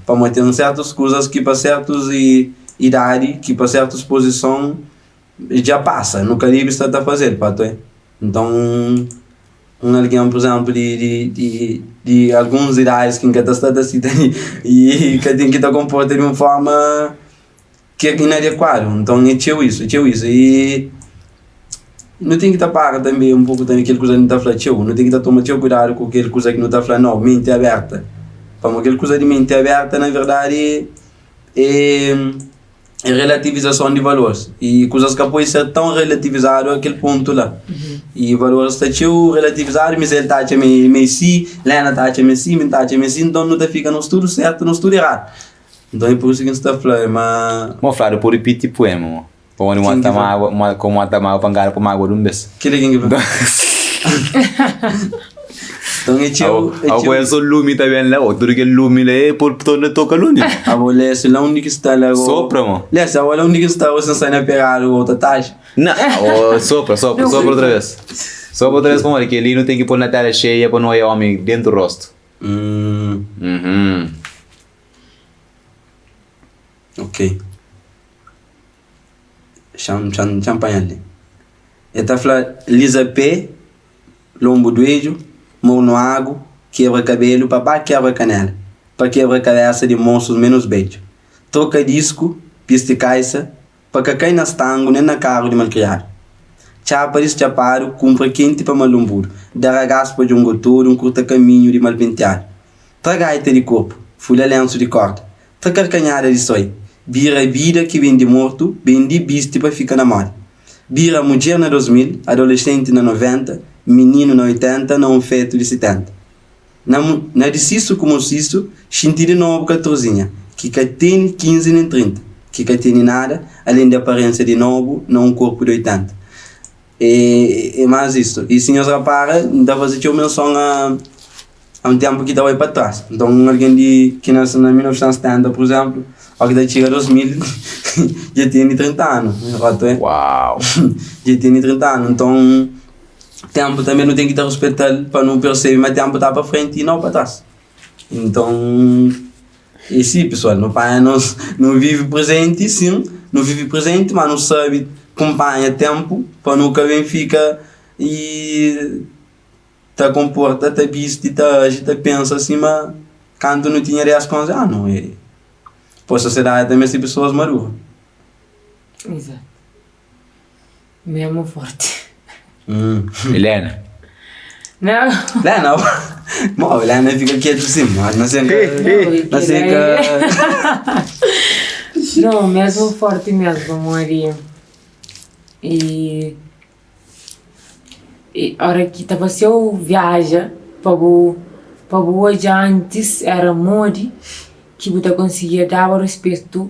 Pamodi ten sertus kuzas ki pa sertus idadi, ki pa sertus pozison dja pasa, nu ka debe sta ta fazel pa to. Nton un algen pur izemplu di di di di alguns idadis ki N ka ta sta ta sita li i ka ten ki ta konporta di un forma ki é inadekuadu, nton é txeu isu, é txeu isu i nu ten ki ta para tanbe un poku tanbe kel kuza ki nu ta fla txeu, nu ten ki ta toma txeu kuidadu ku kel kuza ki nu ta fla nau, menti aberta, pamodi kel kuza di menti aberta na verdadi é é relativizason di valoris i kuzas ka pode ser tãu relativizadu a kel pontu la i valoris sta txeu relativizadu, mi el ta atxa ma é si, Lena ta atxa ma é si, mi ta atxa ma é si, nton nu ta fika nos tudu sertu nos tudu eradu. Nton é pur isu ki N sta fla ma. Mo fladu pode piti puema mo. Pamodi mo ta mágua, mo komu mo ta mágua pa ngara pa mágua dun bes. Kila ken ki fla? Nton é txeu, é Abo txeu. é so lumi ta ben la, o tudu kel lumi la é por torna toka lumi. Abo Lécio la undi ki sta la go. Sopra mo. Lécio abo la undi ki sta go sen sai na pegadu go ta taxa. Na, o sopra, sopra, sopra outra vez. Sopra outra vez pamodi kel li nu ten ki pol na tela xeia pa nu oia omi dentu rostu. Uhum. Ok. Xa-m, xa-m, xa-m panha-l li. El ta fla, Liza pé, lonbu duedju, mornu agu, kebra kabelu pa ba kebra kanela, pa kebra kabesa di mosus menus bedju, troka disku, bisti kaisa, pa ka kai na stangu nen na karu di malkriadu. Txapa distxapadu, kunpra kenti pa malunbudu, da ragás pa djongotodu, nkurta kaminhu di malpentiadu. Tra gaita di korpu, fulha lensu di korda, tra karkanhada di soi, bira bida ki ben di mortu, ben di bisti pa fika na moda. Bira mudjer na 2000, adolesenti na 90, mininu na 80, na un fetu di 70. Na na di sisu ku mosisu, xinti di nobu katorzinha, ki ka tene 15 nen 30, ki ka tene nada alen di aparensia di nobu na un korpu di 80. E, e mas istu. I si nhos rapara, N ta faze txeu menson a. É un ténpu ki ta bai pa tras. Nton, un algen di ki nase na 1970, pur izénplu, óki ta txiga 2000 dja tene 30 anu. Otu é? Uau! Dja tene 30 anu. Nton, ténpu tanbê nu ten ki ta ruspeta-l pa nu persebe ma ténpu ta pa frenti i nau pa tras. Nton, é si pesoal, nu panha nos, nu vive prezenti sin, nu vive prezenti, ma nu sabe kunpanha ténpu pa nu ka ben fika i. Ta konporta, ta bisti, ta aji, ta pensa sima kantu nu tinha 10 ku 11 anu. E poi sosiedadi ta meste pesoas maduru. Exato. Mesmo forte. Helena. Não. Helena, bom, Helena fica quieto sim, mas não sei que, não sei que. Não, mesmo forte mesmo, amor. E I ora ki ta fase-u viaja pa bu pa bu odja antis era modi ki bu ta konsigia daba ruspetu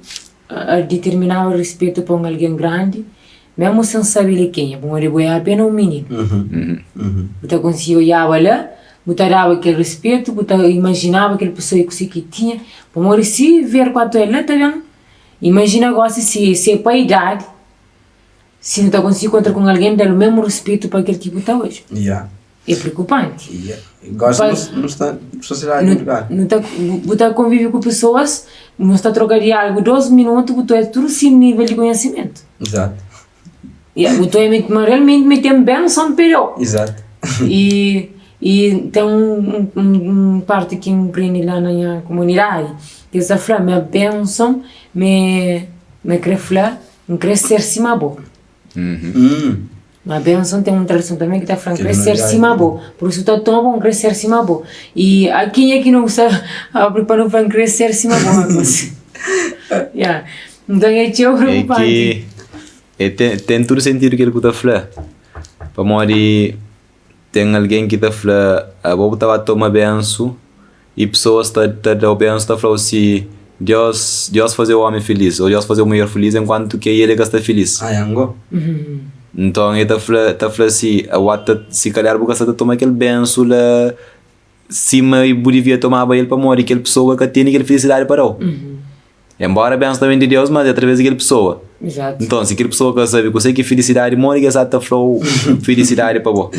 ditirminaba ruspetu pa un algen grandi mesmu sen sabe el é kenha pamodi bo é apena un mininu bu ta konsigi odjaba la bu ta daba kel ruspetu bu ta imajinaba kel pesoa i kuse ki tinha pamodi si ver ku atu el la ta ben imajina gosi si é pa idadi. Si nu ta konsigi kontra ku un algen, da-l mésmu ruspetu pa kel ki bu ta odja. Yeah. É preokupanti. Yeah. Gosi nu, nu sta sosiedadi komplikadu. Nu ta, bu ta konvive ku pesoas, nhos ta troka diálogu dos minutu, bu ta odja tudu si nível di konhisimentu. Exato. Yeah, bu ta odja ma realmenti ma ten benson pa el. Exato. E, e ten un, un, un parti ki N prende la na nha komunidadi, ki es ta fla ma benson ma ma krê fla N kre ser sima bo. Ma benson ten un traduson tanbe ki ta fla N kre ser sima bo. Pur isu ta toma N kre ser sima bo. I a kenha ki no sta abri pa no fla N kre ser sima bo. Ya. Nton é txeu É preokupanti. ki é ten, ten tudu sentidu kel ku ta fla. Pamodi ten algen ki ta fla abo bu ta ba toma bensu i pesoas ta ta dau bensu ta flau si Dios Dios faze omi feliz o Dios faze mulher feliz enkuantu ke el e ka sta feliz. Ah, yango. Nton el ta fla ta fla si abo ta si kalhar bu ka sta ta toma kel bensu la sima bu divia tomaba el pamodi kel pesoa ka tene kel felisidadi pa dau. Enbóra bensu ta ben di Deus, mas é através di kel pesoa. Exato. Nton, si kel pesoa ka sabe kuzê ki é filisidadi, modi ki el sa ta fla-u filisidadi pa bo?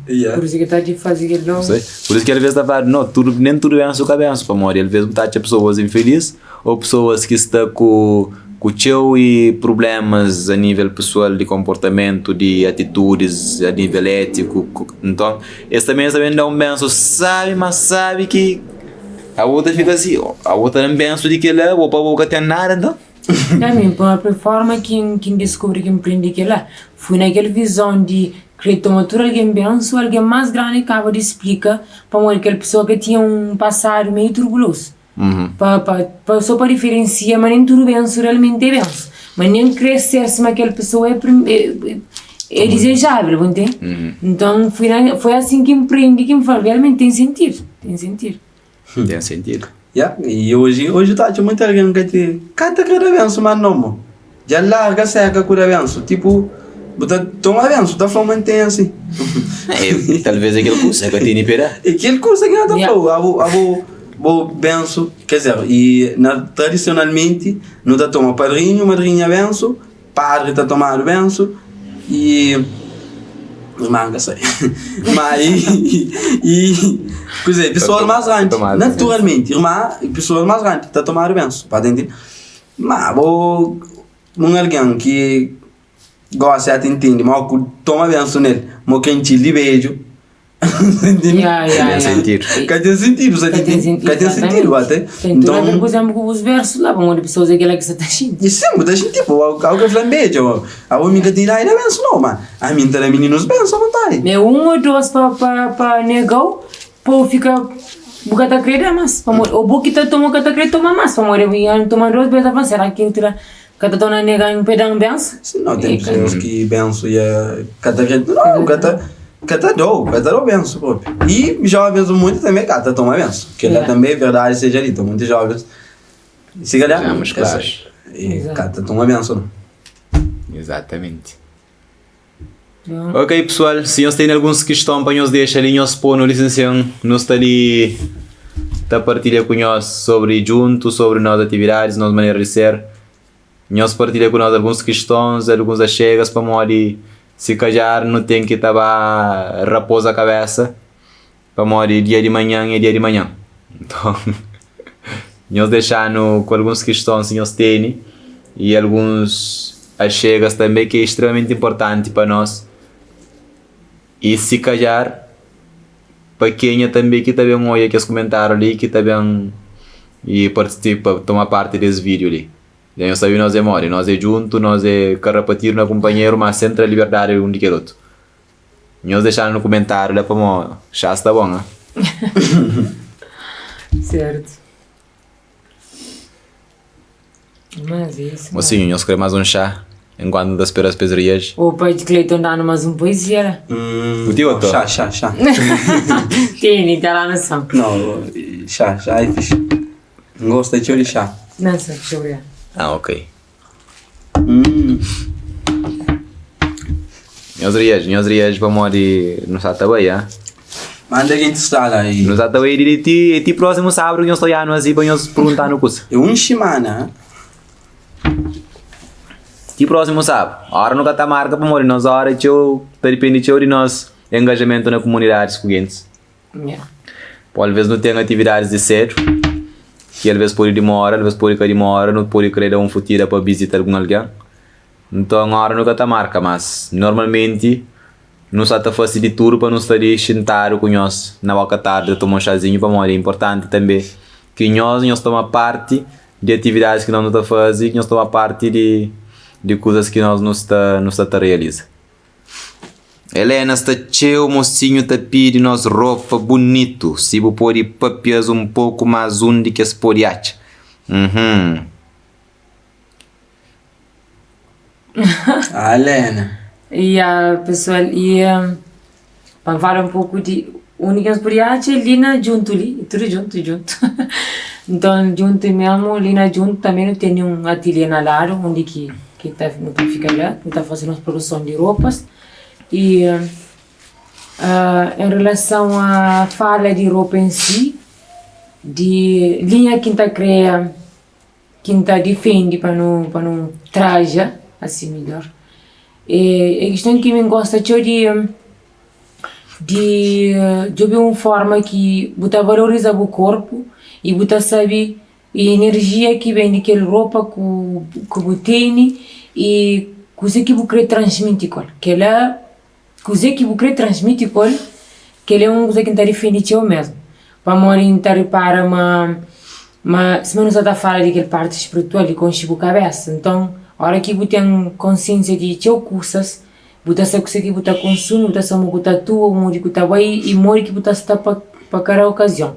Yeah. Pur isu ki ta di faze kel dom. Sei. Pur isu ki alvês ta fladu, no, tudu, nen tudu bensu ka bensu, pamodi alvês bu ta atxa pesoas infelis ô pesoas ki sta ku ku txeu i prublémas a nível pesoal, di konportamentu, di atitudis, a nível étiku. Nton, es tanbe es ta ben da un bensu sabi, mas sabi ki Abo ta fika si, abo ta da-m bensu di kel-la, bo pa bo ka ten nada nton? Na mi própi forma ki N ki N diskubri ki N prende kel-la, fui na kel vizon di kre toma tudu algen bensu, algen más grandi kaba di splika pamodi kel pesoa ka tinha un pasadu meiu turbulosu. Pa pa pa so pa diferensia ma nen tudu bensu realmenti é bensu, ma nen kre ser sima kel pesoa é é é dizejável, bu ntende? Nton fui na foi asin ki N prende ki N fla realmenti ten sentidu. Tem sentidu. Tem sentidu. Ya, i oji, oji ta atxa muita algen ka ti ka ta kre da bensu ma no mo. Dja larga seka ku da bensu. Tipo, bu ta toma bensu, ta fla mantenha si. É, talvez é kel kusa ka tene pe da. É kel kusa ki na ta Ya. fla, abo, abo, bo bensu, quer dizer, i na tradicionalmente nu ta toma padrinho, madrinha bensu, Padri ta tomadu bensu i irman ka sai. Ma i i kuzê, pesoas más grandi, naturalmenti, irma i pesoas más grandi ta tomadu bensu, pa ta intende. Ma bo un algen ki gosi ata intende ma ku toma bensu nel, ma u krentxil di bedju. Ya, ya, Tem ya. sentidu. Ka ten sentidu, sa Ka ten sentidu, Ka ten sentidu exatamente. ate. Tem tudo a ver, Nton, por exemplo, com os versos lá, pamodi pessoas é aquela que sa ta xinti. e sim, bu ta xinti, tipo, algo que fla beja, ó. A mi ka ten idade da bensu não, ma a mi ta da meninos bensu à vontade. Me um ou dois pa, pa, pa negau, pa fika, bu ka ta kre da mas, pamodi, ou bu ki ta toma, ka ta kre toma mas, pamodi bu ya toma dois bes, ta fla, será ki ta ka ta torna nega pa dan bensu? Sim, não, tem pessoas que bensu ya ka ta kre, não, ka ta ka ta dou, ka ta dou bensu propi. E jovens muito também ka ta toma bensu. Kel lá Yeah. também é verdade seja dita, muitos jovens se calhar Sejamos essa, claros. e ka ta toma bensu não. Exatamente. Ok pessoal, si nhos tene alguns kiston pa nhos dexa li nhos ponu li sinsin, nu sta li ta partilha ku nhos sobri djuntu, sobri nos atividadis, nos manera di ser. Nhos partilha ku nos alguns kistons, alguns axegas pamodi si kadjar nu ten ki ta ba rapoza kabesa pamodi dia di manhan é dia di manhan. Nton nhos dexa-nu ku alguns kistons si nhos tene i alguns axegas tanbe ki é istremamenti inportanti pa nos i si kadjar pa kenha tanbe ki ta ben odja kes kumentáriu li ki ta ben i partisipa toma parti des vídiu li. Dja nhos sabe nos é modi, nos é djuntu, nos é karapatidu na kunpanheru, má sen tra liberdadi un di kel otu. Nhos dexa-nu na kumentáriu la pamodi xá sta bon, ha? Certo. Mas é isso. Mocinho, nhos kre más un xá enkuantu nu ta spera-s pa es reaji? O pai di Cleiton dá-nu más un poesia la. Bu ti oto? Xá, xá, xá. Tene, ta lá na son. Não, xá, xá é fixe. N gosta txeu di xá. Não, só fixe, obrigado. Ah, ok. Nhos reaji, nhos reaji pamodi nu sa ta bai, ah. Manda gen sta la i. Nu sa ta bai di ti, ti prósimu sábadu ki nhos ta oianu asi pa nhos perguntanu kusa. É un simana. Ti prósimu sábadu. Ora nu ka ta marka pamodi nos ora é txeu, ta dipende txeu di nos engajamentu na kumunidadis ku gentis. Pô alvês nu ten atividadis di sédu ki alvês pode dimora, alvês pode ka dimora, nu pode krê da un futida pa vizita algun algen. Nton óra nu ka ta marka, mas normalmenti nu sa ta fase di tudu pa nu sta li xintadu ku nhos na boka tardi ta toma un xazinhu pamodi é inportanti tanbe ki nhos, nhos toma parti di atividadis ki nos nu ta faze, nhos toma parti di kuzas ki nos nu sta nu sta ta realiza. Helena sta txeu mosinhu ta pidi nos ropa bunitu si bu podi papias un poku mas undi kes podi atxa uhum. Ah Helena. Ya pessoal e pa fala un poku di undi ki nos podi atxa li na djuntu li tudu djuntu djuntu nton djuntu mesmu li na djuntu tanbe nu tene un atelie na ladu undi ki ki ta nu ta fika la nu ta fase nos produson di ropas i en relason a fala di ropa en si di linha ki N ta kria ki N ta difende pa nu pa nu traja asi midjor é kiston ki mi N gosta txeu di di djobe un forma ki bu ta valoriza bu korpu i bu ta sabe I enerjia ki ben di kel ropa ku ku bu tene i kuzê ki bu krê transmiti ku el. Kel-la, kuzê ki bu krê transmiti ku el, kel-la é un kuza ki N ta difende txeu mésmu. Pamodi N ta repara ma ma sima nu sta ta fala di kel parti spritual di konxe bu kabésa, nton óra ki bu ten konsiénsia di txeu kusas, bu ta sabe kuzê ki bu ta konsumi, bu ta sabe modi ki bu ta atua, modi ki bu ta bai i modi ki bu ta sta pa pa kada okazion.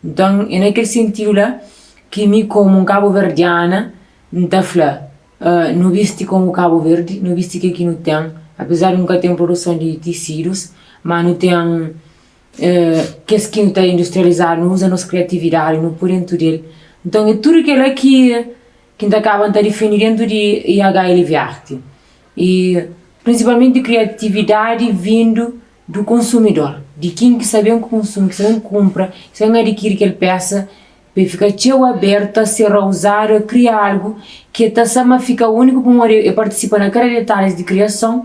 Nton, é na kel sentidu la ki mi komu un kabuverdiana N ta fla, nu bisti komu Kabu Verdi, nu bisti kel ki nu ten, apezar di nu ka ten produson di tisidus, ma nu ten kes ki nu ta industrializadu, nu uza nos kriatividadi, nu poi dentu del. Nton, é tudu kila ki ki N ta kaba N ta difende dentu di IHLV Arte. I prinsipalmenti kriatividadi vindu du konsumidor, di ken ki sta ben konsumi, ki sta ben kunpra, ki sta ben adikiri kel pesa, pa el fika txeu abertu a ser ouzadu, a kria algu ki el ta sa ma fika úniku pamodi el partisipa na kada detalhis di kriason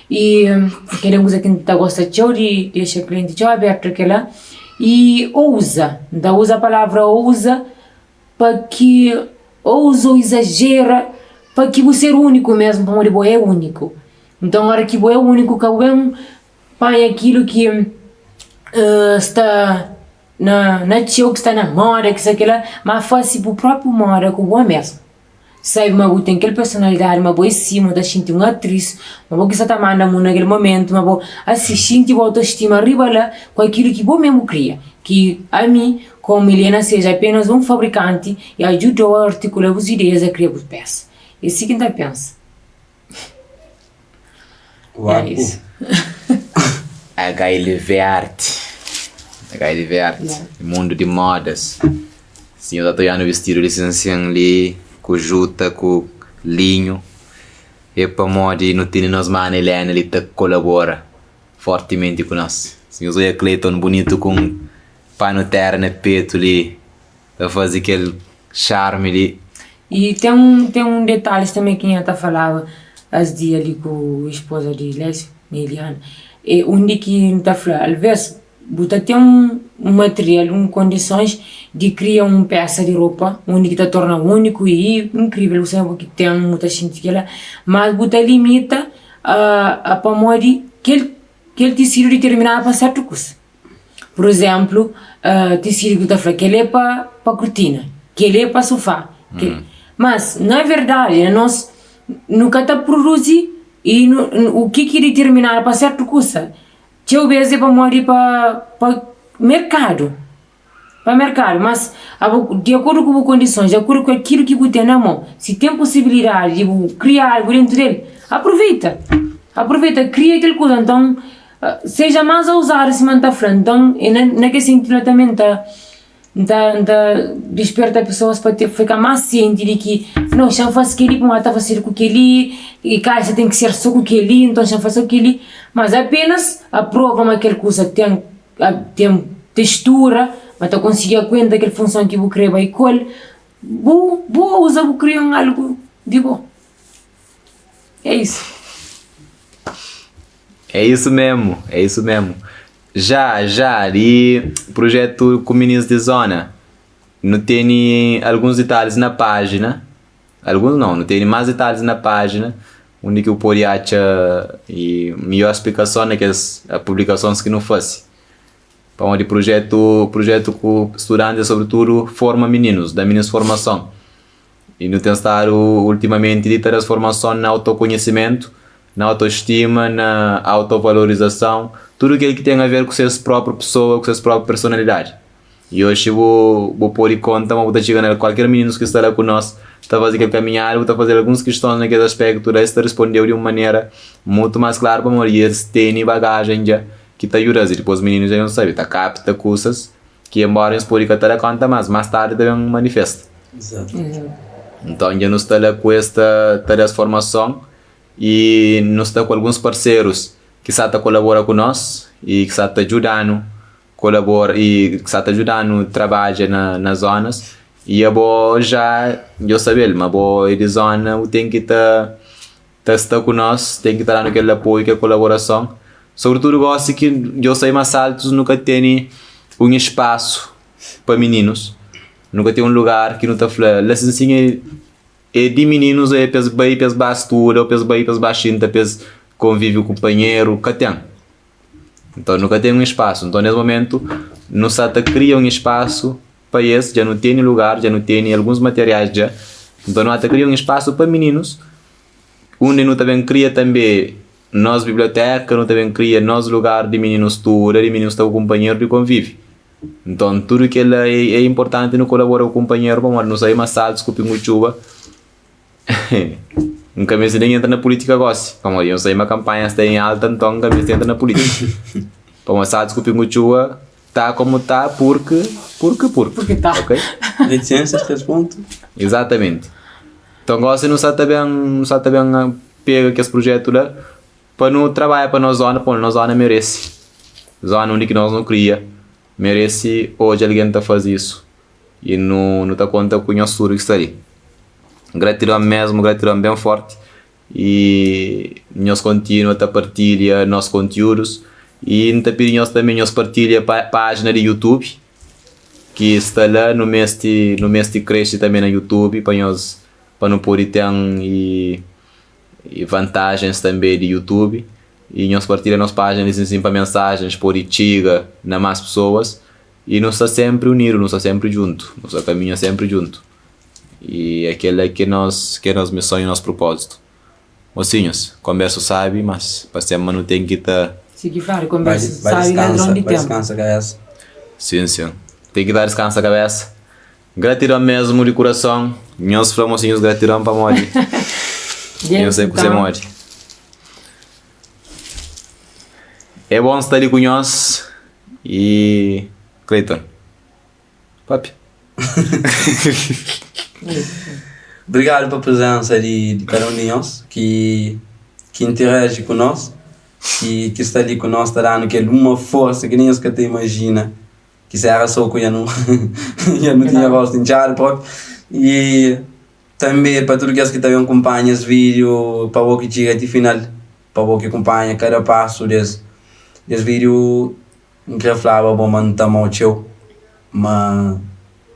i kel é un kuza ki N ta gosta txeu di dexa klienti txeu abertu kela i ouza, N ta uza palavra ouza pa ki ouza ou izajera pa ki bu ser úniku mesmu pamodi bo é úniku. Nton ora ki bo é úniku ka bu ben panha kilu ki sta na na txeu ki sta na moda ki sta kila ma fase bu propi moda ku bo mesmu sabe ma bu ten kel personalidadi ma bo é si ma bu ta xinti un atris ma bo ki sta ta manda mundu na kel momentu ma bo asi xinti bu autostima riba la ku akilu ki bo mesmu kria ki ami komu Eliana seja apenas un fabrikanti i ajudau a artikula bus ideias a kria bus pesa é si ki N ta pensa. É isso. HLV Arte HLV Arte Mundu di modas Si nhos ta oianu bistidu di sinsin li ku juta ku linhu. É pamodi nu tene nos mana Helena li ta kolabora fortimenti ku nos. Si nhos odja Cleiton bunitu ku un panu terra na petu li ta faze kel xarmi li. I ten un ten un detalhis tanbe ki nha ta falaba es dia li ku esposa di Lécio, nha Eliana, é undi ki N ta fla, alves Bu ta ten un material, un kondisons di kria un pesa di ropa undi ki ta torna úniku i inkrivel. Bu sabe ki ten, bu ta xinti kila, mas bu ta limita a pamodi kel kel tisidu diterminadu pa sertu kusa. Pur izemplu, tisidu ki bu ta fla kila é pa pa kurtina, kila é pa sufá, mas na verdadi na nos nu ka ta pruduzi i nu u ki ki diterminadu pa sertu kusa. Txeu bes é pamodi pa pa merkadu, pa merkadu, mas abo di akordu ku bu kondisons, di akordu ku akilu ki bu ten na mon, si ten posibilidadi di bu kria algu dentu del, aproveita, aproveita, kria kel kuza. Nton, seja mas ouzadu sima N ta fla. Nton, e na na kel sentidu la tanbe N ta N ta N ta disperta pesoas pa te fika más sienti di ki, no, xa N fase kel-li pamodi ta fasedu ku kel-li, i kaixa ten ki ser so ku kel-li, nton xa N fase so kel-li. Mas apenas aprova ma kel kusa ten ten testura, ma ta konsigi aguenta kel funson ki bu kre bai ku el, bu bu uza bu kria un algu di bo. É isu. É isu memu, é isu memu. Já, já, di projetu ku minis di zona, nu tene alguns ditalhis na pájina, alguns nau, nu tene más ditalhis na pájina undi ki bu pode atxa i midjór splikason na kes publikasons ki nu fase. Pamodi projetu, projetu ku studantis é sobritudu forma mininus, da mininus formason. I nu ten stadu ultimamenti li ta da-s formason na autokonhisimentu, na autostima, na autovalorizason, tudu kel ki ten a ver ku ses própriu pesoa, ku ses própriu personalidadi. I oxi bu bu pode konta ma bu ta txiga na kualker mininus ki sta la ku nos ta faze kel kaminhada, bu ta faze-l alguns kistons na kes aspektu la, es ta risponde-u di un manera mutu más klaru pamodi es tene bagajen dja ki ta djuda-s. I dipôs mininus dja nhos sabe, ta kapta kusas ki enbóra nhos pode ka ta da kónta más, más tardi ta ben manifesta. Nton dja nu sta la ku es ta ta da-s formason i nu sta ku alguns parserus ki sa ta kolabora ku nos i ki sa ta djuda-nu kolabora i ki sa ta djuda-nu trabadja na na zonas i abo ja djo sabe-l ma abo é di zona bu ten ki ta ta sta ku nos ten ki ta da-nu kel apoiu kel kolaborason sobritudu gosi ki djo sai más altus nu ka tene un ispasu pa mininus Nu ka ten un lugar ki nu ta fla la sin sin é di mininus é pa es bai pa es ba studa ô pa es bai pa es ba xinta pa es konvive ku kunpanheru ka ten nton nu ka ten un spasu nton nes momentu nu sa ta kria un spasu pa es dja nu tene lugar dja nu tene alguns materiais dja nton nu ata kria un spasu pa mininus undi nu ta ben kria tanbe nos biblioteka nu ta ben kria nos lugar di mininus studa di mininus sta ku kunpanheru di konvive. Nton tudu kel-la é inportanti nu kolabora ku kunpanheru pamodi nu sabe ma saltus ku pingu txuba N ka meste nen entra na pulítika gósi pamodi N sabe ma kanpanha sta en alta nton N ka meste entra na pulítika pamodi saltus ku pingu txuba ta komu ta purki purki purki Purki ta. ok Reticências, 3 pontu. Izatamenti nton gósi nu sa ta ben nu sa ta ben pega kes prujétu la Pa nu trabadja pa nos zona, pamodi nos zona merese. Zona undi ki nos nu kria merese odja algen ta faze isu. I nu nu ta konta ku nhos tudu ki sta li. Gratidon mesmu, gratidon ben forti. I nhos kontinua ta partilha nos kontiúdus. I N ta pidi nhos tanbe nhos partilha pájina di YouTube ki sta la. Nu meste nu meste krese tanbe na YouTube pa nhos pa nu pode ten i. i vantajens tanbe di youtube i nhos partilha nos pajina li sin pa mensajens pode txiga na mas pesoas i nu sta senpri unidu nu sta senpri djuntu nu sta kaminha senpri djuntu i é kela ki nos ki é nos mison i nos propozitu mosinhus konbersu sabi mas pa sen ma nu ten ki ta Si ki fladu konbersu sabi ladron di Vai tempu. diskansa kabesa. Sin sin ten ki ta diskansa kabesa. Gratidon mesmu di kurason. Nhos fla mosinhus gratidon pamodi nhos sai ku se modi. É bon sta li ku nhos i Clayton. Papi. Obrigadu pa prezensa di di kada un di nhos ki ki interaji ku nos, ki ki sta li ku nos ta da-nu kel uma forsa ki nen nhos ka ta imajina. Ki se era so ku nha nu nha nu tinha rostu intxadu propi. I tanbe pa tudu kes ki ta ben kunpanha es vídiu, pa bo ki txiga ti final, pa bo ki kunpanha kada pasu des des vídiu, N kre flaba bo ma N ta amau txeu, ma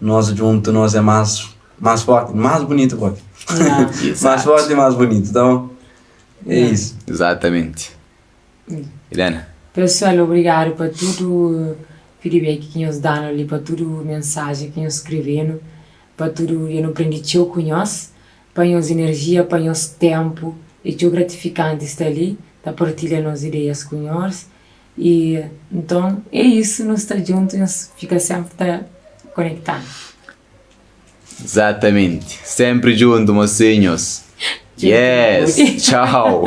nos djuntu nos é más más forti, más bunitu propi. Más forti i más bunitu, ta bon? É isu. Izatamenti. Helena. Pessoal, obrigadu pa tudu feedback ki nhos danu li, pa tudu mensajen ki nhos skrebe-nu, pa tudu, dja nu prende txeu ku nhos, pa nhos enerjia, pa nhos ténpu, é txeu gratifikanti sta li ta partilha nos ideias ku nhos i nton é isu, nu sta djuntu, nhos fika sénpri ta konektadu. Izatamenti, sénpri djuntu mosinhus. Yes! Txau!